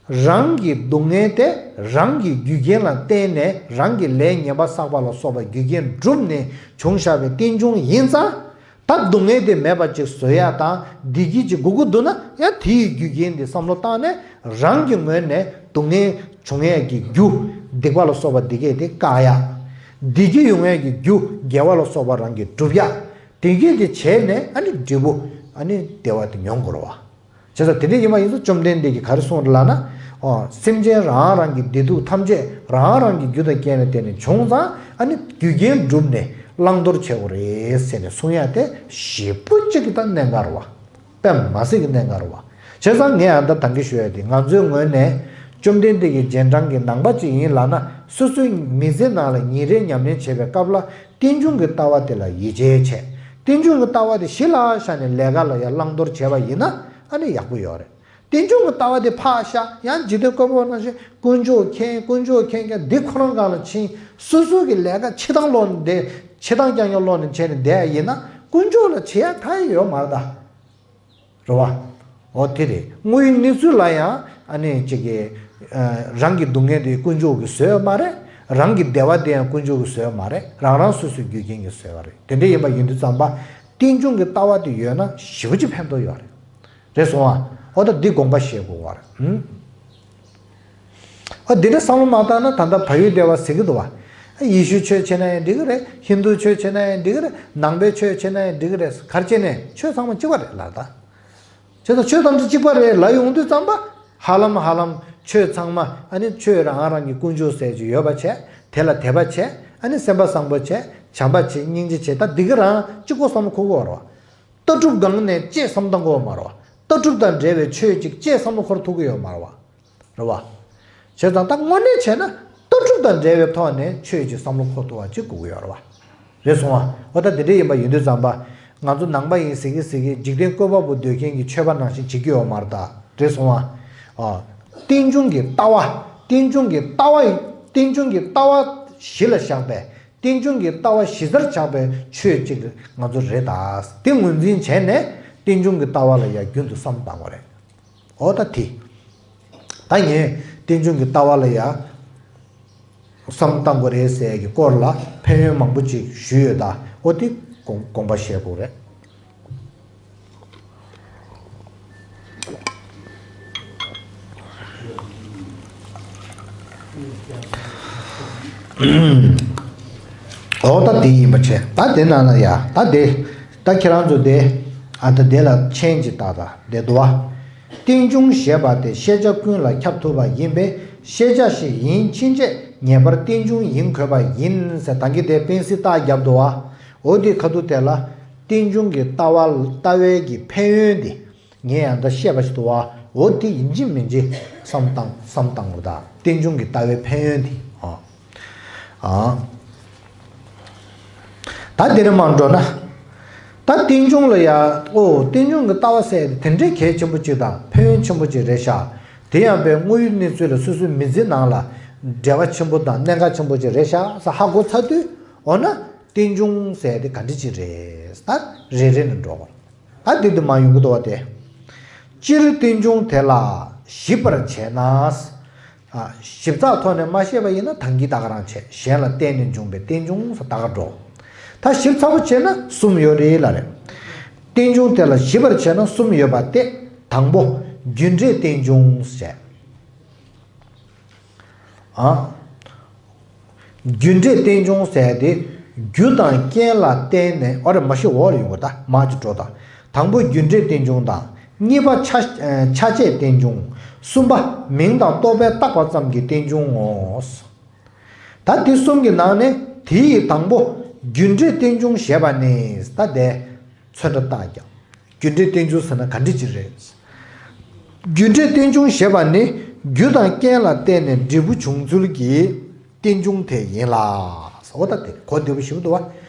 རང་གི་སྡུག་བསྔལ་དེ་རང་གི་རྒྱུ་རྐྱེན་ལ་བརྟེན་ནས་རང་གི་ལས་ངན་པ་བསགས་པ་ལ་སོགས་པ་རྒྱུ་རྐྱེན་བསྒྲུབས་ནས་བྱུང་བཞག་པའི་རྟེན་འབྱུང་ཡིན་ཙང་། ད་སྡུག་བསྔལ་དེ་མེད་པ་ཅིག་བཟོ་ཡ་དང་བདེ་སྐྱིད་ཅིག་དགོས་ཀྱི་འདུག་ན་ཡང་དེའི་རྒྱུ་རྐྱེན་དེ་བསམ་བློ་བཏང་ནས་རང་གི་ངོས་ནས་སྡུག་བསྔལ་བྱུང་ཡ་གི་རྒྱུ་སྡིག་པ་ལ་སོགས་པ་འདི་གས་དེ་བཀག་ཡ། བདེ་སྐྱིད་ཡོང་ཡ་གི་རྒྱུ་དགེ་བ་ལ་སོགས་པ་རང་གིས་སྒྲུབ་ཡ། དེ་གས་དེ་བྱས་ནས་ཨ་ནི་འབྲས་བུ་ཨ་ནི་བདེ་བ་དེ་མྱོང་དགོས་རེད་བ། བྱས་ཙང་དེ་འདྲ་ཡིན་པ་ཡིན་ཙང་བཅོམ་ལྡན་འདས་ཀྱིས་ག་རེ་གསུངས་རེད་ལབ་ན། ཨོ། སེམས་ཅན་རང་རང་གི་བདེ་སྡུག་ཐམས་ཅད་རང་རང་གི་རྒྱུ་དང་རྐྱེན་ལ་བརྟེན་ནས་བྱུང་ཙང་ཨ་ནི་རྒྱུ་རྐྱེན་བསྒྲུབས་ནས་བླང་དོར་བྱེད་དགོས་རེད་ཟེར་ནས་གསུང་ཡ་དེ་ཞེ་པོ་ཅིག་གི་ད་གནད་འགག་རེད་བ། དཔེ་མ་སྲིད་ཀྱི་གནད་འགག་རེད་བ། བྱས་ཙང་ངས་ཨ་ད་ད་གིན་ཞུ་ཡ་དེ་ང་ཚོའི་ངོས་ནས་བཅོམ་ལྡན་འདས་ཀྱི་རྗེས་འབྲང་གི་ནང་པ་ཅིག་ཡིན་ལབ་ན་སོ་སོའི་མི་ཚེ་ནང་ལ་ཉིན་རེ་ཉམས་ལེན་བྱེད་པའི་སྐབས་ལ་རྟེན་འབྱུང་གི་ལྟ་བ་དེ་ལ་ཡིད་ཆེས་བྱས། རྟེན་འབྱུང་གི་ལྟ་བ་དེ་གཞི་ལ་བཞག་ནས་ལས་ཀ་ལ་ཡང་བླང་དོར་བྱས་པ་ཡིན་ན་ཨ་ནི་ཡག་པོ་ཡོད་རེད། རྟེན་འབྱུང་གི་ལྟ་བ་དེ་ཕར་བཞག་ཡང་འཇིག་རྟེན་བཀོད་པ་ནང་བཞིན་དཀོན་མཆོག་མཁྱེན་དཀོན་མཆོག་མཁྱེན་མཁན་འདི་ཁོ་རང་སྒང་ལ་ཕྱིན། སོ་སོ་གི་ལས་ཀ་ཆེ་ཐང་ལོག་ནས་བསྡད། ཆེ་ཐང་རྐྱང་རྐྱང་ལོག་ནས་བྱས་ནས་བསྡད་ཡ་ཡིན་ན་དཀོན་མཆོག་ལ་བྱེད་ཡ་གང་ཡང་ཡོད་མ་རེད་ད། རེད་བ། འོ་དེ་རེད། དངོས་ཡོད་གནས་ཚུལ་ལ་ཡང་ཨ་ནི་ཅིག་གི་ཨ། རང་གི་སྡུག་བསྔལ་དེ་དཀོན་མཆོག་གིས་བཟོས་ཡོད་མ་རེད། རང་གི་བདེ་བ་དེ་ཡང་དཀོན་མཆོག་གིས་བཟོས་ཡོད་མ་རེད། རང་རང་སོ་སོའི་རྒྱུ་རྐྱེན་གྱིས་བཟོས་པ་རེད། དེ་འདྲ་ཡིན་པ་ཡིན་དུས་ཙམ་པ་རྟེན་འབྱུང་གི་ལྟ་བ་དེ་ཡོད་ན་ཞེ་པོ་ཅིག་ཕན་ཐོགས་ཡོད་རེད། རེད་སོང་ཨ། འོ་ད་འདི་དགོངས་པ་བཞེས་དགོས་པ་རེད། ཨུམ། ཨ། འདི་འདྲ་བསམ་བློ་མ་བཏང་ན་ད་ལྟ་བལ་ཡུལ་སྡེ་བ་ཟེར་གྱི་འདུག་བ། ཨ། ཡེ་ཤུ་ཆོས་བྱེད་ན་ཡང་འགྲིག་གི་རེད། ཧིན་དུ་ཆོས་བྱེད་ན་ཡང་འགྲིག་གི་རེད། ནང་པའི་ཆོས་བྱེད་ན་ཡང་འགྲིག་གི་རེད། ག་རེ་བྱས་ནས་ཆོས་ཚང་མ་གཅིག་པ་རེད་ལབ་ད། བྱས་ཙང་ཆོས་ཐམས་ཅད་གཅིག་པ་རེད་ལབ་ཡོང་དུས་ཙམ་པ་ཧ་ལམ་ཧ་ལམ་ཆོས་ཚང་མ་ཨ་ནི་ཆོས་རང་རང་གི་དཀོན་མཆོག་ཟེར་གྱི་ཡོད་པ་བྱས། དེ་ལ་དད་པ་བྱས། ཨ་ནི་སེམས་པ་བཟང་པོ་བྱས། བྱམས་པ་བྱས། སྙིང་རྗེ་བྱས། ད་འདི་ག་རང་གཅིག་པོ་བསམ་བློ་འཁོར་གྱི་ཡོད་རེད་བ། ལྟ་གྲུབ་སྒང་ནས་ཅིག་བསམ་བཏང་དགོས་མ་རེད་བ། ལྟ་གྲུབ་དང་འབྲེལ་བའི་ཆོས་ཅིག་ཅིག་བསམ་བློ་འཁོར་ཐུབ་ཀྱི་ཡོད་མ་རེད་བ། རེད་བ། བྱས་ཙང་ད་དངོས་གནས་བྱས་ན་ལྟ་གྲུབ་དང་འབྲེལ་བའི་ཐོག་ནས་ཆོས་ཅིག་བསམ་བློ་འཁོར་ཐུབ་པ་ཅིག་དགོས་ཀྱི་ཡོད་རེད་བ། རེད་སོང་བ། འོ་ད་དེ་འདྲ་ཡིན་པ་ཡིན་དུས་ཙམ་པ། ང་ཚོ་ནང་པ་ཡིན་ཟེར་གི་ཟེར་གི་འཇིག་རྟེན་བཀོད་པ་པོ་འདོད་མཁན་གྱི་ཆོས་པ་ནང་བཞིན་བྱེད་ཀྱི་ཡོད་མ་རེད་ད། རེད་སོང་བ། ཨ། རྟེན་འབྱུང་གི་ལྟ་བ། རྟེན་འབྱུང་གི་ལྟ་བ། རྟེན་འབྱུང་གི་ལྟ་བ་གཞི་ལ་བཞག་པའི། རྟེན་འབྱུང་གི་ལྟ་བ་གཞི་རྩར་བཞག་པའི་ཆོས་གཅིག་ང་ཚོ་རེད་ད། དེ་ངོས་འཛིན་བྱས་ནས་རྟེན་འབྱུང་གི་ལྟ་བ་ལ་ཡང་རྒྱུན་དུ་བསམ་བཏང་དགོས་རེད། འོ་ད་དེ། ད་ངས་རྟེན་འབྱུང་གི་ལྟ་བ་ལ་ཡང་བསམ་བཏང་དགོས་རེད་ཟེར་གྱི་སྐོར་ལ་ཕན་ཡོན་མང་པོ་ཅིག་ཞུས་ཡོད་ད། འོ་དེ་དགོངས་དགོངས་པ་བཞེས་དགོས་རེད། འོ་ད་དེ་ཡིན་པ་བྱས། ད་དེ་ནང་ལ་ཡ་ད་དེ། ད་ཁྱེད་རང་ཚོ་དེ། ཨ། ད་དེ་ལ་མཆན་ཅིག་བཏགས་ད་བསྡད་འདུག་བ། རྟེན་འབྱུང་ཞེས་པ་དེ་ཤེས་བྱ་ཀུན་ལ་ཁྱབ་ཐུབ་པ་ཡིན་པས་ཤེས་བྱ་ཞིག་ཡིན་ཕྱིན་ཆད་ངེས་པར་རྟེན་འབྱུང་ཡིན་དགོས་པ་ཡིན་ཟེར་ད་གིན་དེ་དཔེ་སྲིད་རྟགས་བརྒྱབ་འདུག་བ། འོ་དེ་ཁ་ཐུག་དེ་ལ་རྟེན་འབྱུང་གི་ལྟ་བ་ལྟ་བའི་གི་ཕན་ཡོན་དེ། ངས་ཡང་ད་བཤད་པ་ཞིག་འདུག་བ། འོ་དེ་ཡིན་གཅིག་མིན་གཅིག་བསམ་བཏང་བསམ་བཏང་དགོས་ད། རྟེན་འབྱུང་གི་ལྟ་བའི་ཕན་ཡོན་དེ། ཨ། ཨ། ད་དེ་རིང་མར་འགྲོ་ན། ད་རྟེན་འབྱུང་ལ་ཡ། ཨོ། རྟེན་འབྱུང་གི་ལྟ་བ་ཟེར་དེ་འདྲའི་གལ་ཆེན་པོ་ཅིག་དང་ཕན་ཡོན་ཆེན་པོ་ཅིག་རེད་ཤག་དེ་ཡང་པའི་དངོས་ཡོད་གནས་ཚུལ་ལ་སོ་སོའི་མི་ཚེ་ནང་ལ་འབྲེལ་བ་ཆེན་པོ་དང་གནད་འགག་ཆེན་པོ་ཅིག་རེད་ཤག་ཟེར་ཧ་གོ་ཚར་དུས། འོ་ན་རྟེན་འབྱུང་ཟེར་དེ་ག་འདྲ་ཅིག་རེད། ད་རེ་རེ་ནས་འགྲོ་དགོས། ད་འདི་འདི་མ་ཡོང་གི་འདུག་བ་དེ། སྤྱིར་རྟེན་འབྱུང་དེ་ལ་ཞིབ་པར་བྱས་ན། ཨ། ཞིབ་ཚགས་ཐོག་ནས་མ་ཤེས་པ་ཡིན་ན་ད་གིན་ད་ག་རང་བྱས། གཞན་ལ་བརྟེན་ནས་འབྱུང་བའི་རྟེན་འབྱུང་ཟེར་ད་ག་འགྲོ། ད་ཞིབ་ཚགས་པོ་བྱས་ན་གསུམ་ཡོད་རེད་ལབ་རེད། རྟེན་འབྱུང་དེ་ལ་ཞིབ་པར་བྱས་ན་གསུམ་ཡོད་པ་སྟེ། དང་པོ། རྒྱུ་འབྲས་རྟེན་འབྱུང་ཟེར། ཨ། རྒྱུ་འབྲས་རྟེན་འབྱུང་ཟེར་དེ། རྒྱུ་དང་རྐྱེན་ལ་བརྟེན་ནས། ཨོ་རེད། མ་གཞི་འོག་ལ་ཡོང་བ་ད་མ་གཅིག་འགྲོ་དང་། དང་པོ་རྒྱུ་འབྲས་རྟེན་འབྱུང་དང་། གཉིས་པ་ཆ་ཆ་བྱད་རྟེན་འབྱུང་། གསུམ་པ་མིང་དང་རྟོག་པས་བཏགས་པ་ཙམ་གྱི་རྟེན་འབྱུང་ངོ་། ད་དེ་གསུམ་གྱི་ནང་ནས་དེ་ཡི་དང་པོ་རྒྱུ་འབྲས་རྟེན་འབྱུང་ཞེས་པ་ནི། ད་དེ་ཚོན་ཁྲ་བཏགས་ཀྱང་། རྒྱུ་འབྲས་རྟེན་འབྱུང་ཟེར་ན་ག་འདྲ་ཅིག་རེད། རྒྱུ་འབྲས་རྟེན་འབྱུང་ཞེས་པ་ནི་རྒྱུ་དང་རྐྱེན་ལ་བརྟེན་ནས་འབྲས་བུ་བྱུང་ཚུལ་གྱི་རྟེན་འབྱུང་དེ་ཡིན་ལ། འོ་ད་དེ་གོ་བདེ་པོ་ཞིག་འདུག་བ།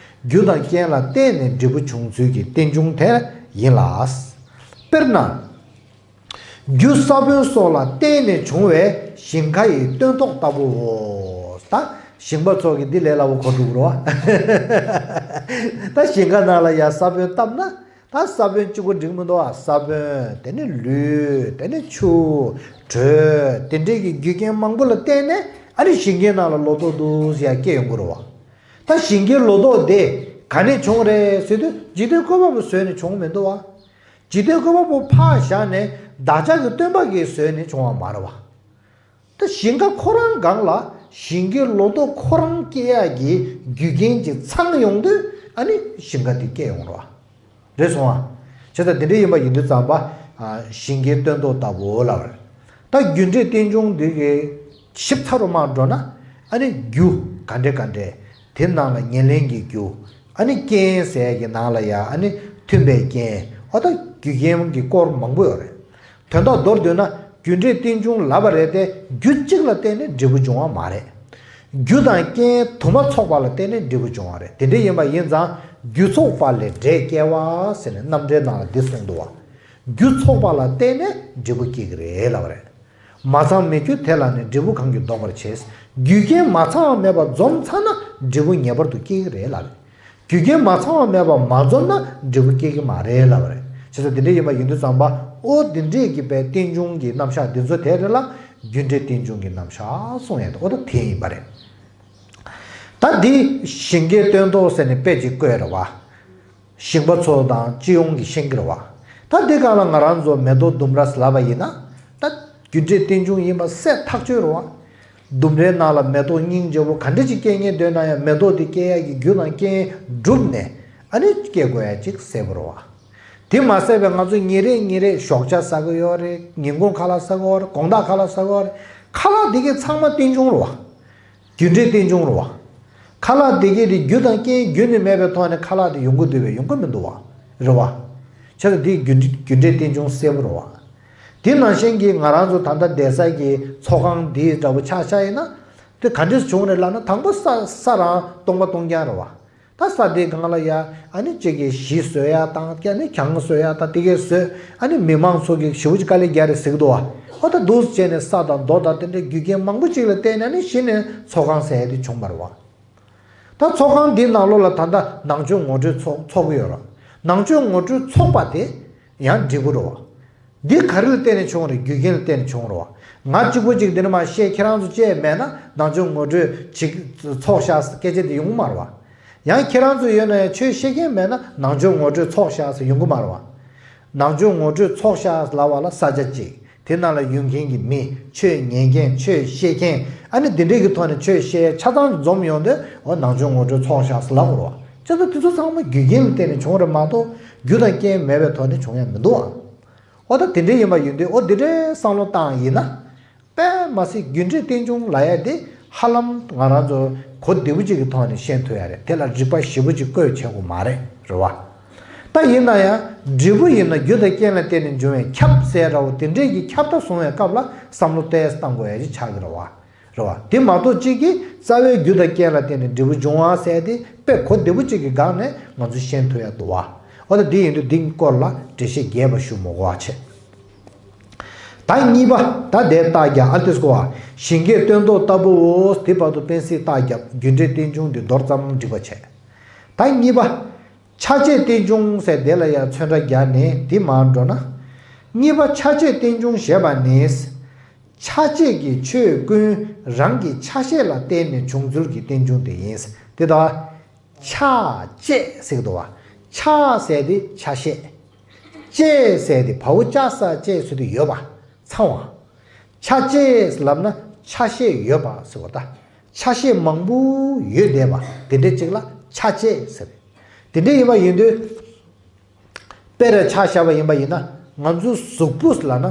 རྒྱུ་དང་རྐྱེན་ལ་བརྟེན་ནས་འབྲས་བུ་བྱུང་ཚུལ་གྱི་རྟེན་འབྱུང་དེ་ཡིན་ལ། དཔེར་ན། རྒྱུ་ས་བོན་སོགས་ལ་བརྟེན་ནས་བྱུང་བའི་ཞིང་ཁ་ཡི་སྟོན་ཐོག་ལྟ་བུའོ། ད་ཞིང་པ་ཚོ་གིས་འདི་ལས་སླ་བོ་གོ་འགྲོ་གི་རེད་བ། ད་ཞིང་ཁ་ནང་ལ་ཡ་ས་བོན་བཏབ་ན། ད་ས་བོན་གཅིག་པོ་འགྲིག་མི་འདུག་ཨ། ས་བོན། དེ་ནས་ལུད། དེ་ནས་ཆུ། དྲོད། དེ་འདྲའི་གི་རྒྱུ་རྐྱེན་མང་པོ་ལ་བརྟེན་ནས་ཨ་ནི་ཞིང་ཁའི་ནང་ལ་ལོ་ཏོག་འདུག་ཟེར་ཡ་སྐྱེ་ཡོང་གི་རེད་བ། ད་ཞིང་ཁའི་ལོ་ཏོག་དེ་ ག་ནས་བྱུང་རེད་ཟེར་དུས་འཇིག་རྟེན་བཀོད་པ་པོ་བཟོས་ནས་བྱུང་མི་འདུག་བ། འཇིག་རྟེན་བཀོད་པ་པོ་ཕར་བཞག་ནས་བདག་ཅག་གི་སྟོན་པ་གིས་བཟོས་ནས་བྱུང་བ་མ་རེད་བ། ད་ཞིང་ཁ་ཁོ་རང་སྒང་ལ་ཞིང་ཁའི་ལོ་ཏོག་ཁོ་རང་སྐྱེ་ཡག་གི་རྒྱུ་རྐྱེན་ཅིག་ཚང་ཡོང་དུས་ཨ་ནི་ཞིང་ཁ་དེ་སྐྱེ་ཡོང་རེད་བ། རེད་སོང་ཨ། བྱས་ཙང་དེ་འདྲ་ཡིན་པ་ཡིན་དུས་ཙམ་པ། ཞིང་ཁའི་སྟོན་ཐོག་ལྟ་བུ་ལབ་རེད། ད་རྒྱུ་འབྲས་རྟེན་འབྱུང་འདི་གི་ཞིབ་ཚགས་རུ་མར་འགྲོ་ན། ཨ་ནི་རྒྱུ་ག་འདྲ་ག་འདྲ། དེ་ནང་ལ་ཉེར་ལེན་གྱི་རྒྱུ། ཨ་ནི་རྐྱེན་ཟེར་གྱི་ནང་ལ་ཡ་ཨ་ནི་མཐུན་པའི་རྐྱེན། འོ་ད་རྒྱུ་རྐྱེན་གྱི་སྐོར་མང་པོ་ཡོད་རེད། དོན་དག་མདོར་བསྡུས་ན་རྒྱུ་འབྲས་རྟེན་འབྱུང་ལབ་པ་རེད་དེ། རྒྱུ་གཅིག་ལ་བརྟེན་ནས་འབྲས་བུ་འབྱུང་བ་མ་རེད། རྒྱུ་དང་རྐྱེན་དུ་མ་ཚོགས་པ་ལ་བརྟེན་ནས་འབྲས་བུ་འབྱུང་བ་རེད། དེ་འདྲ་ཡིན་པ་ཡིན་ཙང་རྒྱུ་ཚོགས་པ་ལས་འབྲས་སྐྱེ་བ་ཟེར་ནས་རྣམ་འགྲེལ་ནང་ལ་འདི་གསུངས་འདུག་བ། རྒྱུ་ཚོགས་པ་ལ་བརྟེན་ནས་འབྲས་བུ་སྐྱེ་གི་རེད་ལབ་པ་རེད། མ་ཚང་མེད་རྒྱུ་དེ་ལ་ནི་འབྲས་བུ་གང་གིས་ལྡོག་པར་བྱེད། རྒྱུ་རྐྱེན་མ་ཚང་བ་མེད་པར་འཛོམས་ཚར་ན་འབྲས་བུ་ངེས་པར་དུ་སྐྱེ་གི་རེད་ལབ་རེད། རྒྱུ་རྐྱེན་མ་ཚང་བ་མེད་པར་མ་འཛོམས་ན་འབྲས་བུ་སྐྱེ་གི་མ་རེད་ལབ་པ་རེད། བྱས་ཙང་དེ་འདྲ་ཡིན་པ་ཡིན་དུས་ཙམ་པ། ཨོ་དེ་འདྲས་ཀྱི་པའི་རྟེན་འབྱུང་གི་རྣམ་གཞག་འདི་ཚོ་དེ་རེད་ལ། རྒྱུ་འབྲས་རྟེན་འབྱུང་གི་རྣམ་གཞག་གསུངས་ཡོད་འདུག་ཨོ་ད་དེ་ཡིན་པ་རེད། ད་འདི་ཞིང་ཁའི་སྟོན་ཐོག་ཟེར་ནས་དཔེ་ཅིག་བཀོད་རེད་བ། ཞིང་པ་ཚོ་དང་སྤྱི་ཡོངས་ཀྱིས་ཤེས་ཀྱི་རེད་བ། ད་འདི་སྒང་ལ་ང་རང་ཚོ་མེ་ཏོག་ལྡུམ་ར་ཟེར་ལབ་པ་ཡིན་ན། ད་རྒྱུ་འབྲས་རྟེན་འབྱུང་ཡིན་པ་གསལ་ཐག་ཆོད་རེད་བ། ལྡུམ་རའི་ནང་ལ་མེ་ཏོག་སྙིང་རྗེ་པོ་ག་འདྲ་ཅིག་སྐྱེ་ངེས་འདོད་ན་ཡང་མེ་ཏོག་དེ་སྐྱེ་ཡག་གི་རྒྱུ་དང་རྐྱེན་བསྒྲུབས་ནས་ཨ་ནི་སྐྱེ་དགོས་ཡ་ཅིག་གསལ་པོ་རེད་བ། དེ་མ་ཟད་པའི་ང་ཚོ་ཉིན་རེ་ཉིན་རེ་ཞོགས་ཇ་ཟ་གི་ཡོད་རེད། ཉིན་གུང་ཁ་ལག་ཟ་གི་ཡོད་རེད། དགོང་དག་ཁ་ལག་ཟ་གི་ཡོད་རེད། ཁ་ལག་དེ་གའི་ཚང་མ་རྟེན་འབྱུང་རེད་བ། རྒྱུ་འབྲས་རྟེན་འབྱུང་རེད་བ། ཁ་ལག་དེ་གའི་དེ་རྒྱུ་དང་རྐྱེན་རྒྱུན་ནས་མེད་པའི་ཐོག་ནས་ཁ་ལག་དེ་ཡོང་གི་འདུག་པས། ཡོང་གི་མི་འདུག་བ། རེད་བ། བྱས་ཙང་དེ་རྒྱུ་འབྲས་རྒྱུ་འབྲས་རྟེན་འབྱུང་གསལ་པོ་རེད་བ། དེ་ནང་བཞིན་གྱི་ང་རང་ཚོ་ད་ལྟ་བསྡད་ས་གི་ཚོགས་ཁང་འདི་འདྲ་པོ་ཆ་བཞག་ཡིན་ན། དེ་ག་འདྲས་བྱུང་རེད་ལབ་ན། དང་པོ་ས་ས་རང་སྟོང་པ་སྟོང་རྐྱང་རེད་བ། ད་ས་དེའི་སྒང་ལ་ཡ་ཨ་ནི་གཅིག་གིས་གཞིས་བཟོ་ཡ་དང་། ཨ་ནི་གྱང་བཟོ་ཡ་དང་། དེ་གས་བཟོས། ཨ་ནི་མི་མང་ཚོ་གིས་ཞེ་པོ་ཅིག་དཀའ་ལས་རྒྱག་རེད་ཟེར་གི་འདུག་བ། ཨོ་ད་འདུག་སེ་བྱས་ནས་ས་དང་རྡོ་དང་དེ་འདྲའི་རྒྱུ་རྐྱེན་མང་པོ་ཅིག་ལ་བརྟེན་ནས་ཨ་ནི་གཞི་ནས་ཚོགས་ཁང་ཟེར་ཡ་དེ་བྱུང་བ་རེད་བ། ད་ཚོགས་ཁང་འདིའི་ནང་ལོགས་ལ་ད་ལྟ་ནང་ཆོས་ངོ་སྤྲོད་ཚོགས་ཚོགས་ཀྱི་ཡོད་རེད། ནང་ཆོས་ངོ་སྤྲོད་ཚོགས་པ་དེ་ཡང་འབྲས་བུ་རེད་བ། འདི་ག་རེ་ལ་བརྟེན་ནས་བྱུང་རེད། རྒྱུ་རྐྱེན་ལ་བརྟེན་ནས་བྱུང་རེད་བ། ང་གཅིག་པོ་གཅིག་འདི་ནས་མར་བཤད། ཁྱེད་རང་ཚོ་བཅས་མེད་ན་ནང་ཆོས་ངོ་སྤྲོད་ཅིག་ཚོགས་ཤག་སྐད་ཆ་འདི་ཡོང་གི་མ་རེད་བ། ཡང་ཁྱེད་རང་ཚོ་ཡོད་ན་ཡང་ཆོས་བཤད་མཁན་མེད་ན་ནང་ཆོས་ངོ་སྤྲོད་ཚོགས་ཤག་ཟེར་ཡོང་གི་མ་རེད་བ། ནང་ཆོས་ངོ་སྤྲོད་ཚོགས་ཤག་ལབ་པ་ལ་ས་ཆ་གཅིག་དེ་ནང་ལ་ཡོད་མཁན་གྱི་མི། ཆོས་ཉན་མཁན། ཆོས་བཤད་མཁན། ཨ་ནི་འདི་འདྲས་ཀྱི་ཐོག་ནས་ཆོས་བཤད་ཡ་ཆ་ཚང་འཛོམས་ཡོང་དུས་འོ་ནང་ཆོས་ངོ་སྤྲོད་ཚོགས་ཤག་ཟེར་ལབ་དགོས་རེད་བ། བྱས་ཙང་དེ་ཚོ་ཚང་མ་རྒྱུ་རྐྱེན་ལ་བརྟེན་ནས་བྱུང་རེད་མ་གཏོགས་རྒྱུ་དང་རྐྱེན་མེད་པའི་ཐོག་ནས་བྱུང་ཡ་མི་འདུག་ཨ། འོ་ད་དེ་འདྲ་ཡིན་པ་ཡིན་དུས་འོ་འདི་འདྲའི་བསམ་བློ་བཏང་ཡིན་ན། དཔེ་མ་སྲིད་རྒྱུ་འབྲས་རྟེན་འབྱུང་ལབ་ཡ་དེ་ཧ་ལམ་ང་རང་ཚོ་གོ་བདེ་པོ་ཅིག་གི་ཐོག་ནས་ཤེས་ཐུབ་ཡ་རེད། དེ་ལ་རིགས་པ་ཞིབ་པོ་ཅིག་བཀོད་བྱེད་དགོས་མ་རེད། རེད་བ། ད་ཡིན་ན་ཡང་འབྲས་བུ་ཡིན་ན་རྒྱུ་དང་རྐྱེན་ལ་བརྟེན་ནས་འབྱུང་བའི་ཁྱབ་ཟེར་འདྲ་བོ་དེ་འདྲས་ཀྱི་ཁྱབ་བརྡལ་བཟུང་བའི་སྐབས་ལ་བསམ་བློ་ཏོག་ཙམ་བཏང་དགོས་ཡ་ཅིག་ཆགས་ཀྱི་རེད་བ། རེད་བ། དེ་མ་གཏོགས་གཅིག་གིས་རྩ་བའི་རྒྱུ་དང་རྐྱེན་ལ་བརྟེན་ནས་འབྲས་བུ་འབྱུང་བ་ཟེར་དེ་དཔེ་གོ་བདེ་པོ་གཅིག་གི་སྒང་ནས་ང་ཚོས་ཤེས་ཐུབ་ཡ་འདུག་བ། འོ་ད་འདི་ཡིན་དུས་འདིའི་སྐོར་ལ་འགྲེལ་བཤད་རྒྱས་པ་ཞུ་མི་དགོས་པ་བྱས། ད་གཉིས་པ། ད་དེ་རྟགས་བརྒྱབ། ཨ་ཏིས་ཀོ་བ། ཞིང་ཁའི་སྟོན་ཐོག་ལྟ་བུའོ། དེ་བར་དུ་པེན་སྲིད་རྟགས་བརྒྱབ། རྒྱུ་འབྲས་རྟེན་འབྱུང་འདི་མདོར་ཙམ་འགྲིག་པ་བྱས། ད་གཉིས་པ། ཆ་བྱད་རྟེན་འབྱུང་ཟེར་དེ་ལ་ཡང་ཚོན་ཁྲ་བརྒྱབ་ནས་དེ་མར་འགྲོ་ན། གཉིས་པ་ཆ་བྱད་རྟེན་འབྱུང་ཞེས་པ་ནི། ཆ་བྱད་ཀྱི་ཆོས་ཀུན་རང་གི་ཆ་ཤས་ལ་བརྟེན་ནས་བྱུང་ཚུལ་གྱི་རྟེན་འབྱུང་དེ་ཡིན། དེ་ལྟར། ཆ་བྱད་ཟེར་གྱི་འདུག་བ། ཆ་ཟེར་དེ་ཆ་ཤས། བྱད་ཟེར་དེ་བ་འོ་ཅ་ས་བཅད་ཟེར་དུས་ཡོད་པ། ཚང་བ། ཆ་བྱད་ལབ་ན་ཆ་ཤས་ཡོད་པ་ཟེར་བ། ད་ཆ་ཤས་མང་པོ་ཡོད་བསྡད་པ་དེ་འདྲ་ཅིག་ལ་ཆ་བྱད་ཟེར། དེ་འདྲ་ཡིན་པ་ཡིན་དུས། དཔེར་ཆ་བཞག་པ་ཡིན་པ་ཡིན་ན། ང་ཚོའི་གཟུགས་པོ་ལབ་ན།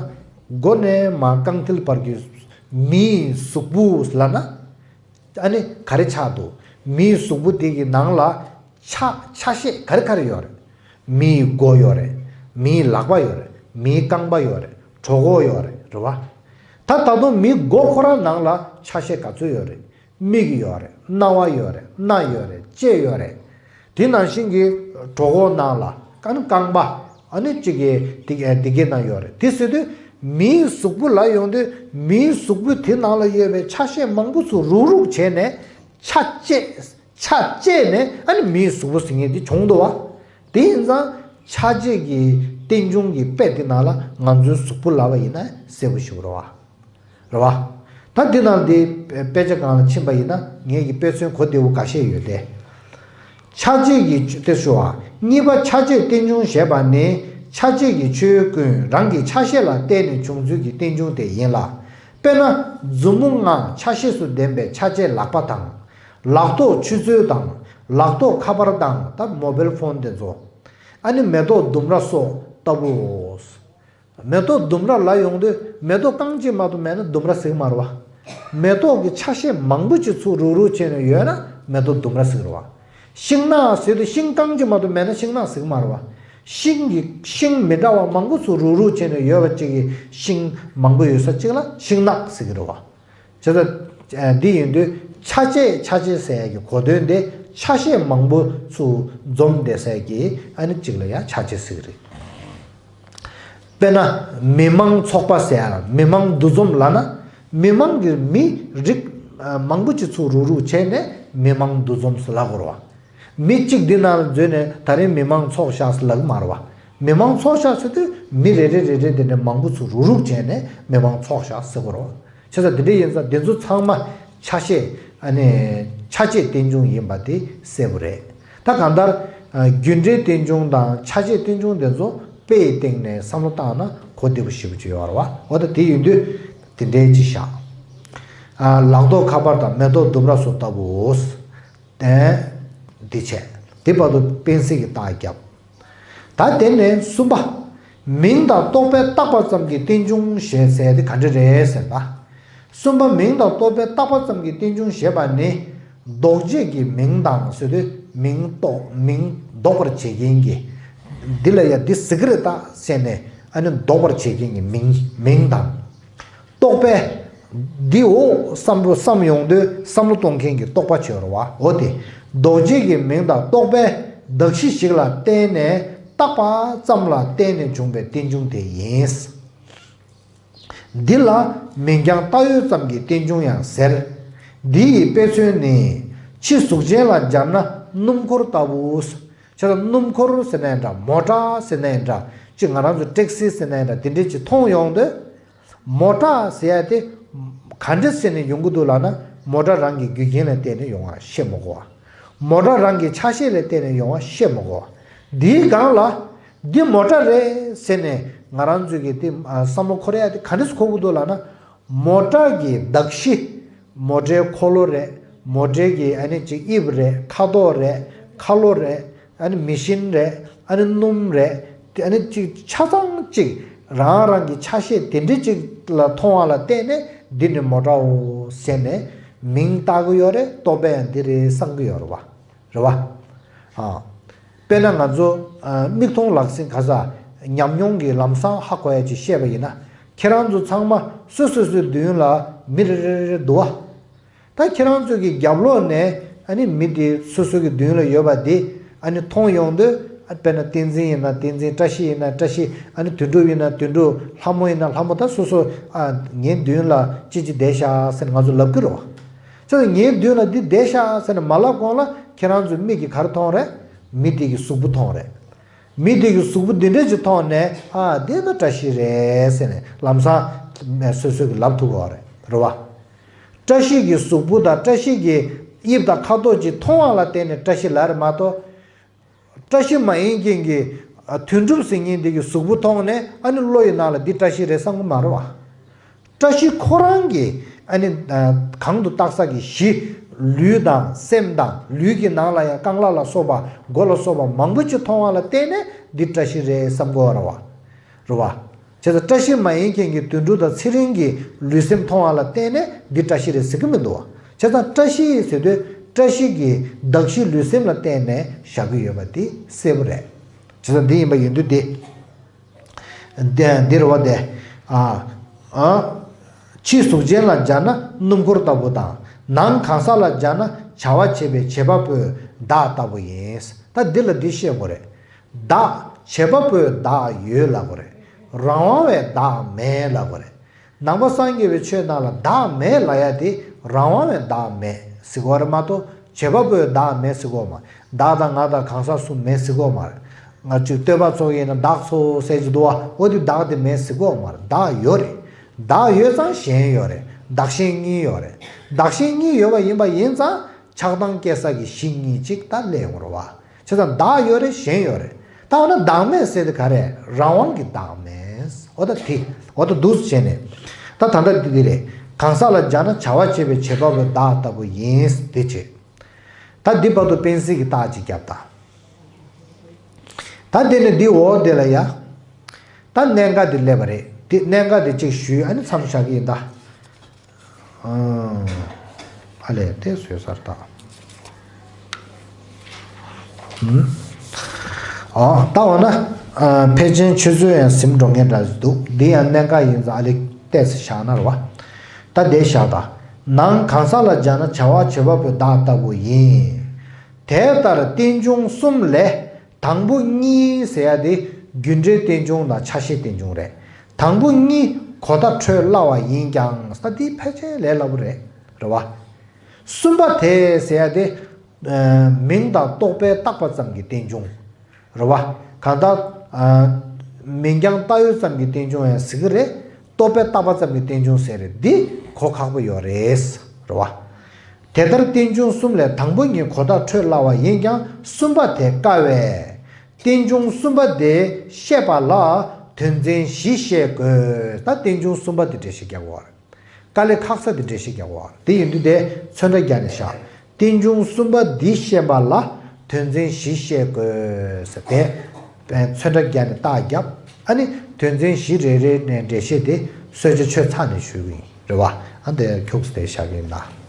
མགོ་ནས་མར་རྐང་མཐིལ་བར་གྱི་མིའི་གཟུགས་པོ་ལབ་ན། ཨ་ནི་ག་རེ་ཆགས་འདུག་མིའི་གཟུགས་པོ་དེ་གི་ནང་ལ་ཆ་ཆ་ཤས་ག་རེ་ག་རེ་ཡོད་རེད། མིའི་མགོ་ཡོད་རེད། མིའི་ལག་པ་ཡོད་རེད། མིའི་རྐང་པ་ཡོད་རེད། གྲོད་ཁོག་ཡོད་རེད། རེད་བ། ད་ད་དུང་མིའི་མགོ་ཁོ་རང་ནང་ལ་ཆ་ཤས་ག་ཚོད་ཡོད་རེད། མིག་ཡོད་རེད། རྣ་བ་ཡོད་རེད། སྣ་ཡོད་རེད། ལྕེ་ཡོད་རེད། དེ་ནང་བཞིན་གྱི་གྲོད་ཁོག་ནང་ལ་ཨ་ནི་རྐང་པ་ཨ་ནི་གཅིག་གི་དེ་དེ་གའི་ནང་ཡོད་རེད། དེ་ཟེར་དུས་མིའི་གཟུགས་པོ་ལ་ཡོང་དུས་མིའི་གཟུགས་པོའི་དེ་ནང་ལ་ཡོད་པའི་ཆ་ཤས་མང་པོ་ཚོ་རུག་རུག་བྱས་ནས་ཆ་བཅད། ཆ་བཅད་ནས་ཨ་ནི་མིའི་གཟུགས་པོ་ཟེར་མཁན་དེ་བྱུང་འདུག་བ། དེ་ཡིན་ཙང་ཆ་བྱད་ཀྱི་རྟེན་འབྱུང་གི་དཔེ་དེ་ནང་ལ་ང་ཚོའི་གཟུགས་པོ་ལབ་པ་ཡིན་ན་གསལ་པོ་ཞིག་རེད་བ། རེད་བ། ད་འདི་ནང་འདི་དཔེ་ཆ་སྒང་ལ་ཕྱིན་པ་ཡིན་ན་ངེད་ཀྱི་དཔེ་མཚོན་གོ་བདེ་བོ་འགའ་ཤས་ཡོད་དེ། ཆ་བྱད་ཀྱི་དེ་ཞུ་བ། གཉིས་པ་ཆ་བྱད་རྟེན་འབྱུང་ཞེས་པ་ནི་ཆ་བྱད་ཀྱི་ཆོས་ཀུན་རང་གི་ཆ་ཤས་ལ་བརྟེན་ནས་བྱུང་ཚུལ་གྱི་རྟེན་འབྱུང་དེ་ཡིན་ལ། དཔེར་ན། མཛུབ་མོ་ལྔ་ཆ་ཤས་སུ་ལྡན་པའི་ཆ་བྱད་ལག་པ་དང་། ལག་ཐོགས་ཆུ་ཚོད་དང་། ལག་ཐོགས་ཁ་པར་དང་ད་མོ་བེལ་ཕོན་དེ་ཚོ། ཨ་ནི་མེ་ཏོག་ལྡུམ་ར་སོགས་ལྟ་བུའོ། མེ་ཏོག་ལྡུམ་ར་ལ་ཡོང་དུས་མེ་ཏོག་རྐང་གཅིག་མ་གཏོགས་མེད་ན་ལྡུམ་ར་ཟེར་གི་མ་རེད་བ། མེ་ཏོག་གི་ཆ་ཤས་མང་པོ་ཅིག་ཚུར་རུག་རུག་བྱས་ནས་ཡོད་ན་མེ་ཏོག་ལྡུམ་ར་ཟེར་གི་རེད་བ། ཤིང་ནགས་ཟེར་དུས་ཤིང་རྐང་གཅིག་མ་གཏོགས་མེད་ན་ཤིང་ནགས་ཟེར་གི་མ་རེད་བ། ཤིང་གི་ཤིང་མི་འདྲ་བ་མང་པོ་ཚུར་རུག་རུག་བྱས་ནས་ཡོད་པ་ཅིག་གི་ཤིང་མང་པོ་ཡོད་ས་ཅིག་ལ་ཤིང་ནགས་ཟེར་གི་རེད་བ། བྱས་ཙང་། འདི་ཡིན་དུས་ཆ་བྱད་ཆ་བྱད་ཟེར་ཡ་གི་གོ་དོན་དེ་ཆ་ཤས་མང་པོ་ཚུར་འཛོམས་བསྡད་ས་གི་ཨ་ནི་གཅིག་ལ་ཡང་ཆ་བྱད་ཟེར་གི་རེད། དཔེར་ན། མི་མང་ཚོགས་པ་ཟེར་ཡ་ལ་མི་མང་འདུ་འཛོམས་ལབ་ན། མི་མང་གི་མི་རིགས་མང་པོ་ཅིག་ཚུར་རུག་རུག་བྱས་ནས་མི་མང་འདུ་འཛོམས་ཟེར་ལབ་དགོས་རེད་བ། མི་གཅིག་འདི་ནང་ལ་འཛུལ་ནས་ད་རིང་མི་མང་ཚོགས་བཞག་ཟེར་ལབ་གི་མ་རེད་བ། མི་མང་ཚོགས་བཞག་ཟེར་དུས་མི་རེ་རེ་རེ་རེ་དེ་འདྲ་མང་པོ་ཚུར་རུག་རུག་བྱས་ནས་མི་མང་ཚོགས་བཞག་ཟེར་དགོས་རེད་བ། བྱས་ཙང་དེ་འདྲ་ཡིན་ཙང་དེ་ཚོ་ཚང་མ་ཆ་ཤས་ཨ་ནི་ཆ་བྱད་རྟེན་འབྱུང་ཡིན་པ་དེ་གསལ་པོ་རེད། ད་གང་ལྟར་རྒྱུ་འབྲས་རྟེན་འབྱུང་དང་ཆ་བྱད་རྟེན་འབྱུང་དེ་ཚོ་དཔེའི་སྟེང་ནས་བསམ་བློ་བཏང་ན་གོ་བདེ་པོ་ཞེ་པོ་ཅིག་ཡོད་རེད་བ། འོ་ད་དེ་ཡིན་དུས་དེ་འདྲའི་ཅིག་བཞག་ལག་ཐོགས་ཁ་པར་དང་མེ་ཏོག་ལྡུམ་ར་སོགས་ལྟ་བུའོ། དེ་འདི་བྱས། དེ་བར་དུ་དཔེ་གསལ་གྱི་རྟགས་བརྒྱབ། ད་དེ་ནས་གསུམ་པ། མིང་དང་རྟོག་པས་བཏགས་པ་ཙམ་གྱི་རྟེན་འབྱུང་ཞེས་ཟེར་དེ་ག་འདྲ་རེད་ཟེར་ན། གསུམ་པ་མིང་དང་རྟོག་པས་བཏགས་པ་ཙམ་གྱི་རྟེན་འབྱུང་ཞེས་པ་ནི། འདོགས་བྱེད་ཀྱི་མིང་དང་ཟེར་དུས་མིང་འདོགས་མིང་འདོགས་པར་བྱེད་མཁན་གྱི། འདི་ལ་ཡ་འདི་ཟེར་གི་རེད་ད་ཟེར་ནས་ཨ་ནི་འདོགས་པར་བྱེད་མཁན་གྱི་མིང་མིང་དང་། རྟོག་པས། འདི་འོ་བསམ་བློ་བསམ་ཡོང་དུས་བསམ་བློ་གཏོང་མཁན་གྱི་རྟོག་པ་བྱེད་རོ་བ་འོ་དེ། འདོགས་བྱེད་ཀྱི་མིང་དང་རྟོག་པས་གདགས་གཞི་ཞིག་ལ་བརྟེན་ནས་བཏགས་པ་ཙམ་ལ་བརྟེན་ནས་བྱུང་བའི་རྟེན་འབྱུང་དེ་ཡིན། འདི་ལ་མིང་རྐྱང་བཏགས་ཡོད་ཙམ་གྱི་རྟེན་འབྱུང་ཡང་ཟེར། འདི་ཡི་དཔེ་མཚོན་ནི། ཕྱི་གཟུགས་ཅན་ལ་སྦྱར་ན་སྣུམ་འཁོར་ལྟ་བུ། བྱས་ཙང་སྣུམ་འཁོར་ཟེར་ན་ཡང་འདྲ་མོ་ཊ་ཟེར་ན་ཡང་འདྲ་ཅིག་ང་རང་ཚོ་ཊེག་སི་ཟེར་ན་ཡང་འདྲ་དེ་འདྲས་ཅིག་མཐོང་ཡོང་དུས། མོ་ཊ་ཟེར་ཡ་དེ་ག་འདྲ་ཟེར་ནས་ཡོང་གི་འདུག་ལབ་ན་མོ་ཊ་རང་གི་རྒྱུ་རྐྱེན་ལ་བརྟེན་ནས་ཡོང་བ་ཤེས་མི་དགོས་པ། མོ་ཊ་རང་གི་ཆ་ཤས་ལ་བརྟེན་ནས་ཡོང་བ་ཤེས་མི་དགོས་པ། འདིའི་སྒང་ལ་འདི་མོ་ཊ་རེད་ཟེར་ནས་ང་རང་ཚོས་ཀྱི་དེ་བསམ་བློ་འཁོར་ཡ་དེ་ག་འདྲ་སེ་འཁོར་གི་འདུག་ལབ་ན། མོ་ཊ་གི་གདགས་གཞི། མོ་ཊའི་འཁོར་ལོ་རེད། མོ་ཊའི་གི་ཨ་ནི་ཅིག་དབྱིབས་རེད། ཁ་དོག་རེད། ཁ་ལོ་རེད། ཨ་ནི་མེ་ཤིན་རེད། ཨ་ནི་སྣུམ་རེད། དེ་ཨ་ནི་ཅིག་ཆ་ཚང་ཅིག་རང་རང་གི་ཆ་ཤས་དེ་འདྲ་ཅིག་ལ་མཐོང་བ་ལ་བརྟེན་ནས་འདི་ནི་མོ་ཊའོ་ཟེར་ནས་མིང་བཏགས་ཀྱི་ཡོད་རེད། རྟོག་པས་ཡང་འདི་རེད་བསམ་གྱི་ཡོད་རེད་བ། རེད་བ། ཨ། དཔེར་ན་ང་ཚོ་ཨ་མིག་མཐོང་ལག་ཟིན་ག་ས་ཉམས་མྱོང་གི་ལམ་སང་ཧ་གོ་ཡ་ཅིག་བཤད་པ་ཡིན་ན། ཁྱེད་རང་ཚོ་ཚང་མ་སོ་སོ་སོའི་མདུན་ལ་མི་རེ་རེ་རེ་རེ་འདུག་བ། ད་ཁྱེད་རང་ཚོ་གི་རྒྱབ་ལོགས་ནས་ཨ་ནི་མི་དེ་སོ་སོ་གི་མདུན་ལ་ཡོད་པ་དེ་ཨ་ནི་མཐོང་ཡོང་དུས། ཨ་དཔེར་ན་བསྟན་འཛིན་ཡིན་ན་བསྟན་འཛིན། བཀྲ་ཤིས་ཡིན་ན་བཀྲ་ཤིས། ཨ་ནི་དོན་གྲུབ་ཡིན་ན་དོན་གྲུབ། ལྷ་མོ་ཡིན་ན་ལྷ་མོ། ད་སོ་སོ་ཨ་ངའི་མདུན་ལ་ཅི་ཅི་བསྡད་ཤག་ཟེར་ནས་ང་ཚོ་ལབ་ཀྱི་རེད་བ། ཅི་ངའི་མདུན་ལ་འདི་བསྡད་ཤག་ཟེར་ནས་མ་ལབ་གོང་ལ་ཁྱེད་རང་ཚོའི་མིག་གིས་ག་རེ་མཐོང་རེད། མི་དེ་གི་གཟུགས་པོ་མཐོང་རེད། མི་དེ་གི་གཟུགས་པོ་འདི་འདྲ་ཅིག་མཐོང་ནས་ཨ་འདི་ན་བཀྲ་ཤིས་རེད་ཟེར་ནས་ལམ་སང་སོ་སོ་གིས་ལབ་ཐུབ་ཀྱི་ཡོད་རེད། རེད་བ། བཀྲ་ཤིས་ཀྱི་གཟུགས་པོ་དང་བཀྲ་ཤིས་ཀྱི་དབྱིབས་དང་ཁ་དོག་ཅིག་མཐོང་བ་ལ་བརྟེན་ནས་བཀྲ་ཤིས་ལབ་རེད་མ་གཏོགས། བཀྲ་ཤིས་མ་ཡིན་མཁན་གྱི་ཨ་དོན་གྲུབ་ཟེར་མཁན་དེ་གི་གཟུགས་པོ་མཐོང་ནས་ཨ་ནི་བློ་ཡི་ནང་ལ་འདི་བཀྲ་ཤིས་རེད་བསམ་གི་མ་རེད་བ། བཀྲ་ཤིས་ཁོ་རང་གི་ཨ་ནི་ཨ་གང་དུ་བཏགས་ས་གི་གཞི། ལུས་དང་སེམས་དང་། ལུས་ཀྱི་ནང་ལ་ཡང་རྐང་ལག་ལ་སོགས་པ་མགོ་ལ་སོགས་པ་མང་པོ་ཅིག་མཐོང་བ་ལ་བརྟེན་ནས་འདི་བཀྲ་ཤིས་རེད་བསམ་གི་ཡོད་རེད་བ། རེད་བ། བྱས་ཙང་བཀྲ་ཤིས་མ་ཡིན་མཁན་གྱི་དོན་གྲུབ་དང་ཚེ་རིང་གི་ལུས་སེམས་མཐོང་བ་ལ་བརྟེན་ནས་འདི་བཀྲ་ཤིས་རེད་ཟེར་གི་མི་འདུག་བ། བྱས་ཙང་བཀྲ་ཤིས་ཟེར་དུས་བཀྲ་ཤིས་ཀྱི་གདགས་གཞི་ལུས་སེམས་ལ་བརྟེན་ནས་བཞག་གི་ཡོད་པ་འདི་གསལ་པོ་རེད། བྱས་ཙང་འདི་ཡིན་པ་ཡིན་དུས་འདི། འདི་འདི་རེད་བ་དེ། ཨ། ཨ། ཕྱི་གཟུགས་ཅན་ལ་སྦྱར་ན་སྣུམ་འཁོར་ལྟ་བུ་དང་། ནང་གང་ཟག་ལ་སྦྱར་ན་བྱ་བ་བྱེད་པའི་བྱེད་པ་པོའི་བདག་ལྟ་བུ་ཡིན། ད་འདི་ལ་འདི་བཤད་དགོས་རེད། བདག་བྱེད་པ་པོའི་བདག་ཡོད་ལབ་དགོས་རེད། རང་དབང་བའི་བདག་མེད་ལབ་དགོས་རེད། ནང་པ་སངས་རྒྱས་པའི་ཆོས་ནང་ལ་བདག་མེད་ལབ་ཡ་དེ་རང་དབང་བའི་བདག་མེད་ཟེར་གོ་རེད་མ་གཏོགས་བྱེད་པ་པོའི་བདག་མེད་ཟེར་གོ་མ། བདག་དང་ང་དང་གང་ཟག་གསུམ་མེད་ཟེར་གོ་མ་རེད། ང་ཅིག་སྟོན་པ་ཚོ་ཡིན་ན་བདག་ཚོ་ཟེར་གྱི་འདུག་བ། འོ་དེ་བདག་དེ་མེད་ཟེར་གོ་མ་རེད། བདག་ཡོད་རེད། བདག་ཡོད་ཙང་གཞན་ཡོད་རེད། བདག་གཞན་གཉིས་ཡོད་རེད། བདག་གཞན་གཉིས་ཡོད་པ་ཡིན་པ་ཡིན་ཙང་ ཆགས་སྡང་སྐྱེ་ས་གི་གཞི་གཉིས་ཅིག་ད་སླེབས་ཡོང་རེད་བ། བྱས་ཙང་བདག་ཡོད་རེད། གཞན་ཡོད་རེད། ད་འོ་ན་བདག་མེད་ཟེར་དེ་ག་རེ། རང་དབང་གི་བདག་མེད། འོ་ད་དེ་འོ་ད་འདུག་བྱས་ནས། ད་ད་ལྟ་འདི་འདི་རེད། གང་ཟག་ལ་སྦྱར་ན་བྱ་བ་བྱེད་པའི་བྱེད་པ་པོའི་བདག་ལྟ་བུ་ཡིན། དེ་བྱས། ད་འདི་བར་དུ་པེན་སིལ་གྱི་རྟགས་ཅིག་བརྒྱབ་ད། ད་དེ་ནི་འདི་འོག་དེ་ལ་ཡ། ད་གནད་འགག་དེ་སླེབས་པ་རེད། དེ་གནད་འགག་དེ་གཅིག་ཞུས། ཨ་ནི་མཚམས་བཞག་གི་ཡིན་ད། ཨ་ལས་དེ་བཟོས་ཚར་ད། ཨ་ད་འོ་ན། ཕལ་ཆེར་ཆུ་ཚོད་ཡང་ཟིན་འགྲོ་མཁན་འདྲ་འདུག་འདི་ཡང་གནད་འགག་ཡིན་ཙང་ཨ་ལས་ཏོག་ཙམ་བཞག་ན་རེད་བ། ད་དེ་བཞག་ད། ནང་གང་ཟག་ལ་སྦྱར་ན་བྱ་བ་བྱེད་པ་པོའི་བདག་ལྟ་བུ་ཡིན། དེ་ལྟར་རྟེན་འབྱུང་གསུམ་ལས། དང་པོ་གཉིས་ཟེར་ཡ་དེ་རྒྱུ་འབྲས་རྟེན་འབྱུང་དང་ཆ་ཤས་རྟེན་འབྱུང་རེད། དང་པོ་གཉིས་གོ་བརྡ་འཕྲོད་སླ་བ་ཡིན་ཀྱང་ས་དེ་ཕལ་ཆེར་ལས་སླ་པོ་རེད། རེད་བ། གསུམ་པ་དེ་ཟེར་ཡ་དེ། མིང་དང་རྟོག་པས་བཏགས་པ་ཙམ་གྱི་རྟེན་འབྱུང་། རེད་བ། གང་ལྟར། མིང་རྐྱང་བཏགས་ཡོད་ཙམ་གྱི་རྟེན་འབྱུང་ཡང་ཟེར་གི་རེད། རྟོག་པས་བཏགས་པ་ཙམ་གྱི་རྟེན་འབྱུང་ཟེར་རེད། འདི་གོ་ཁག་པོ་ཡོད་རེད། རེད་བ། དེ་ལྟར་རྟེན་འབྱུང་གསུམ་ལས་དང་པོ་གཉིས་གོ་བརྡ་འཕྲོད་སླ་བ་ཡིན་ཀྱང་གསུམ་པ་དེ་དཀའ་བས། རྟེན་འབྱུང་གསུམ་པ་དེ་བཤད་པ་ལ་དོན་ཚན་བཞི་བཤད་དགོས། ད་རྟེན་འབྱུང་གསུམ་པ་དེ་འགྲེལ་བཤད་རྒྱག་དགོས་པ་རེད། དཀའ་ལས་ཁག་ས་དེ་འགྲེལ་བཤད་རྒྱག་དགོས་པ་རེད། དེ་ཡིན་དུས་དེ་ཚོན་ཁྲ་རྒྱག་ནས་བཞག་རྟེན་འབྱུང་གསུམ་པ་འདི་བཤད་པ་ལ་དོན་ཚན་བཞི་བཤད་དགོས་ཟེར་དེ། ཚོན་ཁྲ་རྒྱག་ནས་རྟགས་བརྒྱབ། ཨ་ནི་དོན་ཚན་བཞི་རེ་རེ་ནས་འགྲེལ་བཤད་དེ་གསོལ་ཇ་མཆོད་ཚར་ནས་ཞུ་གི་ཡིན། རེད་བ། ཨ་འདི་ཁྱུག་ཙམ་དེ་བཞག་གི་ཡིན་ད།